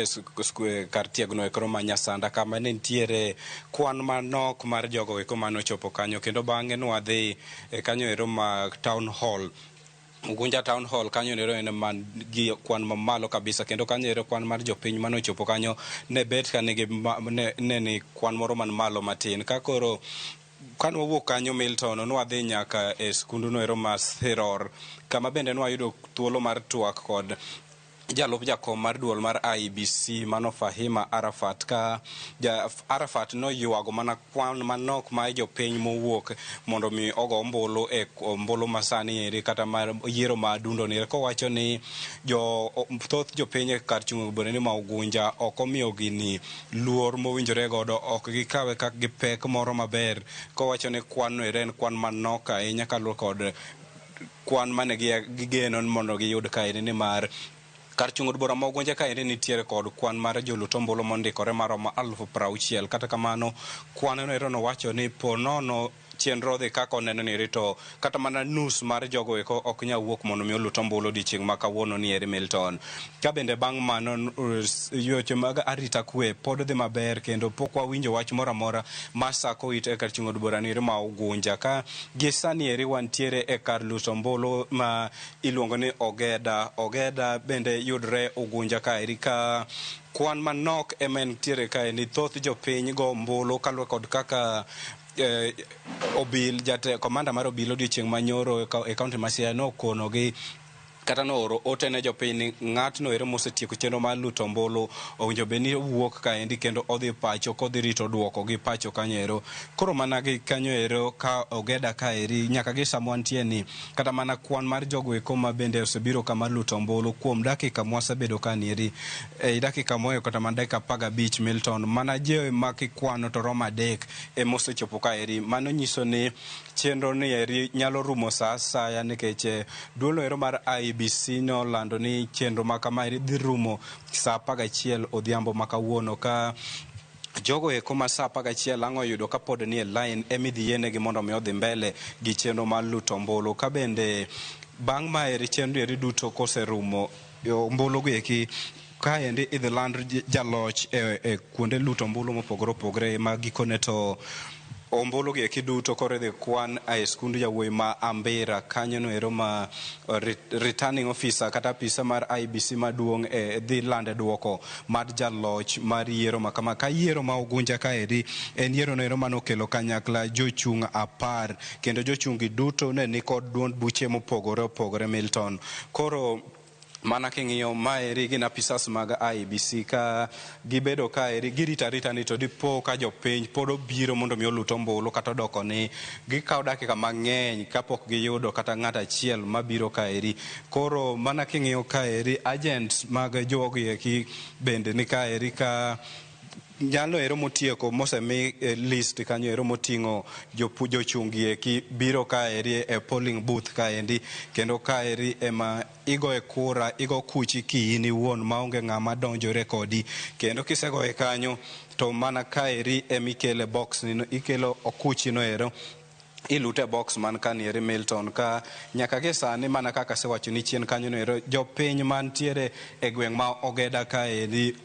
kar tiegno eko ma Nyasanda kama ne nitiere kwan manok mar jogo eko manochopo kanyo kendo bang'e nwadhi kanyo ero ma Town Hall Ugunja Town Hall kanyo ero en man gi kwan mamalo kabisa kendo kanyo ero kwan mar jopiny manochopo kanyo ne bet ka nigi ne ni kwan moro man malo matin. Ka koro kane wawuok kanyo Milton nwadhi nyaka e skunduno ero ma Siror kama bende nwayudo thuolo mar twak kod jalup jakom mar duol mar IEBC mano Fahima Arafat ka Arafat noywago mana kwan manok ma jopiny mowuok mondo mi ogo ombulu e ombulu masani eri kata mar yiero ma dundo ni kowacho ni thoth jopiny e kar chung' bura ni ma Ugunja ok omiyo gini luor mowinjore godo, ok gikawe kaka gi pek moro maber, kowacho ni kwan no ere en kwan manok ahinya kaluwore kod kwan mane gigeno mondo giyud kaeri nimar kar chung' od bura ma Ugunja kaendi nitiere kod kwan mar jolut ombulu mondikore maromo 60,000. Kata kamano kwan no ero nowacho ni po nono chenro dhi kaka oneno ni eri to kata mana nus mar jogo eko ok nyal wuok mondo mi olut ombulu odiochieng' ma kawuono ni eri Milton. Ka bende bang' mano weche mag arita kwe pod dhi maber kendo pok wawinjo wach moro amora ma sako it e kar chung' od bura ni eri ma Ugunja. Ka gi sani eri wantiere e kar luto ombulu ma iluongo ni Ogeda. Ogeda bende yudre Ugunja ka eri ka kwan manok ema entiere kae ni thoth jopiny go ombulu kaluwore kod kaka obil jate komanda mar obila odiochieng' manyoro e kaunti ma Siaya nokonogi kata nooro ote ne jopiny ni ng'atno ero mosetieko chenro mar luto ombulu owinjo bed ni owuok kaendi kendo odhi pacho kodhi rito duoko gi pacho kanyo ero. Koro mana gi kanyo ero ka Ogeda kaeri nyaka gi sama wantie ni kata mana kwan mar jogo eko ma bende osebiro kama luto ombulu kuom dakika mwasebedo ka nieri ei dakika moyo kata mana dakika 15 Milton mana je ma kikwano to romo 3 emosechopo kaeri. Mano nyiso ni chenro ni eri nyalo rumo sa asaya nikech duol ero mar IEBC nolando ni chenro ma kama eri dhi rumo sa 11 odhiambo ma kawuono ka jogo eko ma sa 11 ang' oyudo kapod ni e line emidhi yienegi mondo mi odhi mbele gi chenro mar luto ombulu. Ka bende bang' ma eri chenro eri duto koserumo ombulu gi eki kaendi idhi land jaloch e kuonde luto ombulu mopogore opogore ma gikone to ombulu gi eki duto koro idhi kwan e skund yawuoyi ma Ambira kanyo no ero ma returning officer kata apisa mar IEBC maduong' dhi lande duoko mar jaloch mar yiero ma kama. Ka yiero ma Ugunja kaeri en yiero no ero manokelo kanyakla jochung' 10 kendo jochung' gi duto ne nikod duond buche mopogore opogore Milton. Koro mana king'iyo maeri gin apisas mag IEBC ka gibedo kaeri girito arita ni to dipo ka jopiny pod obiro mondo mi olut ombulu kata odoko ni gikawo dakika mang'eny kapok giyudo kata ng'at achiel mabiro kaeri. Koro mana king'iyo kaeri agents mag jogi eki bende ni kaeri ka nyalo ero motieko mosemi list kanyo ero moting'o jochung' gi eki biro kaeri e polling booth kaendi kendo kaeri ema igoye kura igo kuchi kiin iwuon maonge ng'ama donjore kodi kendo kisegoye kanyo to mana kaeri emikele box ni ikelo okuchi no ero ilute box man kanieri Milton. Ka nyaka gi sani mana kaka asewacho ni chien kanyo no ero jopiny mantiere e gweng' ma Ogeda kaeri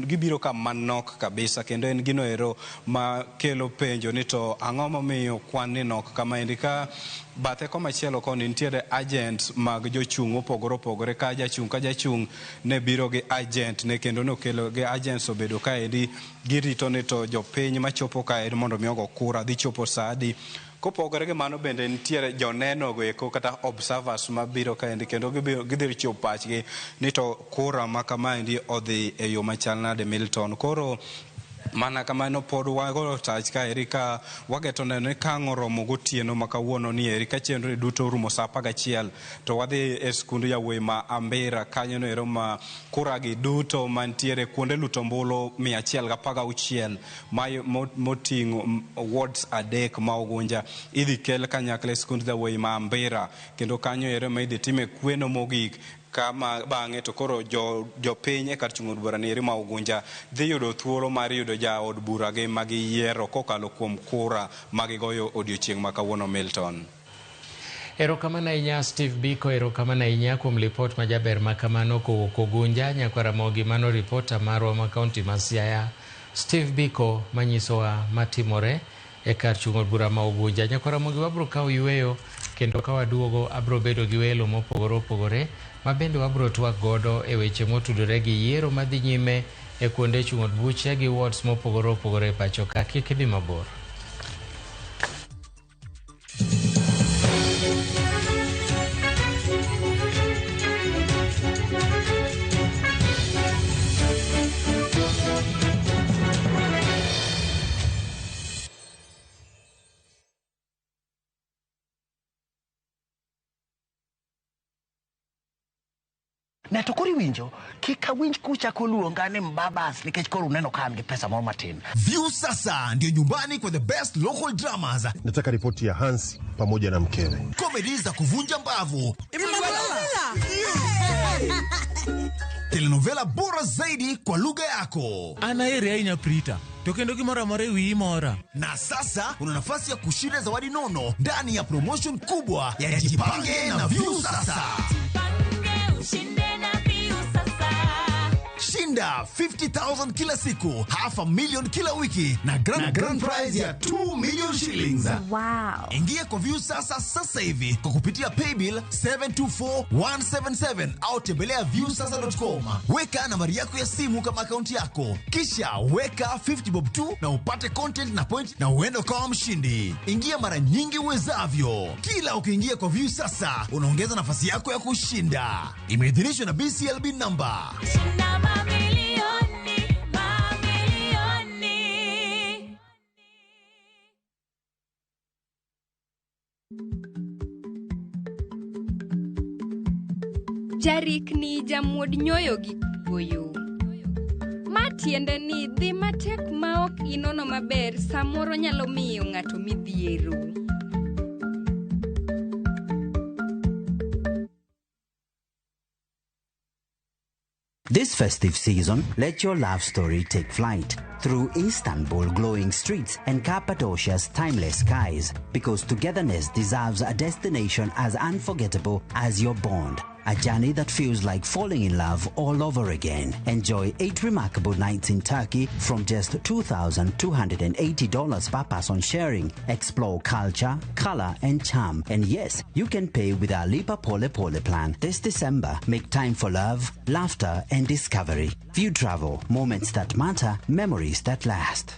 gibiro ka manok kabisa kendo en gino ero ma kelo penjo ni to ang'o momiyo kwan ni nok kamaendi. Ka bathe komachielo koni nitiere agents mag jochung' mopogore opogore ka jachung' ka jachung' ne biro gi agent ne kendo nokelo gi agents obedo kaendi girito ni to jopiny machopo kaendi mondo mi ogo kura dhi chopo sa adi. Kopogore gi mano bende nitiere joneno go eko kata observers mabiro kaendi kendo gidhi chiwo pachgi ni to kura ma kamaendi odhi e yo machal nade Milton. Koro mana kamano pod wagoyo tach kaeri ka wageto neno ni ka ang' oromo gotieno ma kawuono ni eri ka chenro duto orumo sa 11 to wadhi e skund yawuoyi ma Ambira kanyo no ero ma kura gi duto mantiere kuonde luto ombulu 116 moting'o wards 3 ma Ugunja idhi kel kanyakla e skund yawuoyi ma Ambira kendo kanyo ero ma idhi time kweno mogik kama bang'e to koro jopiny e kar chung' od bura ni eri ma Ugunja dhi yudo thuolo mar yudo jaod bura gi ma giyiero kokalo kuom kura ma gigoyo odiochieng' ma kawuono Milton. Erokamano ahinya Steve Biko, erokamano ahinya kuom lipot majaber ma kamano kowuok Ugunja. Nyakwar Ramogi, mano ripota marwa ma kaunti ma Siaya Steve Biko manyisowa matimore e kar chung' od bura ma Ugunja. Nyakwar Ramogi, wabro kawo yweyo kendo ka waduogo abro bedo gi welo mopogore opogore ma bende wabro twak godo e weche motudore gi yiero madhi nyime e kuonde chung' od buche gi wards mopogore opogore e pacho ka. Kik idhi mabor. Ne to koro iwinjo kik awinj kuchako luonga ni mbabas nikech koro uneno ka an gi pesa moro matin. View sasa ndio nyumbani kwa the best local dramas. Nataka ripoti ya Hans pamoja na mkewe. Comedy za kuvunja mbavu. Telenovela bora zaidi kwa lugha yako. An aheri ahinya Prita, to kendo gimoro amora e wiyi mora. Na sasa una nafasi ya kushinda zawadi nono ndani ya promotion kubwa ya Jipange na Viusasa. Shinda 50,000 kila siku, half a million kila wiki na grand prize ya 2 million shillings. Wow. Ingia kwa Viusasa sasa hivi kwa kupitia paybill 724177 au tembelea viusasa.com. Weka nambari yako ya simu kama akaunti yako, kisha weka 50 bob tu na upate content na point na uende ukawa mshindi. Ingia mara nyingi uwezavyo. Kila ukiingia kwa Viusasa unaongeza nafasi yako ya kushinda. Imeidhinishwa na BCLB number. Jarikni jamuod nyoyo gi kuoyo. Ma tiende ni dhi matek ma ok inono maber samoro nyalo miyo ng'ato midhiero. This festive season, let your love story take flight through Istanbul glowing streets and Cappadocia's timeless skies, because togetherness deserves a destination as unforgettable as your bond. A journey that feels like falling in love all over again. Enjoy 8 remarkable nights in Turkey from just $2,280 per person sharing. Explore culture, color, and charm. And yes, you can pay with our Lipa Pole Pole plan. This December, make time for love, laughter, and discovery. View Travel, moments that matter, memories that last.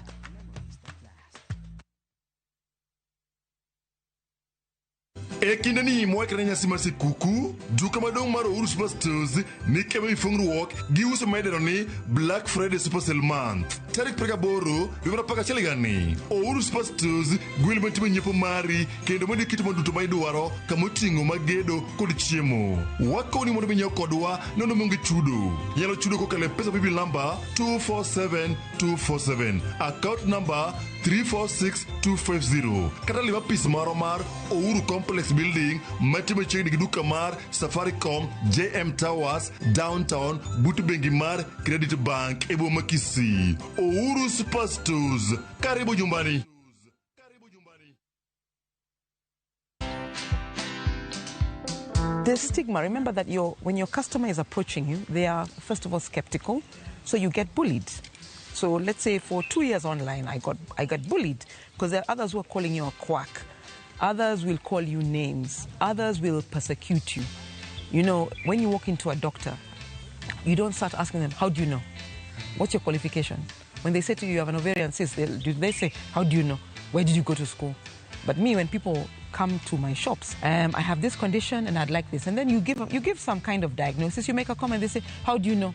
E kindeni moikre nyasi mar sikuku, duka maduong' mar Uhuru Superstores ni kema ifungruok gi uso maidendo ni Black Friday Super Sale Month. Tarik 28 dwe mar 11 higani, Uhuru Superstores gwel matimo nyiepo mari kendo mondo iket mwandu duto ma idwaro kamoting'o mag gedo kod chiemo. Wakoni mondo minyiew kodwa nono maonge chudo. Inyalo chudo kokalo e pesa paybill number 247247, account number 346250, kata lim apis marwa mar Uhuru Complex Building mantie machiegni gi duka mar Safaricom JM Towers Downtown but bengi mar Credit Bank e boma Kisii. Uhuru Superstores, karibu nyumbani. The stigma, remember that when your customer is approaching you, they are first of all skeptical, so you get bullied. So let's say for 2 years online, I got bullied because there are others who are calling you a quack. Others will call you names. Others will persecute you. You know, when you walk into a doctor, you don't start asking them, how do you know? What's your qualification? When they say to you, you have an ovarian cyst, they say, how do you know? Where did you go to school? But me, when people come to my shops, I have this condition and I'd like this. And then you give some kind of diagnosis, you make a comment, they say, how do you know?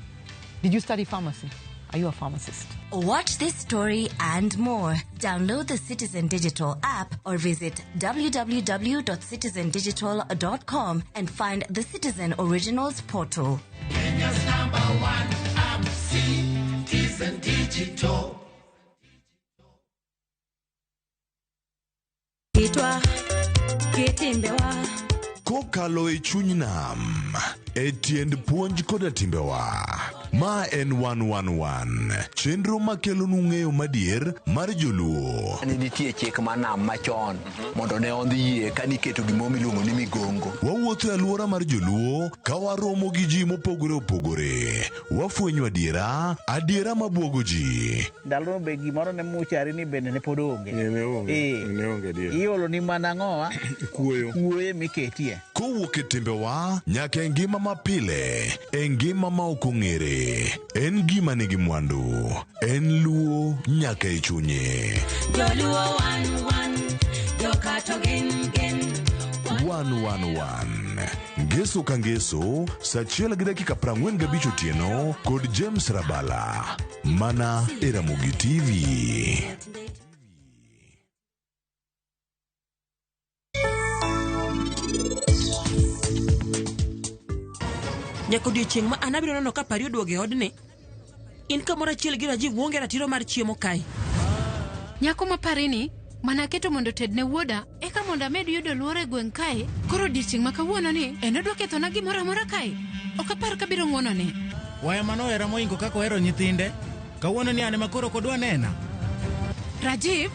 Did you study pharmacy? Are you a pharmacist? Watch this story and more. Download the Citizen Digital app or visit www.citizendigital.com and find the Citizen Originals portal. Kenya's number one app, Citizen Digital. Kokalo e chuny nam, e tiend puonj koda timbewa. Ma en 111, chenro makelonu ng'eyo madier mar joluo. Ne nitie chik mar nam machon mondo ne ondhi yie ka niketo gimoro miluongo ni migongo. Wawuotho e alwora mar joluo ka waromo gi ji mopogore opogore. Wafwenyo adiera, adiera mabuogo ji. Ndalono be gimoro ne muchari ni bende ne pod onge. Ne onge adier. Iolo ni mana ang'owa? Kuoyo. Kuoyo miketie. Kowuok e timbewa nyaka e ngima mapile, e ngima ma ok ong'ere. En gima nigi mwandu, en luo nyaka e chunye. Joluo wan wan, jokato gin gin. 111 Ngeso ka ngeso, saa 1:45 otieno kod James Rabala, mana e Ramogi TV. Nyaka odiechieng' ma an abiro neno ka Pari oduogo e odni, in kamoro achiel gi Rajiv uonge ratiro mar chiemo kae. Nyako ma Pari ni mana keto mondo otedne wuoda eka mondo amed yudo luor e gweng' kae. Koro odiechieng' ma kawuono ni en odwa kethona gimoro amora kae. Ok apar kabiro ng'wonone. Waya mano ohera moingo kaka ohero nyithinde. Kawuono ni an ema koro ok odwa nena. Rajiv,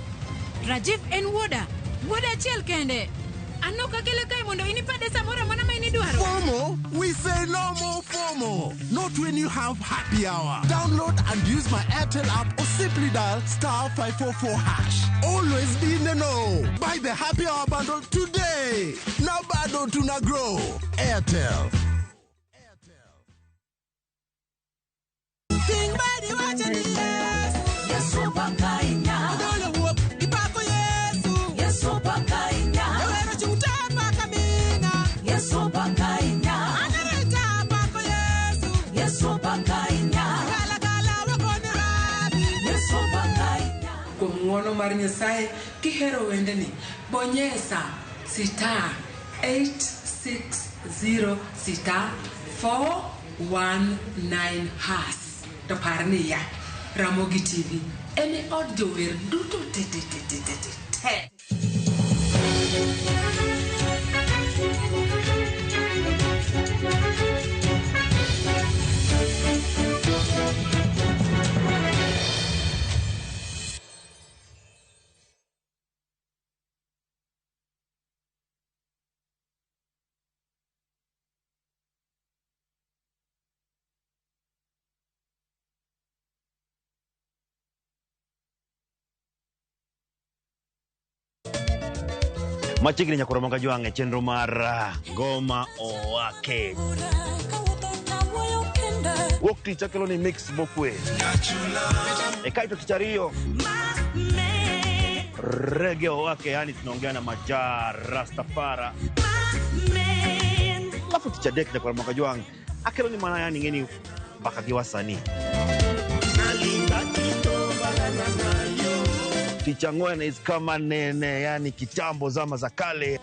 Rajiv en wuoda. Wuoda achiel kende. An ok akele kae mondo in ipade samoro amora ma in idwaro. FOMO? We say no more FOMO. Not when you have happy hour. Download and use my Airtel app or simply dial star 544 hash. Always be in the know. Buy the happy hour bundle today. Now bado tuna grow. Airtel. Kuom ng'uono mar Nyasaye kihero wendeni, bonyesa star 860 star 419 hash. To par niya, Ramogi TV en e od jower duto te te te te te te te. Machiegni nyakoro moga jwang' e chenro mar Ngoma Owake. Wuok tich akelo ni mix mokwe. E kaito tich ariyo Reggae Owake, yani tunaongea na Maja Rastafara. Alafu tich adek nyakoro moga jwang' akelo ni mana yani ng'eni mbaka gi wasanii. Tich ang'wen is kama nene, yani kitambo zama za kale.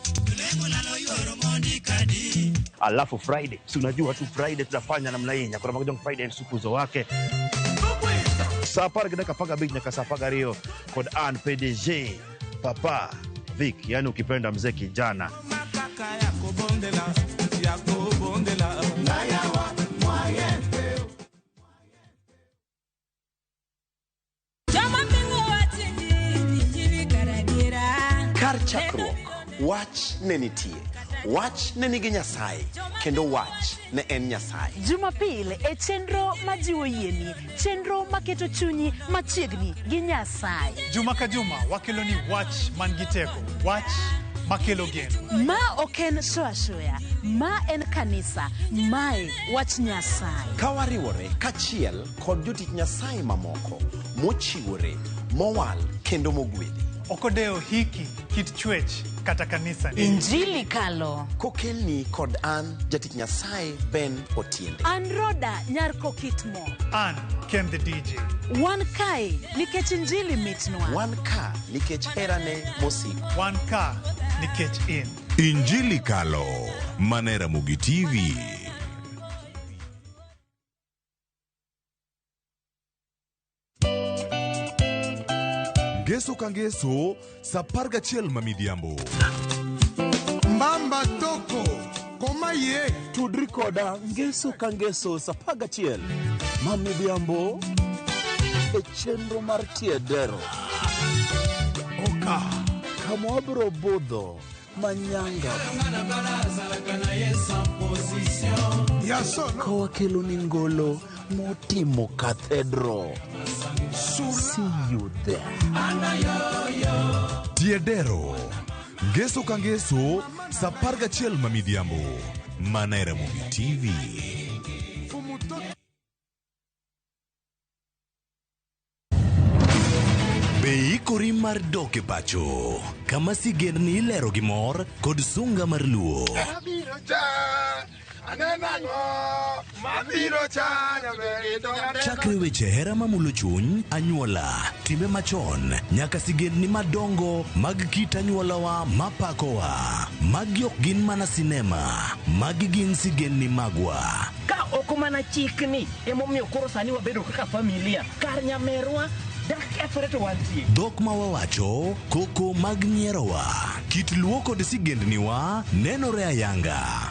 Alafu Friday, si unajua tu Friday tunafanya namna hii, nyakoro moga jwang' Friday ni sukuzo wake. Saa apar gi dakika apar gabich nyaka saa apar gariyo kod an PDG Papa Vic, yani ukipenda mzee kijana. Kar chakruok, wach ne nitie. Wach ne nigi Nyasaye, kendo wach ne en Nyasaye. Jumapil e chenro majiwo yieni, chenro maketo chunyi machiegni gi Nyasaye. Juma ka juma wakelo ni wach man gi teko, wach makelo geno. Ma ok en show ashoya, ma en kanisa, mae wach Nyasaye. Ka wariwore kachiel kod jotich Nyasaye mamoko mochiwore, mowal kendo mogwedhi. Ok odewo hiki, kit chwech kata kanisa ni. Injili kalo. Kokelni kod an jatich Nyasaye Ben Otiende. An Roda nyar Kokitmo. An Ken the DJ. Wan kae nikech injili mitnwa. Wan ka nikech herane mosiko. Wan ka nikech in. Injili Kalo, mana e Ramogi TV. Ngeso ka ngeso, sa 11 ma midhiambo. Mbamba toko koma ye tudri koda ngeso ka ngeso sa 11 ma midhiambo e chenro mar tiedero. Oka kama wabiro budho manyanga ka wakelo ni ngolo motimo kathedro. See you there. Tiedero, ngeso ka ngeso, sa 11 ma midhiambo, mana e Ramogi TV. Be ikori mar dok e pacho, kama sigendni ilero gi mor kod sunga mar luo. Chakre weche hera mamulo chuny, anyuola, timbe machon, nyaka sigendni madongo mag kit anyuolawa mapakowa. Magi ok gin mana sinema, magi gin sigendni magwa. Ka ok mana chikni emomiyo koro sani wabedo kaka familia. Kar nyamerwa dak kethore to wantie. Dhok ma wawacho, koko mag nyierowa, kit luo kod sigendniwa nenore ayanga.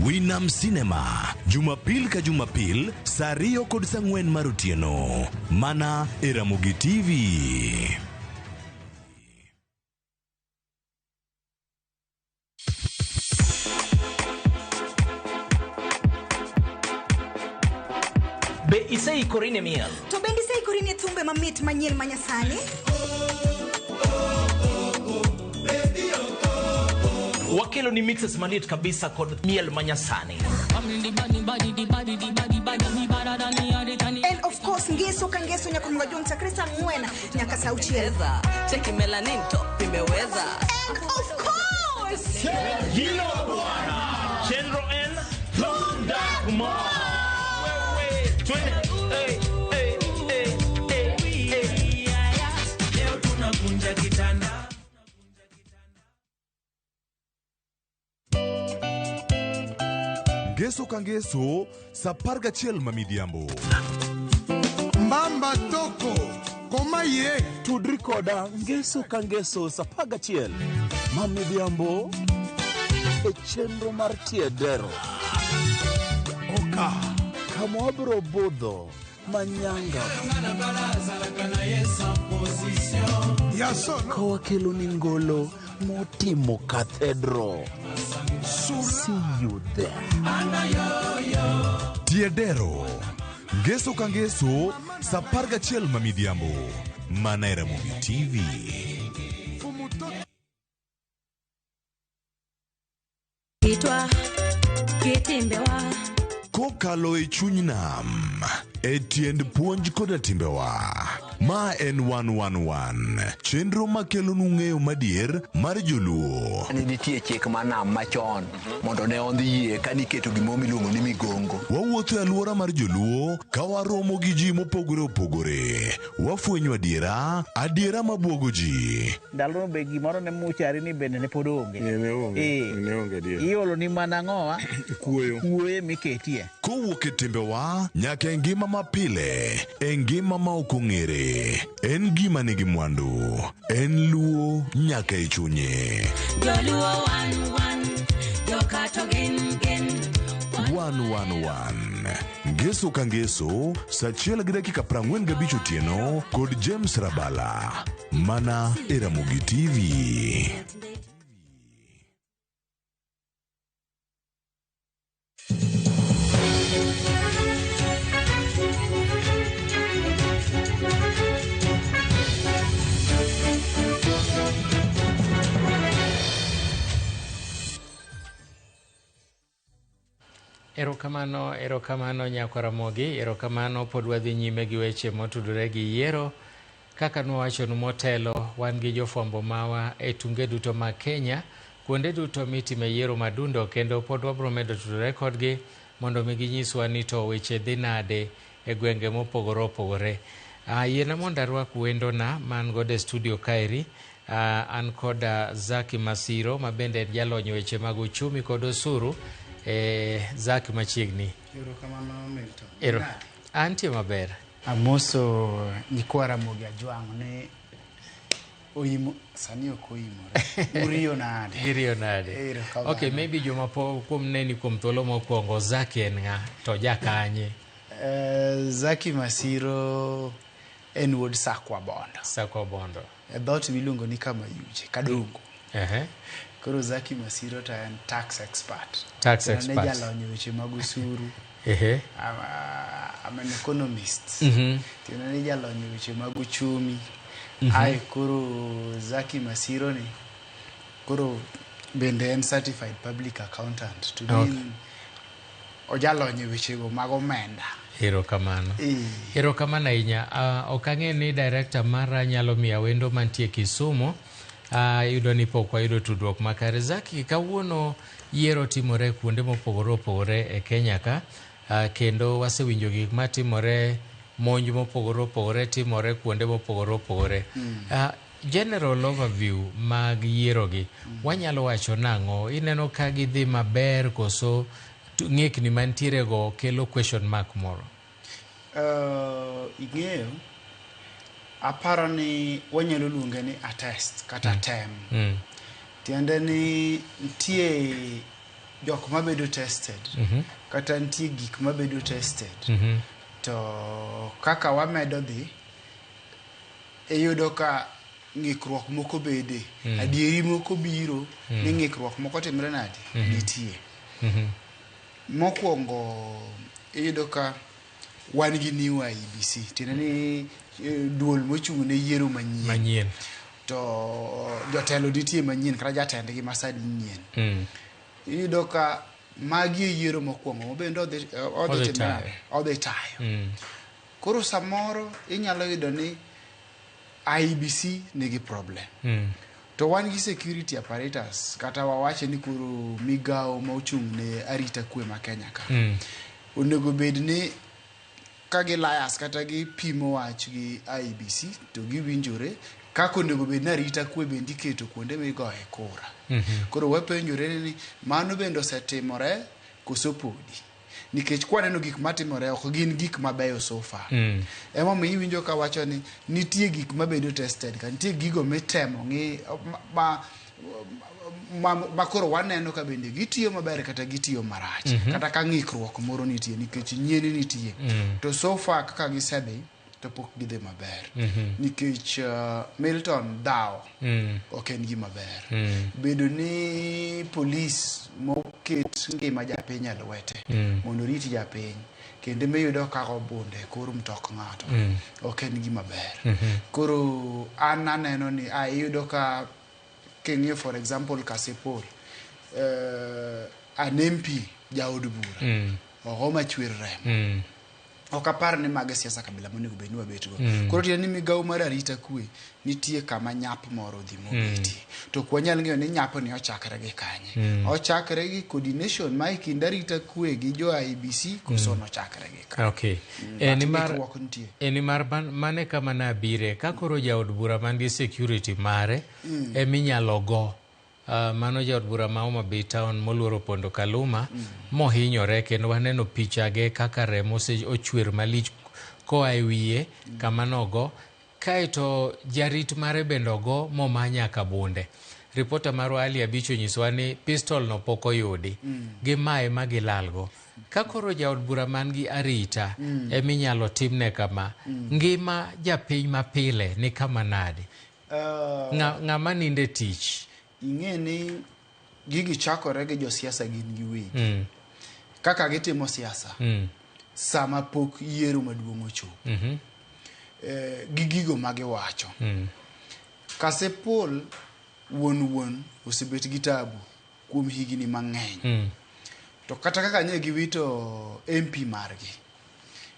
Winam Cinema, Jumapil ka Jumapil, saa 2 kod saa 4 mar otieno. Mana e Ramogi TV. Be iseikori ne miel? To bende iseikori ne thumbe mamit manyien ma nyasani? Wakelo ni mixes maliet kabisa kod miel manyasani. And of course, ngeso ka ngeso nyaka mga chakre saa 4 nyaka saa 6. Cheki melanin top imeweza. And of course, Hilo bwana. Chenro N Thunda Mo. Wewe twende. Hey, hey, hey, hey, hey. Leo tunakunja kitanda. Ngeso ka ngeso, saa 11 ma midhiambo. Mbamba toko komaye tudri koda ngeso ka ngeso saa 11 ma midhiambo e chenro mar Tiedero. Oka kama wabiro budho manyanga ka wakelo ni ngolo motimo cathedral. See you there. Tiedero. Ngeso ka ngeso, saa 11 ma midhiambo. Mana e Ramogi TV. Kitwa kitimbewa Kokalo e chuny nam, e tiend puonj koda timbewa. Ma en 111, chenro makelonu ng'eyo madier mar joluo. Ne nitie chik mar nam machon mondo ne ondhi yie ka niketo gimoro miluongo ni migongo. Wawuotho e alwora mar joluo ka waromo gi ji mopogore opogore. Wafwenyo adiera, adiera mabuogo ji. Ndalono be gimoro ne muchari ni bende ne pod onge. Ne onge adier. Iolo ni mana ang'owa? Kuoyo. Kuoyo miketie. Kowuok e timbewa nyaka e ngima mapile, e ngima ma ok ong'ere. En gima nigi mwandu, en luo nyaka e chunye. Joluo wan wan, jokato gin gin. 111 Ngeso ka ngeso, saa 1:45 otieno kod James Rabala. Mana e Ramogi TV. Erokamano, erokamano nyako Ramogi, erokamano pod wadhi nyime gi weche motudore gi yiero. Kaka nwawachonu motelo, wan gi jofwambo mawa e tunge duto mag Kenya, kuonde duto mitime yiero madundo, kendo pod wabro medo tudore kodgi mondo mi ginyiswa ni to weche dhi nade e gwenge mopogore opogore. Yiena mondo arwak wendona man godo e studio kaeri. An koda Zaki Masiro ma bende en jalony weche mag uchumi kod osuru. Zaki machiegni. Erokamano Milton. Ero. Antie maber. Amoso nyikwa Ramogi Ajwang' ne oimo sani ok oimore. Uriyo nade? Iriyo nade? Okay, maybe joma kuom neni kuom thuolo mokwongo, Zaki en ng'a to jakanye? Zaki Masiro en wuod Sakwa Bondo. Sakwa Bondo. E dhoot miluongo ni Kamayuche, Kadongo. Koro Zaki Masiro to en tax expert. Tax expert. Ne jalony weche mag osuru. I'm an economist. Tiende ni jalony weche mag uchumi. Ae koro Zaki Masiro ni koro bende en certified public accountant. To mean ojalony wechego mag omenda. Erokamano. Erokamano ahinya. Ok ang'e ni director mara nyalo miya wendo mantie Kisumu. Yudo ni pok wayudo tudruok makare. Zaki, kawuono yiero timore kuonde mopogore opogore e Kenya ka, kendo wasewinjo gik matimore, monj mopogore opogore timore kuonde mopogore opogore. General overview mag yiero gi wanyalo wacho nang'o? Ineno ka gidhi maber koso ng'ikni mantiere go kelo question mark moro? Ing'eyo, aparo ni wanyalo luonge ni a test kata tem. Tiende ni nitie jok mabedo tested kata nitie gik mabedo tested to kaka wamedo dhi iyudo ka ng'ikruok moko bede adieri moko biro ni ng'ikruok moko timre nade nitie. Mokwongo iyudo ka wan gi new IEBC, tiende ni duol mochung' ne yiero manyien to jotelo nitie manyien kata jatendgi ma sani nyien. Iyudo ka magi e yiero mokwongo mabende odhi timre nade? Odhi tayo. Koro samoro inyalo yudo ni IEBC nigi problem. To wan gi security apparatus kata wawache ni koro migawo ma ochung' ne arita kwe ma Kenya ka. Onego bed ni ka gilayas kata gipimo wach gi IEBC to giwinjore kaka onego bed ni arita kwe bende iketo kuonde migoye kura. Koro wapenjore ni mano bende osetimore koso podi. Nikech kwaneno gik matimore ok gin gik mabeyo so far. Emomiyo iwinjo ka wacho ni nitie gik mabedo tested ka nitie gigo mitemo ng'i ma koro waneno ka bende gitiyo maber kata gitiyo marach kata ka ng'ikruok moro nitie nikech nyien nitie. To so far kaka gisedhi to pok gidhi maber. Nikech Milton dhawo ok en gima ber. Bedo ni polis moket ngima japiny e lwete mondo orit japiny kendo miyudo ka obunde e kor mtok ng'ato ok en gima ber. Koro an aneno ni iyudo ka king'iyo for example Kasipul an MP jaod bura ogo machwer remo. Ok apar ni mago e siasa kabila monego bed ni wabetgo. Koro tiende ni migawo mar arita kwe nitie kama nyap moro dhi mobetie. To ok wanyal ng'eyo ni nyapni ochakre gi kanye. Ochakre gi coordination ma e kind arita kwe gi jo IEBC koso nochakre gi kanye. Okay. Ng'ikruok nitie. Nimar mane kama nabire ka koro jaod bura man gi security mare eminyalo go. Mano jaod bura ma Homa Bay Town moluoro Pondo Kaluma mohinyore kendo waneno pichage kaka remo ochwer malich koa e wiye kama nogo kaeto jarit mare bende ogo moma nyaka bunde. Ripota marwa Ali Abich onyisowa ni pistol no pok oyudi gimaye ma gilalgo. Ka koro jaod bura man gi arita eminyalo timne kama, ngima japiny mapile ni kama nade? Ng'ama ninde tich? Ing'e ni gigi chakore gi josiasa gin giwegi. Kaka gitimo siasa sama pok yiero maduong' ochopo gi gigo magiwacho. Kasipul wuon osebet gi tabu kuom higni mang'eny. To kata kaka ne giwito MP margi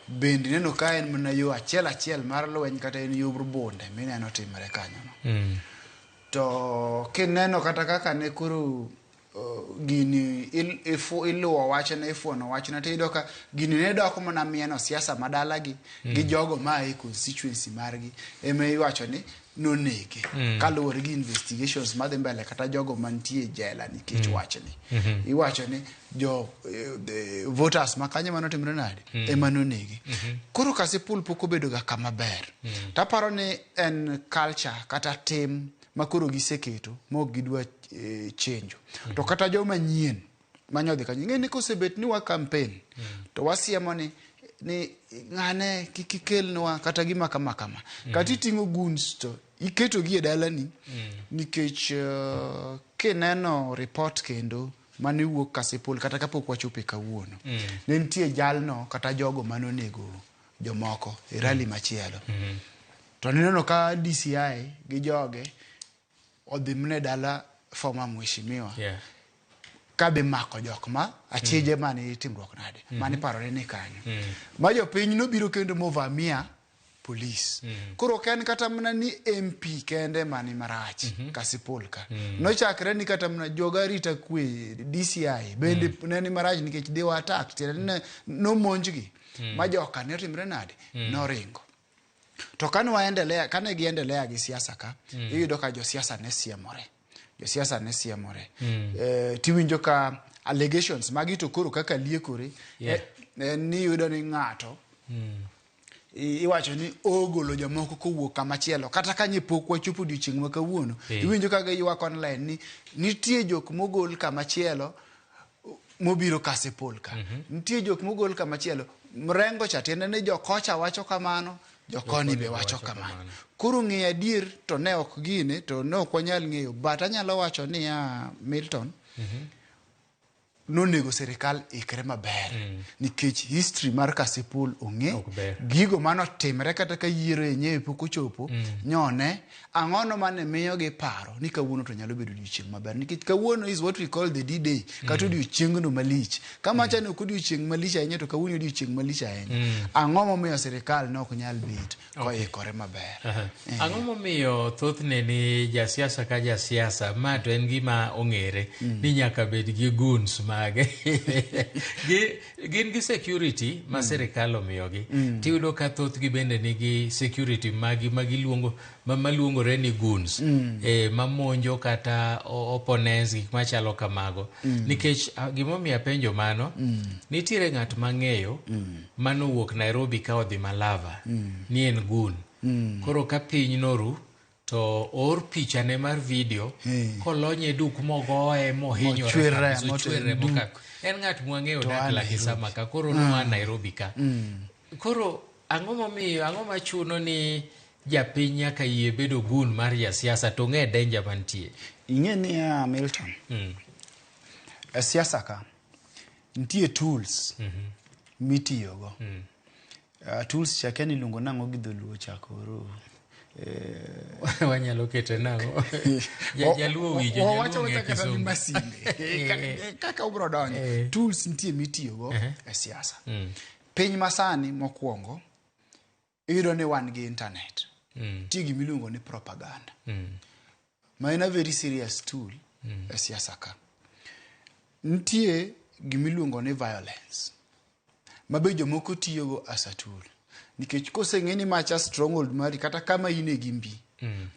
bende neno ka en mana yo achiel achiel mar lweny kata en yor bunde mineno timore kanyono. To kineno kata kaka ne koro gini iluwo wachne ifuono wachne to iyudo ka gini ne dok mana mieno siasa madalagi gi jogo maa e constituency margi ema iwacho ni nonege kaluwore gi investigations madhi mbele kata jogo mantie e jela nikech wachni. Iwacho ni jo voters ma kanyo manotimre nade ema nonege. Koro Kasipul pok obedo ga kama ber. Taparo ni en culture kata tim makoro giseketo mok gidwa chenjo. To kata joma nyien manyodhi kanyo ing'e ni kosebet ni wa campaign to wasiemo ni ng'ane kik ikelnwa kata gima kama kama. Kata iting'o goons to iketogi e dalani nikech kineno report kendo mane wuok Kasipul kata kapok wachopo e kawuono. Ne nitie jalno kata jogo manonego jomoko e rally machielo. To nineno ka DCI gi joge odhi mne dala former mheshimiwa kadhi mako jok ma achije mane timruok nade mane parore ni kanyo. Ma jopiny nobiro kendo movamia police. Koro ok en kata mana ni MP kende mani marach Kasipul ka. Nochakre ni kata mana joga arita kwe DCI bende ne ni marach nikech they were attacked. Tiende ni nomonjgi ma joka ne otimre nade noringo. To kane waendelea, kane giendelea gi siasa ka, iyudo ka josiasa ne siemore. Josiasa ne siemore. Tiwinjo ka allegations magi to koro kaka liekore, ni iyudo ni ng'ato iwacho ni ogolo jomoko kowuok kama chielo kata ka nye pok wachopo odiochieng' ma kawuono. Iwinjo ka giywak online ni nitie jok mogol kama chielo mobiro Kasipul ka. Nitie jok mogol kamachielo. Mrengo cha tiende ni jokocha wacho kamano, jokoni be wacho kamano. Koro ng'eyo adier to ne ok gine to ne ok wanyal ng'eyo. But anyalo wacho niya Milton, nonego sirikal ikre maber nikech history mar Kasipul ong'e gigo manotimre kata ka yiero yenyewe pok ochopo nyone ang'ono mane miyogi paro ni kawuono to nyalo bedo odiochieng' maber nikech kawuono is what we call the D-Day kata odiochieng'no malich kamacha ne ok odiochieng' malich ahinya to kawuono odiochieng' malich ahinya ang'o momiyo sirikal ne ok nyal bet koikore maber Ang'o momiyo thothne ni jasiasa ka jasiasa ma to en gima ong'ere ni nyaka bed gi goons mage gin gi security ma sirikal omiyogi tiyudo ka thothgi bende nigi security magi ma giluongo ma maluongore ni goons mamonjo kata opponents gik machalo kamago nikech gimomiyo apenjo mano nitiere ng'at mang'eyo manowuok Nairobi ka odhi Malava ni en goon koro ka piny noru to oor pichane mar video kolonye duk mogoye mohinyore Mochwer kabisa, remo, ochwer to en remo duk. ka en ng'at mwang'eyo To dak a Lakisama ka koro noa Nairobi ka koro ang'o momiyo ang'o machuno ni japiny nyaka yie bedo goon mar jasiasa to ng'e danger mantie ing'e niya Milton e siasa ka nitie tools mitiyogo tools cha kia ni iluongo nang'o gi dholuo cha koro wanyalo kete nang'o jaluo winjo wawacho jaluo ng'e kata ni kisungu masinde kaka ubro donjo tools nitie mitiyogo e siasa piny masani mokwongo iyudo ni wan gi internet nitie gimiluongo ni propaganda ma en a very serious tool e siasa ka nitie gimiluongo ni violence ma be jomoko tiyogo as a tool nikech koseng'e ni macha stronghold mari kata kama ine gi mbi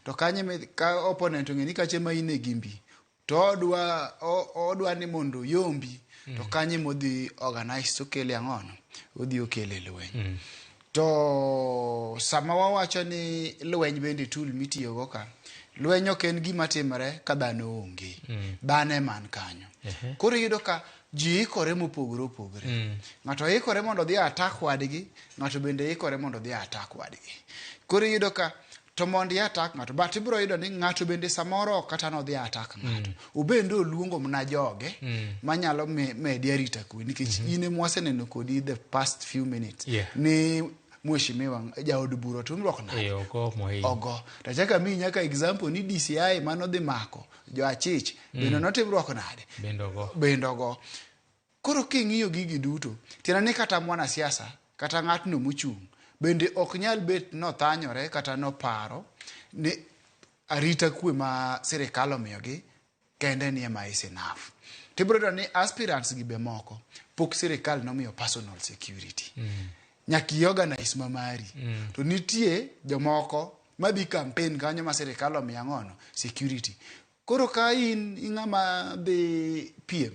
to kanye ka opponent ong'e ni kacha ema ine gi mbi to odwa odwa ni mondo yombi to kanye modhi organize to okele ang'ono odhi okele lweny to sama wawacho ni lweny bende tool mitiyogo ka lweny ok en gima timore ka dhano onge dhano ema kanyo koro iyudo ka ji ikore mopogore opogore ng'ato ikore mondo odhi attack wadgi ng'ato bende ikore mondo odhi attack wadgi koro iyudo ka to mondo i attack ng'ato but ibiro yudo ni ng'ato bende samoro ok kata nodhi attack ng'ato obende oluongo mana joge manyalo medi arita kwe nikech in ema waseneno kodi the past few minutes ni mheshimiwa jaod bura tumruok nade ogo mohinyo ogo to achako amiyi nyaka example ni DCI manodhi mako jo achich bende notimruok nade bende ogo bende ogo koro king'iyo gigi duto tiende ni kata mwanasiasa kata ng'atno mochung' bende ok nyal bet nothanyore kata noparo ni arita kwe ma sirikal omiyogi kende ni ema is enough tibiro yudo ni aspirants gi be moko pok sirikal nomiyo personal security nyaka i organize ma mari to nitie jomoko madhi campaign kanyo ma sirikal omiyo ang'ono security koro ka in ing'ama dhi piem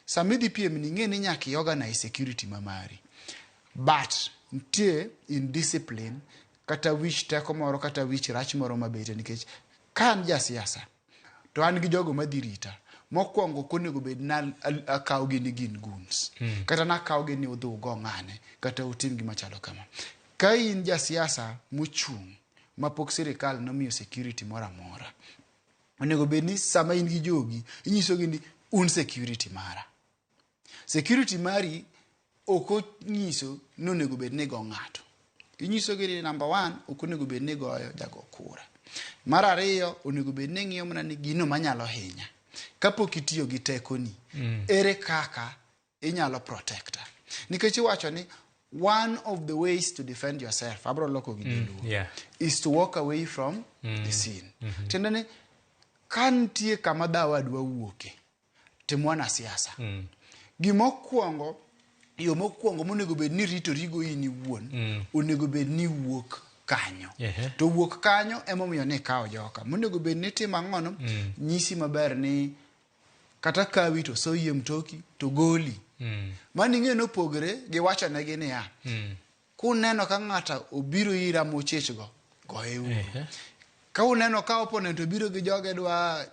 sama idhi piem ni ing'e ni nyaka i organize security ma mari but nitie indiscipline kata wich teko moro kata wich rach moro mabete nikech ka an jasiasa to an gi jogo madhi rita mokwongo ok onego bed na akawgi ni gin goons kata nakawgi ni udhi ugo ng'ane kata utim gima chalo kama ka in jasiasa mochung' mapok sirikal nomiyo security moro amora onego bed ni sama in gi jogi inyisogi ni un security mara security mari ok onyiso ni onego bed ni go ng'ato inyisogi ni number one ok onego bed ni goyo jago kura mar ariyo onego bed ni ing'iyo mana ni gino manyalo hinya kapok itiyo gi tekoni ere kaka inyalo protecta nikech iwacho ni one of the ways to defend yourself abro loko gi dholuo is to walk away from the scene tiende ni ka nitie kama dhawadwa wuoke to mwanasiasa gimokwongo yo mokwongo monego bed ni ritorigo in iwuon onego bed ni wuok kanyo to wuok kanyo emomiyo ni ikawo joka monego bed ni timo ang'ono nyisi maber ni kata kawi to soyi e mtoki to goli mano ing'e nopogre gi wachonegi niya kuneno ka ng'ato obiro ira mochechgo goye uru Ka uneno ka opponent obiro gi joge dwa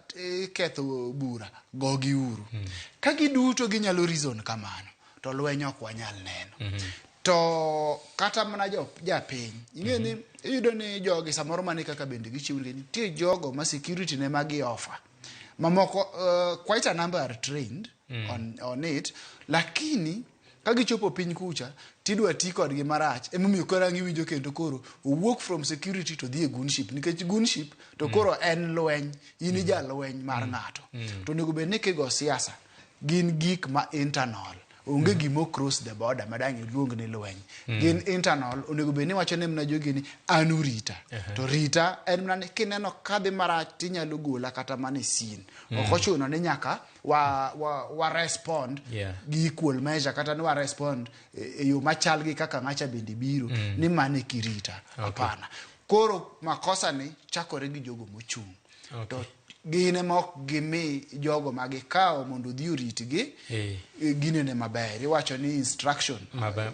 ketho bura, gogi uru. Ka giduto ginyalo reason kamano, to lweny ok wanyal neno. To kata mana jo japiny, ing'e ni iyudo ni jogi samoro mane kaka bende gichiwo nikech nitie jogo ma security ne ma gi offer. Mamoko quite a number are trained on it, lakini ka gichopo piny kucha tidwa ti kodgi marach emomiyo koro ang' iwinjo kendo koro owuok from security to dhi e gunship nikech gunship to koro en lweny in jalweny mar ng'ato to onego bed ni kigo siasa gin gik ma internal onge gima cross the border ma dang' iluong ni lweny gin internal onego bed ni iwacho ne mana jogi ni an urita to rita en mana ni kineno kadhi marach tinyalo gola kata mana e scene ok ochuno ni nyaka wa respond gi equal measure kata ni wa respond e yo machal gi kaka ng'acha bende biro ni mane kirita hapana koro makosa ni chakore gi jogo mochung' to gin ema ok gimi jogo ma gikawo mondo odhi oritgi ginene maber iwacho ni instruction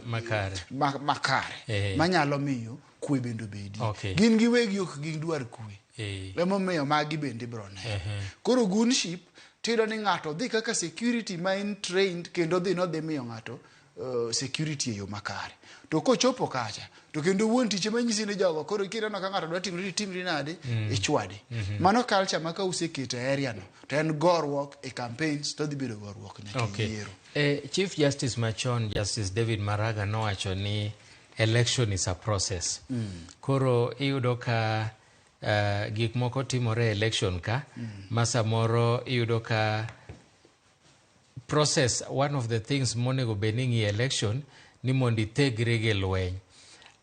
makare makare manyalo miyo kwe bende obedi gin giwegi ok gidwar kwe emomiyo magi bende ibiro neno koro gunship tiyudo ni ng'ato dhi kaka security ma en trained kendo dhi nodhi miyo ng'ato security e yo makare to kochopo kacha to kendo wuon tich ema nyisi ni jogo koro kineno ka ng'ato dwa timri timri nade ichwade mano culture ma ka useketo e area no to en goruok e campaigns to dhi bedo goruok nyaka e yiero. Chief Justice machon Justice David Maraga nowacho ni election is a process. Koro iyudo ka gik moko timore e election ka ma samoro iyudo ka process one of the things monego bed ni ng'iyo election ni mondo ithegri gi lweny.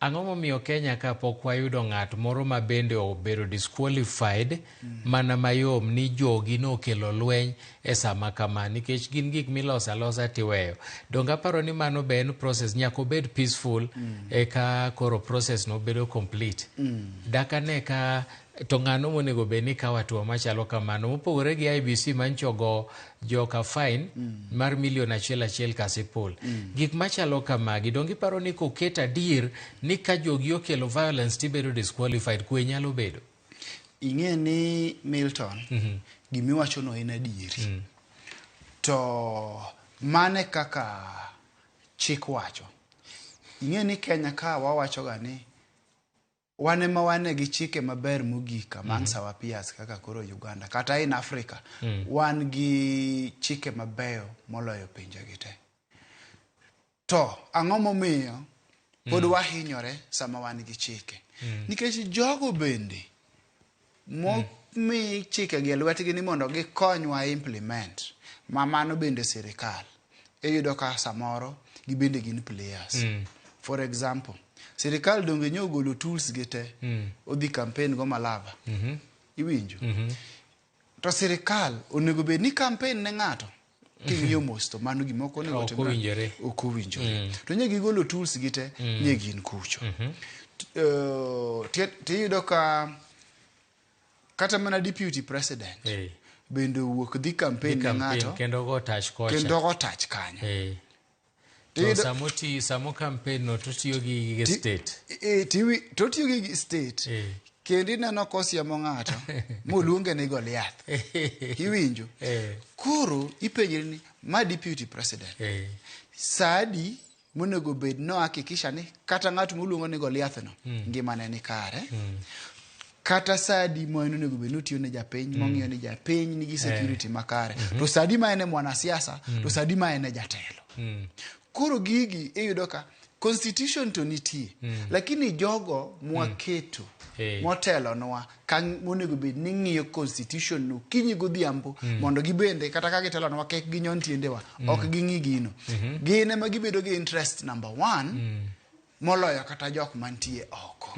Ang'o momiyo Kenya ka pok wayudo ng'at moro ma bende obedo disqualified mana mayom ni jogi nokelo lweny e sama kama nikech gin gik miloso alosa tiweyo. Donge aparo ni mano be en process nyaka obed peaceful eka koro process no bedo complete. Dakane ka to ng'ano monego bed ni kawo hatua machalo kamano mopogore gi IEBC mancho go joka fine mar milion achiel achiel kasipul. Gik machalo kamagi donge iparo ni koket adier ni ka jogi okelo violence tibedo disqualified kwe nyalo bedo? Ing'e ni Milton gimiwachono en adieri to mane kaka chik wacho ing'e ni Kenya ka wawachoga ni wan ema wane gi chike maber mogik amongst our peers kaka koro Uganda kata in Africa wan gi chike mabeyo moloyo pinje gi te to ang'o momiyo pod wahinyore sama wan gi chike nikech jogo bende momi chike gi e lwetgi ni mondo gikonywa implement ma mano bende sirikal iyudo ka samoro gibende gin players for example sirikal donge nyo ogolo tools gi te odhi campaign go Malava iwinjo to sirikal onego bed ni campaign ne ng'ato king'iyo mos to mano gima ok onego Ok timre. owinjore. ok owinjore to nye gigolo tools gi te nye gin kucho Tiyudo ka kata mana deputy president bende owuok dhi campaign Dhi ne campaign ng'ato kendo go tach kocha. kendo go tach kanyo To Tiyudo- samo samo campaign no to tiyo gi gige state. To tiyo gi state kendo ineno kosiemo ng'ato moluonge ni Goliath iwinjo koro ipenjri ni ma deputy president sadi monego bed no hakikisha ni kata ng'at moluongo ni Goliath no ngimane ni kare kata sadi ma en onego bed ni otiyo ne japiny mong'iyo ni japiny nigi security makare to sadi ma en e mwanasiasa to sadi ma en e jatelo koro gigi iyudo ka constitution to nitie lakini jogo mwaketo motelonwa ka monego bed ni ng'iyo constitution no kinyi godhiambo mondo gibende kata ka gitelonwa kik ginyon tiendewa ok ging'i gino gin ema gibedo gi interest number one moloyo kata jok mantie oko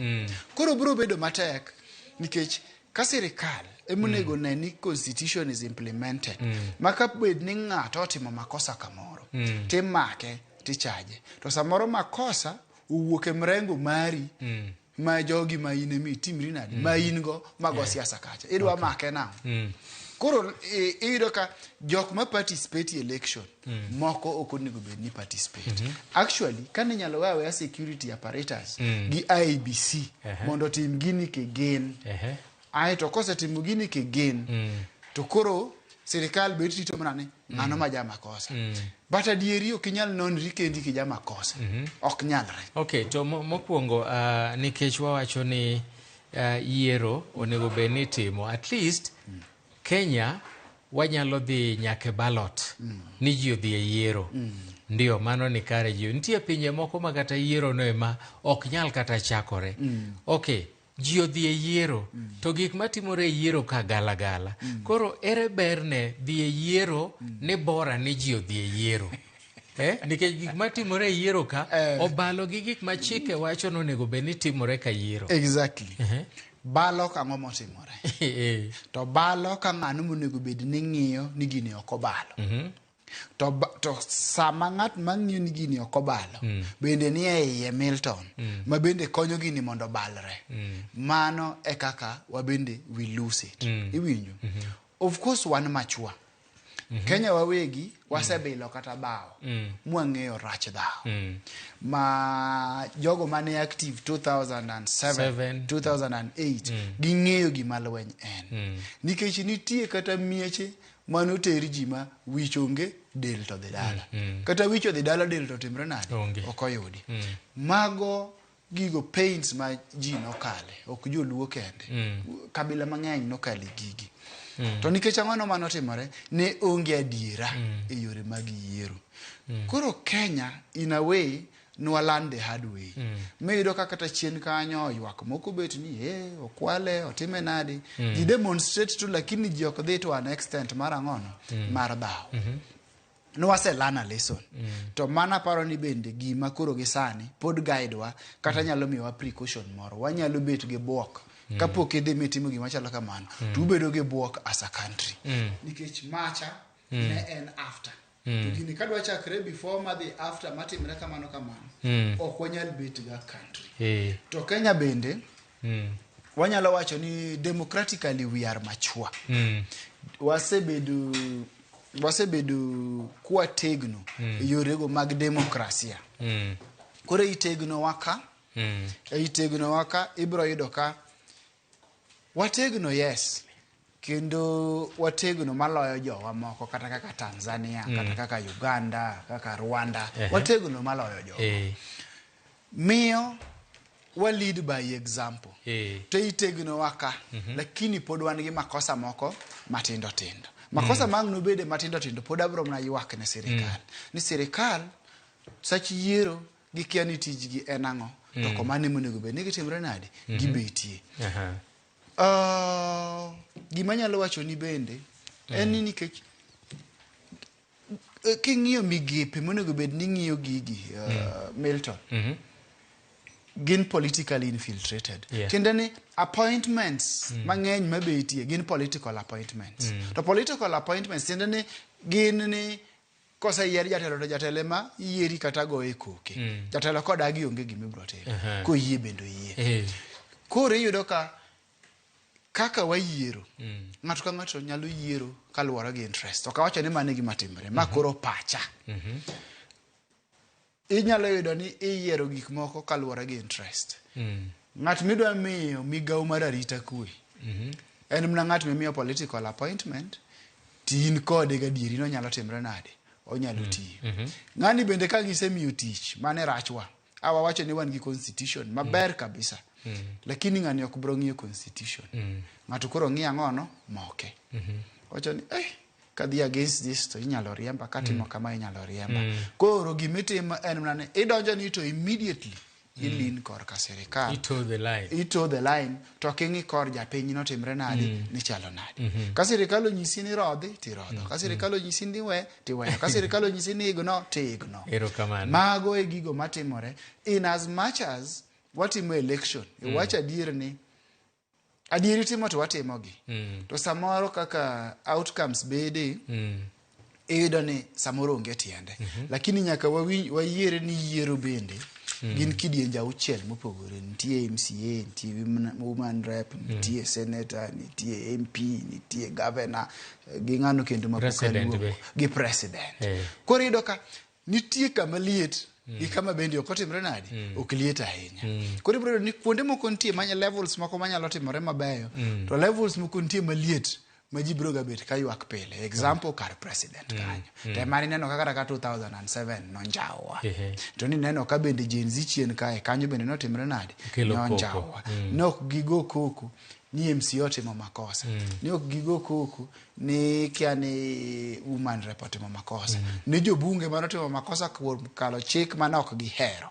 koro biro bedo matek nikech ka sirikal emonego ne ni constitution is implemented ma ka bed ni ng'ato otimo makosa kamoro timake tichaje to samoro makosa owuok e mrengo mari ma jogi ma in emi timri nade ma in go mago siasa kacha idwa make nang'o koro iyudo ka jok ma participate e election moko ok onego bed ni participate actually kane inyalo we aweya security apparatus gi IEBC mondo otim gini kigin Aeto kosetimo gini kigin to koro sirikal bet rito mana ni ng'ano ma jamakosa. But adieri ok inyal nonri kendi ki jamakosa. Ok nyalre. Okay, to mokwongo nikech wawacho ni yiero onego bed ni itimo at least Kenya wanyalo dhi nyaka e ballot ni ji odhi e yiero. Ndio, mano ni kare ji. Nitie pinje moko ma kata yiero no ema ok nyal kata chakore. Okay, ji odhi e yiero to gik matimore e yiero ka gala gala. Koro ere berne dhi e yiero ni bora ni ji odhi e yiero? Nikech gik matimore e yiero ka obalo gi gik ma chike wacho ni onego bed ni timore ka yiero. Exactly. Balo kang'o motimore. To balo ka ng'ano monego bed ni ng'iyo ni gini ok obalo. To sama ng'at mang'iyo ni gini ok obalo, bende ni e iye Milton, ma bende konyo gini mondo obalre. Mano e kaka wabende we lose it. Iwinjo? Of course wan machwa. Kenya wawegi wasebilo kata dhawo mwang'eyo rach dhawo. Ma jogo mane active 2007, 2008 ging'eyo gima lweny en. Nikech nitie kata mieche manoter ji ma wich onge del to dhi dala. Kata wich odhi dala del to timre nade? Ok oyudi. Mago gigo pains ma ji nokale, ok joluo kende. Kabila mang'eny nokale gigi. To nikech ang'ono manotimore, ne onge adiera e yore mag yiero. Koro Kenya, in a way, nwa learn the hard way. Miyudo ka kata chien kanyo ywak moko bet ni okwale, otime nade. Ji demonstrate to lakini ji ok dhi to an extent mar ang'ono, mar dhawo. Nwase learn a lesson. To mana paro ni bende gima koro gi sani pod guide wa kata nyalo miyowa precaution moro. Wanyalo bet gi buok. Kapok idhi mitimo gima chalo kamano, to ubedo gi buok as a country. Nikech macha ne en after. To gini kadwa chakre before madhi after matimre kamano kamano, ok wanyal bet ga country. To Kenya bende, wanyalo wacho ni democratically we are mature. Wasebedo kwategno e yorego mag demokrasia. Koro itegno waka, itegno waka, ibiro yudo ka wategno, yes, kendo wategno maloyo jowa moko kata kaka Tanzania, kata kaka Uganda, kaka Rwanda, wategno maloyo jowa. Miyo wa lead by example. To itegno waka, lakini pod wan gi makosa moko matindo tindo. Makosa mang' nobede matindo tindo pod abiro mana ywak ne sirikal. Ni sirikal sach yiero gikia ni tijgi en ang'o, to komane monego bed ni gitimre nade, gibetie. Gima anyalo wacho ni bende en ni nikech king'iyo migepe monego bed ni ng'iyo gigi, Milton, gin politically infiltrated. Tiende ni appointments mang'eny mabetie gin political appointments. To political appointments tiende ni gin ni koseyier jatelo to jatelo ema yieri kata goye koke. Jatelo kodagi onge gima ibiro timo. Koyie bende oyie. Koro iyudo ka kaka wayiero, ng'ato ka ng'ato nyalo yiero kaluwore gi interest. Ok awacho ni mano e gima timore, ma koro pacha. Inyalo yudo ni iyiero gik moko kaluwore gi interest. Ng'at midwa miyo migawo mar arita kwe, en mana ng'at mimiyo political appointment, to in kode gadieri nonyalo timre nade? Onyalo tiyo. Ng'ani bende ka gisemiyo tich, mano e rachwa. Awawacho ni wan gi constitution maber kabisa. Lakini ng'ani ok biro ng'iyo constitution. Ng'ato koro ng'iyo ang'ono? Moke. Wacho ni, kadhi against this to inyalo riemba, katimo kama inyalo riemba. Koro gimitimo en mana ni idonjo ni to immediately ilin korka sirikal. Itoe the line. Itoe the line to ok ing'i kor japiny notimre nade, ni chalo nade. Ka sirikal onyisi ni rodhi, tirodho. Ka sirikal onyisi ni we, tiweyo. Ka sirikal onyisi ni ignore, ti ignore. Erokamano. Mago e gigo matimore in as much as watimo election. Iwacho adier ni adieri timo to watimogi. To samoro kaka outcomes bede, iyudo ni samoro onge tiende. Lakini nyaka wayiere ni yiero bende gin kidienje auchiel mopogore. Nitie MCA, nitie woman rep, nitie senator, nitie MP, nitie governor, gi ng'ano kendo mapok President aluongo. be. Gi president. Koro iyudo ka nitie kama liet Gi kama bende ok otimre nade, ok liet ahinya. Koro ibiro yudo ni kuonde moko nitie manya levels moko manyalo timore mabeyo, to levels moko nitie maliet ma ji biro ga bet ka ywak pile. Example, kar president kanyo. To ema nineno ka kata ka 2007 nonjawwa. To nineno ka bende Gen Z chien kae kanyo bende notimre nade? Okelo koko. Nonjawwa. Ne ok gigo koko ni MCA otimo makosa. Ne ok gigo koko ni kia ni woman rep otimo makosa. Ni jobunge manotimo makosa kuom kalo chik mane ok gihero.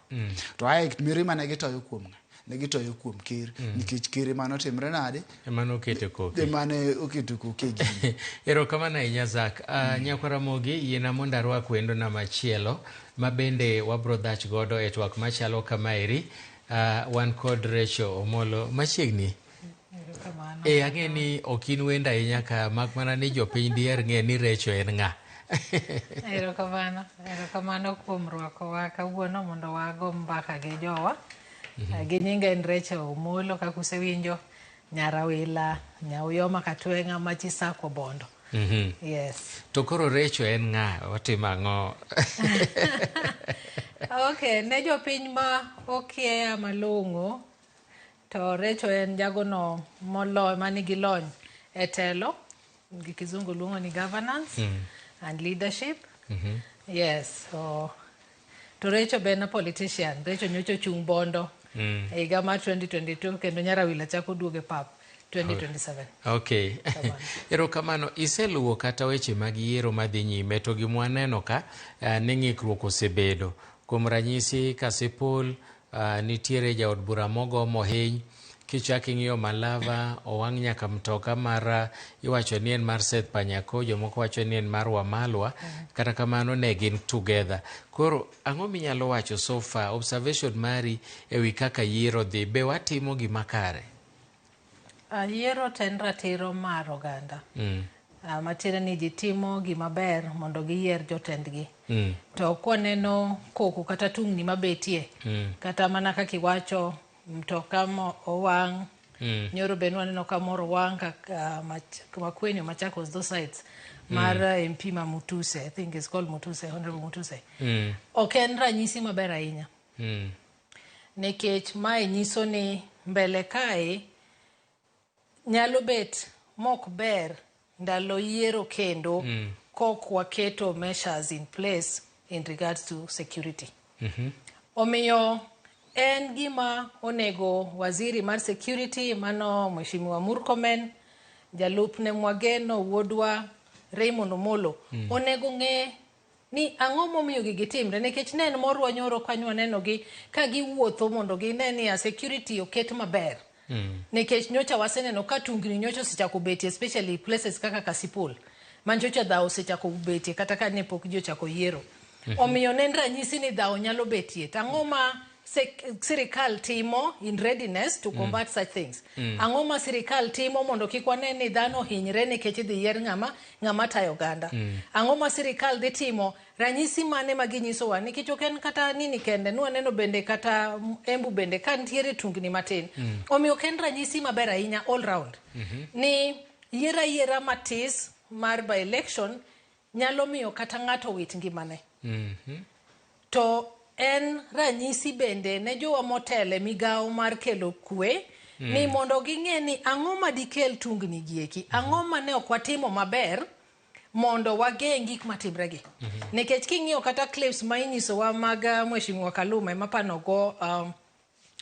To ae mirima ne gitoyo kuom ng'a? Ne gitoyo kuom ker. Nikech ker ema notimre nade? Ema noketo koke. Ema ne oketo koke gini. Erokamano ahinya Zack. Nyakwar Ramogi, yiena mondo arwak wendona machielo ma bende wabro dhach godo e twak machalo kamaeri. Wan kod Rachel Omolo machiegni. Ang'e ni ok in wendo ahinya ka, mak mana ni jopiny diher ng'e ni Rachel en ng'a. Erokamano, erokamano kuom rwakowa kawuono mondo wago mbaka gi jowa. Gi nyinga en Rachel Omolo kaka usewinjo, Nyarawila, Nyauyoma Katweng'a machi Sakwa Bondo. Yes. To koro Rachel en ng'a? Otimo ang'o? Okay, ne jopiny ma okia malong'o, to Rachel en jagono molo manigi lony e telo, gi kizungu luongo ni governance and leadership. Yes, so to Rachel be en a politician. Rachel nyocha ochung' Bondo e higa mar 2022 kendo Nyarawila chako duogo e pap 2027. Okay. Erokamano. Iseluwo kata weche mag yiero madhi nyime to gima waneno ka ni ng'ikruok osebedo. Kuom ranyisi Kasipul nitiere jaod bura mogo mohiny. Kichak ing'iyo Malava, owang' nyaka mtoka mar iwacho ni en mar Seth Panyako, jomoko wacho ni en mar Wamalwa. Kata kamano ne gin together. Koro ang'o minyalo wacho so far, observation mari ewi kaka yiero dhi, be watimo gima kare? Yiero to en ratiro mar oganda. Matiende ni ji timo gima ber mondo giyier jotendgi. To kwaneno koko kata tungni mabetie, kata mana kaka iwacho mtoka mo owang', nyoro be nwaneno ka moro owang' kaka Makueni or Machakos, those sides, mar MP ma Mutuse, I think it's called Mutuse, Honorable Mutuse. Ok en ranyisi maber ahinya. Nikech mae nyiso ni mbele kae nyalo bet mok ber ndalo yiero kendo kok waketo measures in place in regards to security. Omiyo en gima onego waziri mar security mano Mheshimiwa Murkomen, jalupne Mwageno wuodwa Raymond Omolo onego ng'e ni ang'o momiyo gigi timre, nikech ne en morwa nyoro kanyo waneno gi ka giwuotho mondo gine ni a security oket maber. Nikech nyocha waseneno ka tungni nyocha osechako betie, especially places kaka Kasipul ma nyocha dhawo osechako betie kata ka ne pok ji ochako yiero. Omiyo ne en ranyisi ni dhawo nyalo betie. To ang'o ma sirikal timo in readiness to combat such things? Ang'o ma sirikal timo mondo kik wane ni dhano ohinyre nikech idhi yier ng'ama tayo oganda? Ang'o ma sirikal dhi timo? Ranyisi mane ma ginyisowa? Nikech ok en kata nini kende, nwaneno bende kata Embu bende ka nitiere tungni matin. Omiyo ok en ranyisi maber ahinya all round. Ni yiero ayiera matis mar by election nyalo miyo kata ng'ato wit ngimane. To en ranyisi bende ne jowa motelo e migawo mar kelo kwe ni mondo ging'e ni ang'o ma dikel tungni gi eki, ang'o ma ne ok watimo maber mondo wageng' gik matimre gi. Nikech king'iyo kata clips ma inyisowa mag Mheshimiwa Kaluma ema pano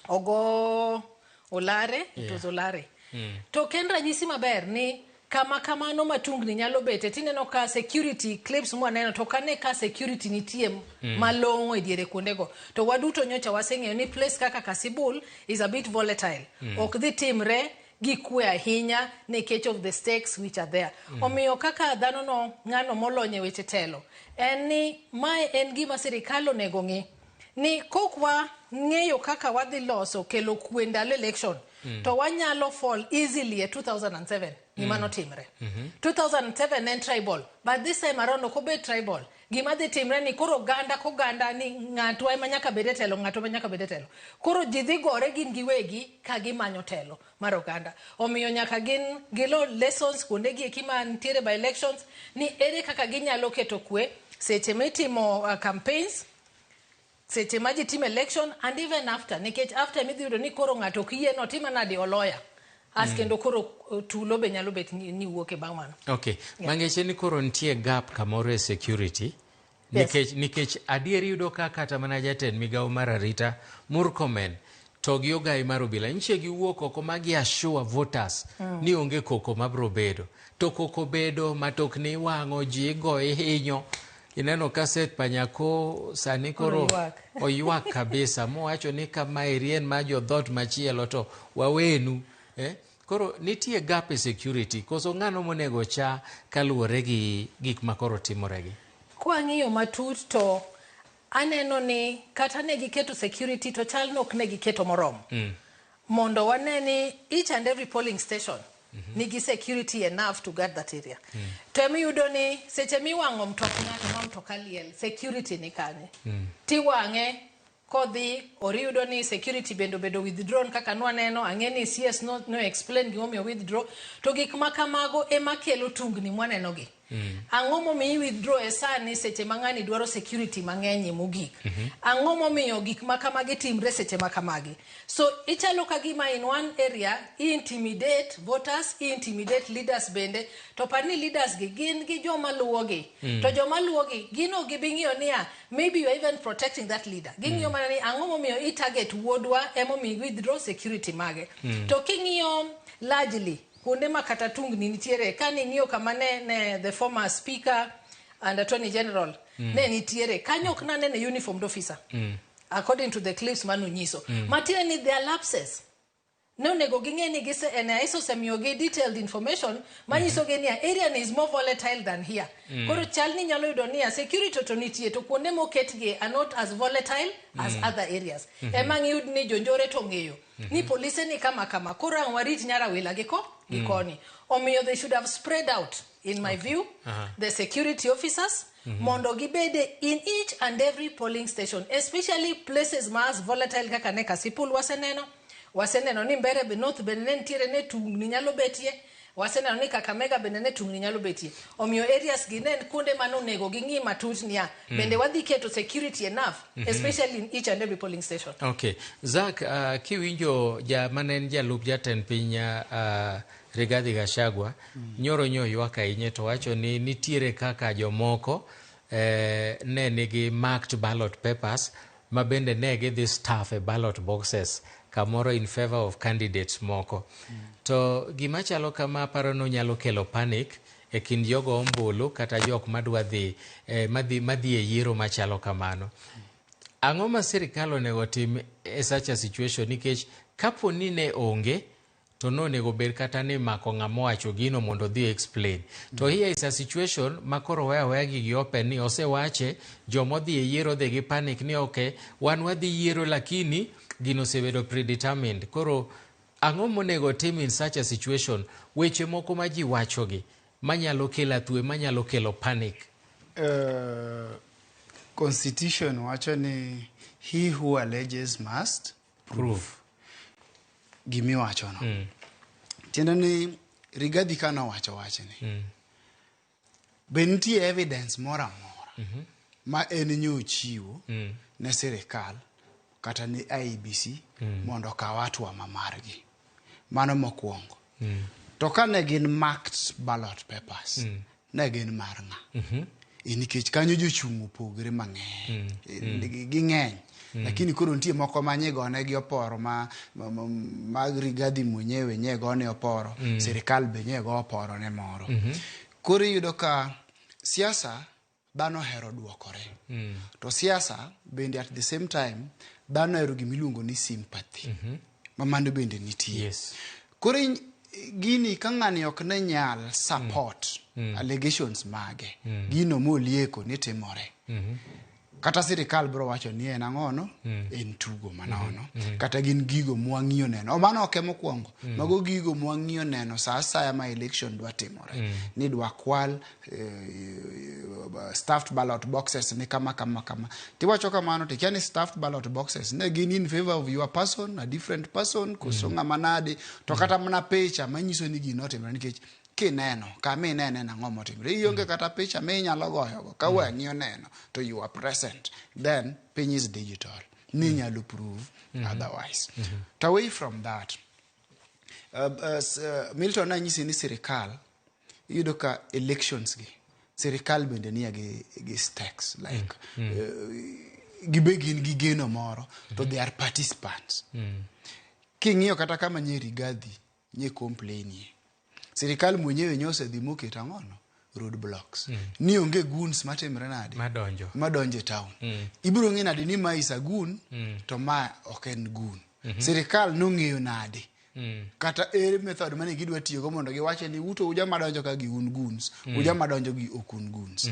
ogo Olare, it was Olare. To ok en ranyisi maber ni kama kamano ma tungni nyalo bete tineno ka security clips mwaneno to ok ane ka security nitie malong'o e diere kuondego. To waduto nyocha waseng'eyo ni place kaka Kasipul is a bit volatile. Ok dhi timre gi kwe ahinya nikech of the stakes which are there. Omiyo kaka dhano no ng'ano molony e weche telo en ni mae en gima sirikal onego ng'i ni kok wang'eyo kaka wadhi loso kelo kwe ndalo election to wanyalo fall easily e 2007 gima notimre. 2007 en tribal, but this time around ok obed tribal. Gima dhi timre ni koro oganda koganda ni ng'atwa ema nyaka bed e telo, ng'atwa ema nyaka bed e telo. Koro ji dhi gore gin giwegi ka gimanyo telo mar oganda. Omiyo nyaka gin gilo lessons kuonde gi eki ma nitiere by elections ni ere kaka ginyalo keto kwe seche mitimo campaigns. Seche ma ji timo election and even after, nikech after midhi yudo ni koro ng'ato ok yie notima nade oloya. As kendo koro tulo be nyalo bet ni wuok e bang' mano. Okay. Yeah. Mangeche ni koro nitie gap kamoro e security. Yes. Nikech adier iyudo ka kata mana jatend migawo mar arita Murkomen to gi ogai mar obila nyiche giwuok oko ma gi assure voters ni onge koko mabro bedo. To koko bedo, matokni iwang'o, ji igo ihinyo. Ineno ka Seth Panyako sani koro Oywak. oywak kabisa mowacho ni kamaeri en ma jodhot machielo to wawenu. Eh? Koro nitie gap e security koso ng'ano monego cha kaluwore gi gik ma koro timoregi? Kwang'iyo matut to aneno ni kata ne giketo security to chal ni ok ne giketo moromo. Mondo wane ni each and every polling station nigi security enough to guard that area. To emiyudo ni seche miwang'o mtok ng'ato ma mtoka liel, security ni kanye? Tiwang'e kodhi or iyudo ni security bende obedo withdrawn kaka nwaneno ang'e ni CS no explain gimomiyo withdraw to gik ma kamago ema kelo tungni mwaneno gi. Ang'o momiyo i withdraw e sani seche ma ng'ani dwaro security mang'eny mogik? Ang'o momiyo gik ma kamagi timre seche ma kamagi? So ichalo ka gima in one area i intimidate voters, i intimidate leaders bende, to par ni leaders gi gin gi joma luwogi. To joma luwogi gin ok gibi ng'iyo niya maybe you are even protecting that leader. Ging'iyo mana ni ang'o momiyo i target wuodwa emomiyo i withdraw security mage. To king'iyo largely kuonde ma kata tungni nitiere ka ning'iyo kama ne the former speaker and attorney general ne nitiere kanyo ok nanene uniformed officer according to the clips manunyiso. Matiende ni there are lapses. Ne onego ging'e ni gise NIS osemiyogi detailed information manyiso gi niya area ni is more volatile than here. Koro chal ni nyalo yudo niya security to nitie to kuonde moketgi are not as volatile as other areas. Ema ng'iyud ni jonjore to ng'eyo ni polise ni kama kama koro ang' warit nyarawila gi ko gi koni. Omiyo they should have spread out in my view the security officers mondo gibede in each and every polling station especially places ma as volatile kaka ne Kasipul waseneno ni Mbeere be North bende ne nitiere ne tungni nyalo betie waseneno ni Kakamega bende ne tungni nyalo betie omiyo areas gi ne en kuonde mane onego ging'i matut niya bende wadhi keto security enough especially in each and every polling station. Okay. Zak, kiwinjo ja mane en jalup jatend piny Rigathi Gachagua nyoro nyo ywak ahinya to wacho ni nitiere kaka jomoko ne nigi marked ballot papers ma bende ne gidhi stuff e ballot boxes kamoro in favor of candidates moko. To gima chalo kama aparo ni onyalo kelo panic e kind jogo ombulu kata jok madwa dhi madhi e yiero machalo kamano. Ang'o ma sirikal onego tim e such a situation nikech kapo ni ne onge to nonego bed kata ni mako ng'ama owacho gino mondo odhi explain. To here is a situation ma koro weya aweya gigi open ni osewache jomodhi e yiero dhi gi panic ni okay wan wadhi yiero lakini gino osebedo predetermined. Koro ang'o monego tim in such a situation weche moko ma ji wachogi manyalo kelo atwe manyalo kelo panic? Constitution wacho ni he who alleges must prove gimiwachono. Tiende ni Rigathi ka nowacho wachni, be nitie evidence moro amora ma en nyochiwo ne sirikal kata ne IEBC mondo okaw hatua ma margi. Mano mokwongo. To ka ne gin marked ballot papers, ne gin mar ng'a? Nikech kanyo jochung' opogre mang'eny. Ging'eny. Lakini koro nitie moko ma nyigone gi oporo ma Rigathi mwenyewe nye gone oporo, sirikal be nye go oporo ne moro. Koro iyudo ka siasa dhano ohero duokore. To siasa bende at the same time dhano ohero gimiluongo ni sympathy. Ma mano bende nitie. Yes. Koro gini ka ng'ani ok ne nyal support allegations mage, gino molieko ni timore. Kata sirikal biro wacho ni en ang'ono, en tugo manono. Kata gin gigo mwang'iyo neno. Mano ok emokwongo. Mago gigo mwang'iyo neno sa asaya ma election dwa timore. Ni dwa kwal stuffed ballot boxes ni kama kama kama. Tiwacho kamano tikia ni stuffed ballot boxes ne gin in favor of your person, a different person, koso ng'ama nade. To kata mana picha manyiso ni gino otimore nikech Kineno kama inene nang'o motimre. Ionge kata picha minyalo goyogo ka wang'i oneno to you are present. Then piny is digital. Ninyalo prove otherwise. To away from that, Milton nanyisi ni sirikal iyudo ka elections gi sirikal bende nie gi stakes like gibe gin gi geno moro to they are participants. King'iyo kata kama nye Rigathi nye complainie sirikal mwenyewe nyosedhi moketo ang'ono road blocks ni onge goons matimre nade madonjo madonjo e town. Ibiro ng'e nade ni ma is a goon to ma ok en goon? Sirikal nong'eyo nade kata ere method mane gidwa tiyogo mondo giwache ni uto joma donjo ka gi un goons, ujoma donjo gi ok un goons?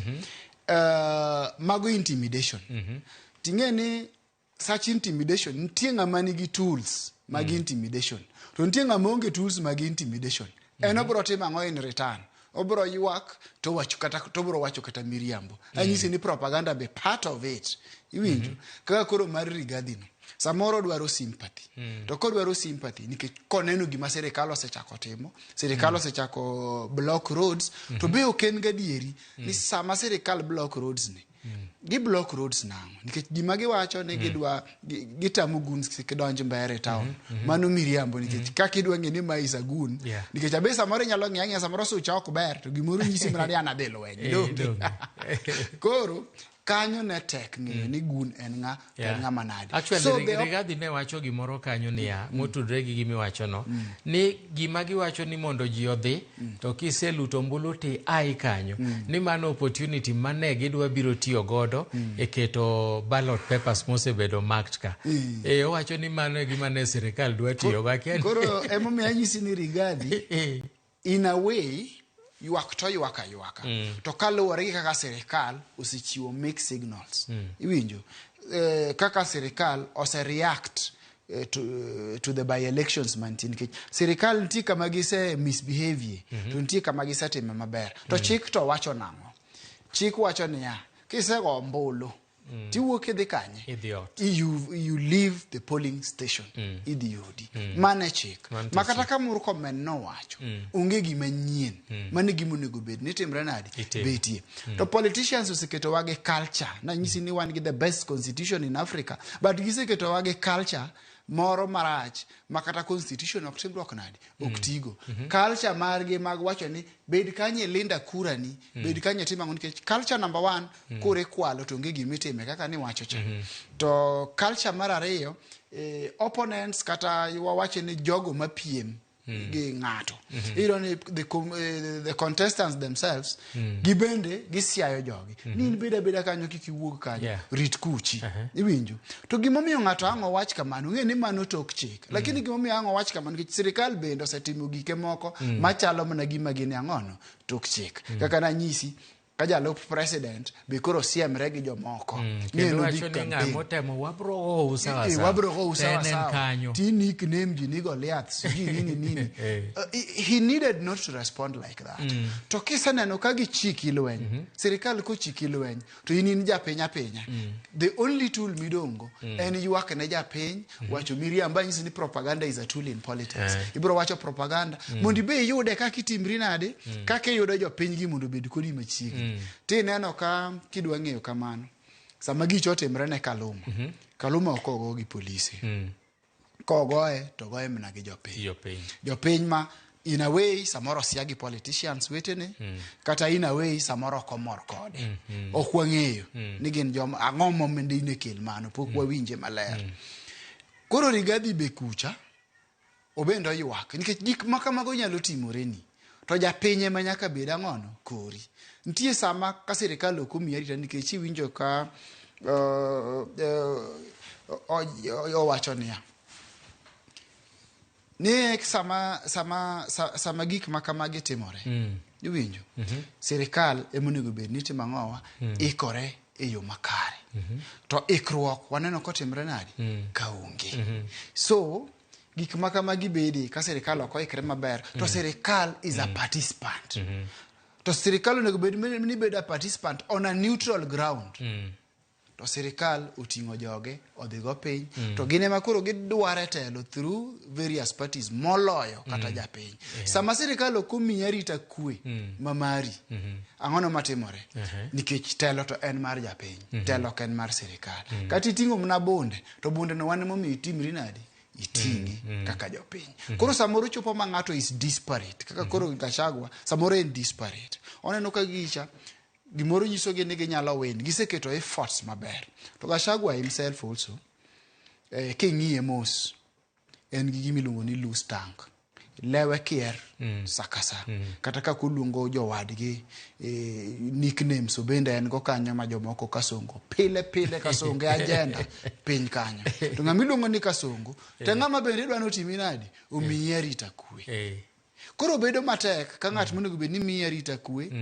Mago intimidation. Ting'e ni such intimidation nitie ng'ama nigi tools mag intimidation to nitie ng'ama onge tools mag intimidation. En obiro timo ang'o in return? Obiro ywak to wacho kata to obiro wacho kata miriambo. Anyisi ni propaganda be part of it. Iwinjo kaka koro mar Rigathi no samoro dwaro sympathy. To kodwaro sympathy nikech koneno gima sirikal osechako timo, sirikal osechako block roads, to be ok en gadieri ni sama sirikal block roads ni gi block roads nang'o? Nikech gima giwacho ni gidwa gitamo goons kik donj mbere e town, mano miriambo nikech kaka idwa ng'e ni ma is a goon? Nikech abe samoro inyalo ng'e ang'eya samoro sucha ok ber to gimoro nyisi mana ni an adhi lweny. Donge? Donge. Koro kanyo ne tek ng'eyo ni goon en ng'a to en ng'ama nade. Actually, So the Rigathi ne wacho gimoro kanyo niya, motudre gi gimiwachono, ni gima giwacho ni mondo ji odhi to kiseluto ombulu ti ai kanyo, ni mano opportunity mane gidwa biro tiyo godo e keto ballot papers mosebedo marked ka. E owacho ni mano e gima ne sirikal dwa tiyogo. Akia ni- Koro emomiyo anyisi ni Rigathi in a way ywak to ywak aywaka to kaluwore gi kaka sirikal osechiwo mixed signals. Iwinjo kaka sirikal ose react to the by elections mantie, nikech sirikal nitie kama gise misbehavie to nitie kama gisetime maber. To chik to wacho nang'o? Chik wacho niya, kisego ombulu tiwuok idhi kanye? Idhi ot. You leave the polling station, idhi odi. Mano e chik. Mano to Ma kata chik. ka Murkomen nowacho onge gima nyien. Mano e gima onego bed ni timre nade? Itimo. Betie. To politicians oseketowa gi culture. Nanyisi ni wan gi the best constitution in Africa, but giseketowa gi culture moro marach ma kata constitution ok timruok nade, ok tigo. Culture margi mag wacho ni bed kanye linda kurani, bed kanye tim ang'o, nikech culture number one, kura ikwalo to onge gimitime kaka niwacho cha. To culture mar ariyo, opponents kata wawache ni jogo mapiem gi ng'ato, iyudo ni the contestants themselves gibende gisiayo jogi ni in bed abeda kanyo, kik iwuog kanyo, rit kuchi. Iwinjo? To gimomiyo ng'ato ang' owach kamano, ng'e ni mano tok chik, lakini gimomiyo ang' owach kamano nikech sirikal bende osetimo gike moko machalo mana gima gin ang'ono tok chik. Kaka nanyisi ka jalup president be koro siemre gi jomoko ni Kendo en odhi wacho ni campaign. ng'ama otemo wabro gou sawa sawa. Wabro gou To sawa en en sawa. kanyo. Ti nickname ji ni Goliath, sijui nini nini. He needed not to respond like that. To kiseneno ka gichiki lweny, sirikal kochiki lweny to in japiny apinya, the only tool midongo en ywak ne japiny, wacho miriambo. Anyisi ni propaganda is a tool in politics. Ibiro wacho propaganda mondo ibe iyude kaka itimri nade, kaka iyudo jopiny gi mondo obed kodi machiegni. Tineno ka kidwa ng'eyo kamano sama gicho otimre ne Kaluma, Kaluma ok ogo gi polise. Kogoye to goye mana gi jopiny. Jopiny. Jopiny ma in a way samoro sia gi politicians wetene, kata in a way samoro ok omor kode. Ok wang'eyo ni gin joma ang'o momiyo ne kel mano, pok wawinje maler. Koro Rigathi be kucha obende oywak nikech gik ma kamago nyalo timoreni to japiny ema nyaka bed ang'ono kori. Nitie sama ka sirikal ok omiyi arita, nikech iwinjo ka owacho niya ni sama gik ma kamagi timore, iwinjo sirikal ema onego bed ni timo ang'owa, ikore e yo makare. To ikruok waneno kotimre nade ka onge. So gik ma kamagi bede ka sirikal ok oikre maber to sirikal is a participant, to sirikal onego bed ni bedo a participant on a neutral ground. To sirikal oting'o joge odhigo piny to gin ema koro gidware telo through various parties moloyo kata japiny. Sama sirikal ok omiyi arita kwe ma mari, ang'ono matimore? Nikech telo to en mar japiny, telo ok en mar sirikal. Kata iting'o mana bunde, to bunde no wan emomiyo itimri nadi? Iting'e kaka jopiny. Koro samoro chopo ma ng'ato is disparate, kaka koro Gachagua samoro en disparate. Oneno ka gicha gimoro nyisogi ni ginyalo win, giseketo efforts maber. To Gachagua himself also, king'iye mos, en gi gima iluongo ni loose tongue. Lewe kier sa ka sa. Kata kaka oluongo jowadgi nicknames bende en go kanyo ma jomoko Kasongo. Pile pile Kasongo e agenda piny kanyo. To ng'ama iluongo ni Kasongo, to ng'ama bende idwa ni otimi nadi? Omiyi arita kwe. Koro bedo matek ka ng'at monego bed ni miyi arita kwe,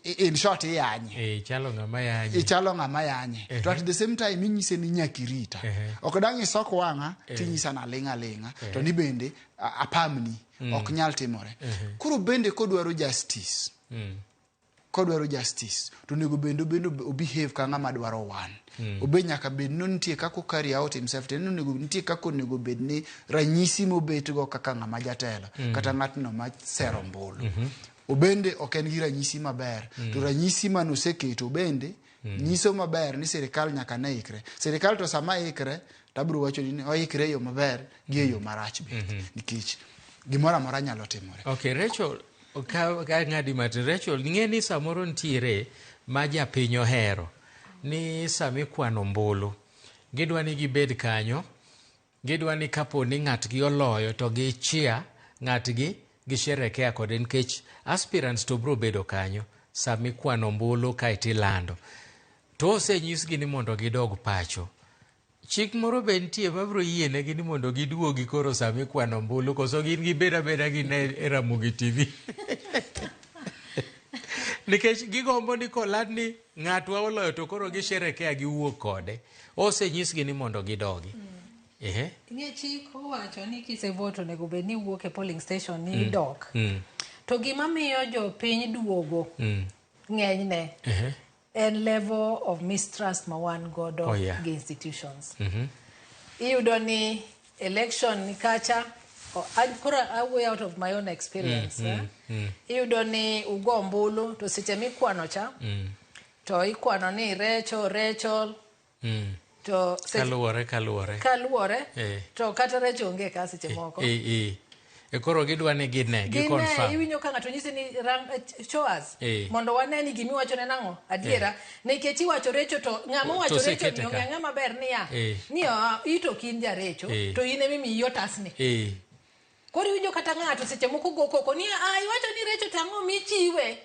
in short iyanye. Ichalo ng'ama yanye. Ichalo ng'ama yanye. To at the same time inyise ni nyaka irita. Ok dang' isok wang'a tinyisa naling' aling'a to ni bende apamni ok nyal timore. Koro bende kodwaro justice, kodwaro justice to onego bende obehave ka ng'ama dwaro wan. Obe nyaka bed ni nitie kaka o carry out himself, to onego nitie kaka onego bed ni ranyisi mobetgo kaka ng'ama jatelo kata ng'atno ma sero ombulu. Obende ok en gi ranyisi maber. To ranyisi manoseketo bende nyiso maber ni sirikal nyaka ne ikre. Sirikal to sama ikre, to abiro wacho ni oikre e yo maber gi e yo marach bende. Nikech gimoro amora nyalo timore. Okay, Rachel, ka ng'adi matin, Rachel, ing'e ni samoro nitiere ma japiny ohero ni sama ikwano ombulu, gidwa ni gibed kanyo, gidwa ni kapo ni ng'atgi oloyo to gichia ng'atgi gisherekea kode nikech aspirants to biro bedo kanyo sama ikwano ombulu kaeto ilando. To osenyisgi ni mondo gidog pacho. Chik moro be nitie mabiro yienegi ni mondo giduogi koro sama ikwano ombulu koso gin gibed abeda gine e Ramogi TV. Nikech gigombo ni koland ni ng'atwa oloyo to koro gisherekea giwuok kode. Osenyisgi ni mondo gidogi. Ing'e chik owacho ni kisevote onego bed ni iwuok e polling station ni idok. To gima miyo jopiny duogo ng'enyne en level of mistrust ma wan godo gi institutions. Iyudo ni election ni kacha, koro awuoyo out of my own experience. Iyudo ni ugo ombulu to seche mikwano cha, to ikwano ni Rachel, to kaluwore to kata Rachel onge ka seche moko. Koro gidwa ni gine, gi confirm. Iwinjo ka ng'ato nyisi ni show us mondo wane ni gimiwacho ne nang'o adiera. Nikech iwacho Rachel to ng'ama owacho Rachel ni ong'e ang'e maber niya ni ito ok in ja Rachel to in emimiyi otasni. Koro iwinjo kata ng'ato seche moko go koko ni iwacho ni Rachel to ang'o michiwe?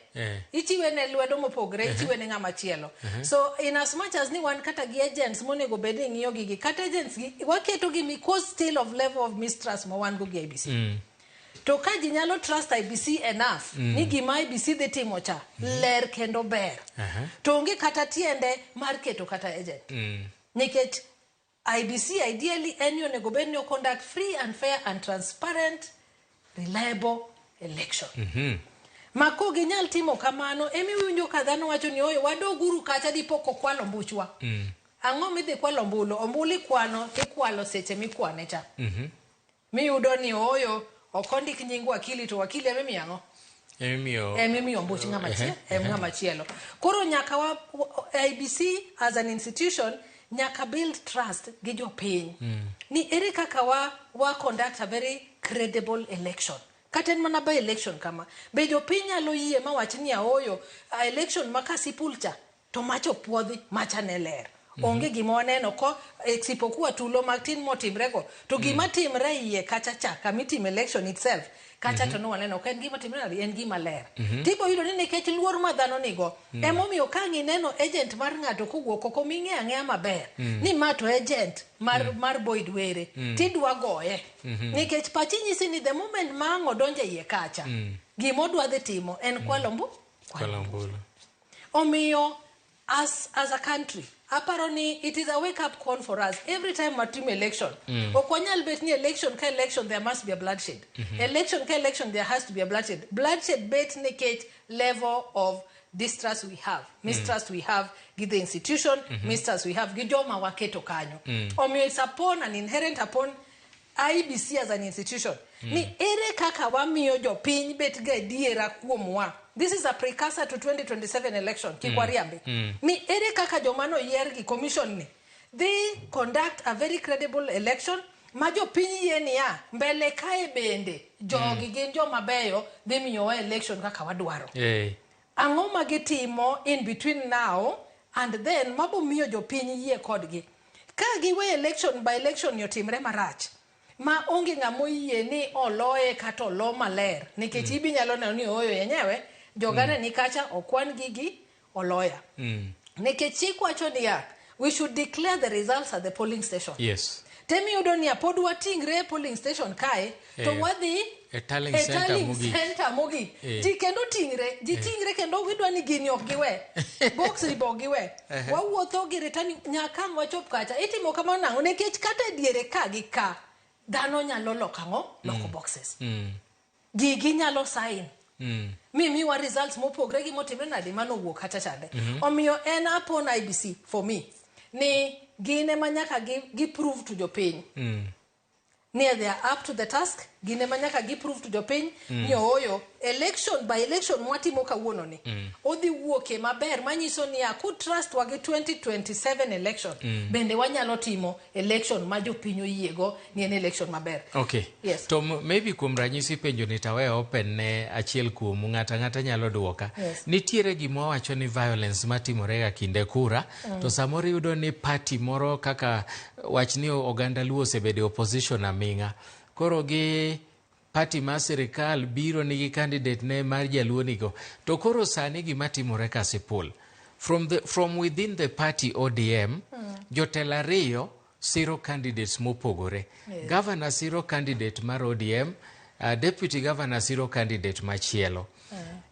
Ichiwe ne lwedo mopogre, ichiwe ne ng'ama chielo. So in as much as ni wan kata gi agents monego bed ni ng'iyo gigi, kata agents gi waketo gi because still of level of mistrust ma wan go gi IEBC. To ka ji nyalo trust IEBC enough, ni gima IEBC dhi timo cha ler kendo ber. To onge kata tiende mar keto kata agent. Nikech IEBC ideally en onego bed ni conduct free and fair and transparent, reliable election. Ma ko ginyal timo kamano, emiwinjo ka dhano wacho ni oyo wadoguru kacha dipo kokwalo mbuchwa. Ang'o midhi kwalo ombulu? Ombulu ikwano, ikwalo seche mikwane cha. Miyudo ni oyo ok ondik nying wakili to wakili emimiyo ang'o? Emimiyo mbuch ng'ama chielo. Koro nyaka wa IEBC as an institution nyaka build trust gi jopiny. Ni ere kaka wa conduct a very credible election. Kata en mana by election kama. Be jopiny nyalo yie mawach ni aoyo election ma Kasipul cha to macho puodhi macha ne ler. Onge gima waneno ko isipokuwa tulo matin motimrego. To gima timre iye kacha cha kamitime election itself kacha to nwaneno ok en gima timre nadi, en gima ler. Tibo yudo ni nikech luor ma dhano nigo, emomiyo ka ngineno agent mar ng'ato kowuok oko ming'e ang'eya maber ni ma to agent mar Boyd Were, tidwa goye. Nikech pachi nyisi ni the moment ma ang' odonjo e iye kacha, gima odwa dhi timo en kwalo ombulu. Omiyo as a country, aparo ni it is a wake up call for us every time watimo election. Ok wanyal bet ni election ka election there must be a bloodshed. Election ka election there has to be a bloodshed. Bloodshed bet nikech level of distrust we have, mistrust we have gi the institution, mistrust we have gi joma waketo kanyo. Omiyo it's upon and inherent upon IEBC as an institution ni ere kaka wamiyo jopiny bet ga adiera kuomwa. This is a precursor to 2027 election, kik wariambi. Ni ere kaka joma noyier gi commission ni they conduct a very credible election ma jopiny yie niya mbele kae bende jogi gin joma beyo dhi miyowa election kaka wadwaro. Ang'o ma gitimo in between now and then mabo miyo jopiny yie kodgi? Ka giwe election by election ni otimre marach ma onge ng'ama oyie ni oloye kata olo maler, nikech ibi nyalo neno ni ooyo yenyewe jogane ni kacha okwan gigi oloya. Nikech chik wacho niya we should declare the results at the polling station. Temiyudo niya pod watingre e polling station kae to wadhi E tallying e center tallying mogik. center mogik. Ji kendo tingre, ji tingre kendo gidwa ni gini ok giwe box ni be ok giwe. Wawuotho gi returning nyaka ang' wachop kacha. Itimo kamano nang'o? Nikech kata e diere ka gi ka dhano nyalo loko ang'o? Loko boxes. Gigi nyalo sign mi miwa results mopogre gi motimre nade manowuok kacha chande. Omiyo en upon IEBC for me ni gin ema nyaka gi prove to jopiny ni they are up to the task. Gin ema nyaka gi prove to jopiny ni ooyo election by election mwatimo kawuono ni odhi wuoke maber manyiso niya ku trust wa gi 2027 election bende wanyalo timo election ma jopiny oyiego ni en election maber. Okay. Yes. To maybe kuom ranyisi penjo ni tawe open ne achiel kuomu, ng'ato ang'ata nyalo duoka. Yes. Nitiere gima wawacho ni violence matimore ga kinde kura, to samoro iyudo ni party moro kaka wach ni oganda Luo osebedo e opposition aming'a. Koro gi party mar sirikal biro nigi candidate ne mar jaluo nigo. To koro sani gima timore Kasipul, from within the party ODM, jotelo ariyo siro candidates mopogore. Governor siro candidate mar ODM, deputy governor siro candidate machielo.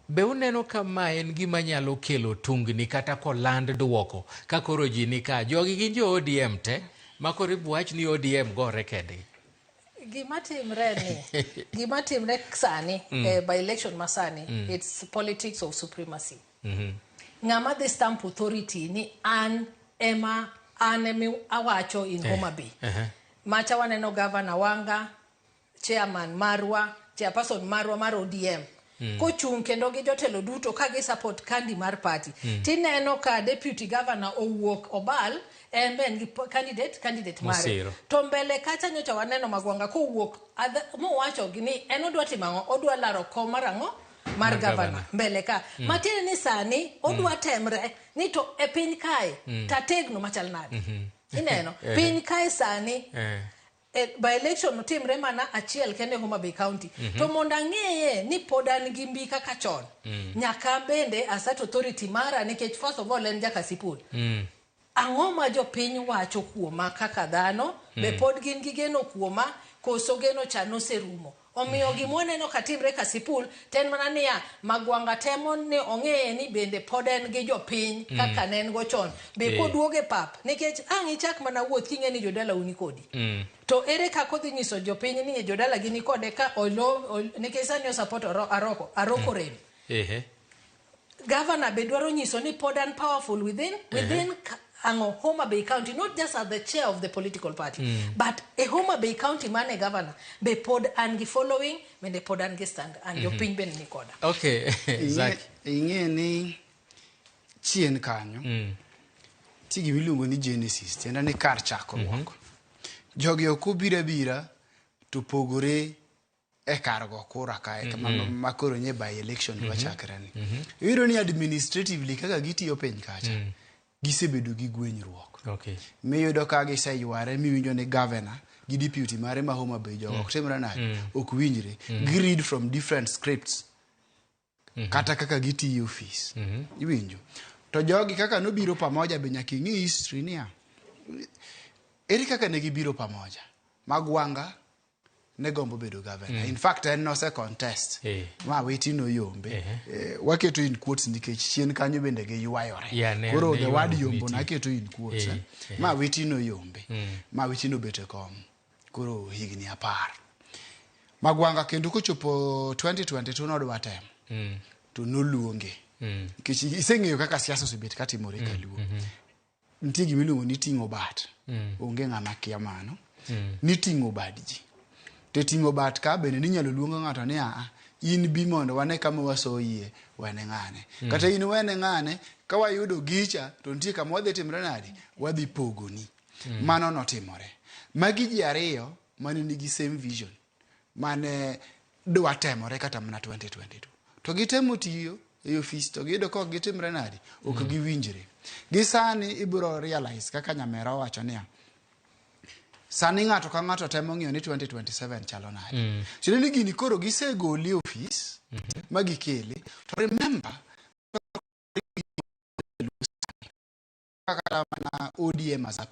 Be uneno ka ma en gima nyalo kelo tungni kata koland duoko ka koro ji ni ka jogi gin jo ODM te ma koro ibo wach ni ODM gore kendgi? Gima timre ni gima timre sani by election masani it's politics of supremacy. Ng'ama dhi stamp authority ni an ema an emi awacho in Homa Bay. Macha waneno Governor Wanga, chairman marwa, chairperson marwa mar ODM kochung' kendo gi jotelo duto ka gi support kandi mar party. Tineno ka deputy governor owuok obal en be en gi candidate mare. Mosiro. To mbele kacha nyocha waneno Magwanga kowuok mowacho gi ni en odwa timo ang'o? Odwa laro kom mar ang'o? Mar Mar governor governor. mbele ka. Matiende ni sani odwa temre ni to e piny kae tategno machal nade? Ineno piny kae sani by election otimre mana achiel kende Homa Bay County. To mondo ang'eye ni pod an gi mbi kaka chon, nyaka bende assert authority mara nikech first of all en ja Kasipul. Ang'o ma jopiny wacho kuoma kaka dhano? Be pod gin gi geno kuoma koso geno cha noserumo? Omiyo gima waneno ka timre Kasipul to en mana niya Magwanga temo ni ong'eye ni bende pod en gi jopiny kaka ne en go chon. Be koduogo e pap nikech ang' ichak mana wuoth king'e ni jodalau ni kodi. To ere kaka odhi nyiso jopiny ni jodala gi ni kode ka olo, nikech sani o support Aroko, Aroko rem. Governor be dwaro nyiso ni pod an powerful within ang'o Homa Bay County, not just as the chair of the political party, but e Homa Bay County mane governor be pod an gi following, bende pod an gi stand and jopiny bende ni koda. Okay. Zaki. Ing'e ni chien kanyo nitie gima iluongo ni genesis, tiende ni kar chakruok. Jogi ok obiro abira to pogore e kar go kura kae ma koro nye by election dwa chakre ni. Iyudo ni administratively kaka gitiyo piny kacha, gisebedo gi gwenyruok. Miyudo ka giseyware miwinjo ni governor gi deputy mare ma Homa Bay jogo ok timre nade, ok winjre. Gi read from different scripts. Kata kaka gitiyo e ofis. Iwinjo. To jogi kaka nobiro pamoja be nyaka ing'i history niya. Ere kaka ne gibiro pamoja? Magwanga ne gombo bedo governor. In fact, en nose contest. Ma Witi noyombe. Waketo in quotes nikech chien kanyo bende giywayore. Yeah, Koro ne the word ywaruok yombo nitie. naketo in quotes. Ma Witi noyombe. Ma Witi nobet e kom. Koro higni 10. Magwanga kendo kochopo 2022 nodwa temo. To noluonge. Nikech iseng'eyo kaka siasa osebet katimore kaluo. Nitie gima iluongo ni ting'o bat. Onge ng'ama kia mano. Niting'o bad ji. To e ting'o bat ka bende ninyalo luong ng'ato ni aa in bi mondo wane kama wasoyie wene ng'ane. Kata in wene ng'ane ka wayudo gicha to nitie kama wadhi timre nade wadhi pogoni. Mano notimore. Magi ji ariyo mane nigi same vision mane dwa temore kata mana 2022. To gitemo tiyo e ofis to giyudo ka ok gitimre nade ok giwinjre. Gi sani ibiro realize kaka nyamera owacho niya sani ng'ato ka ng'ato temo ng'iyo ni 2027 chalo nade. Tiende ni gini koro gisegoli e ofis ma gikele to remember kata mana ODM as a party.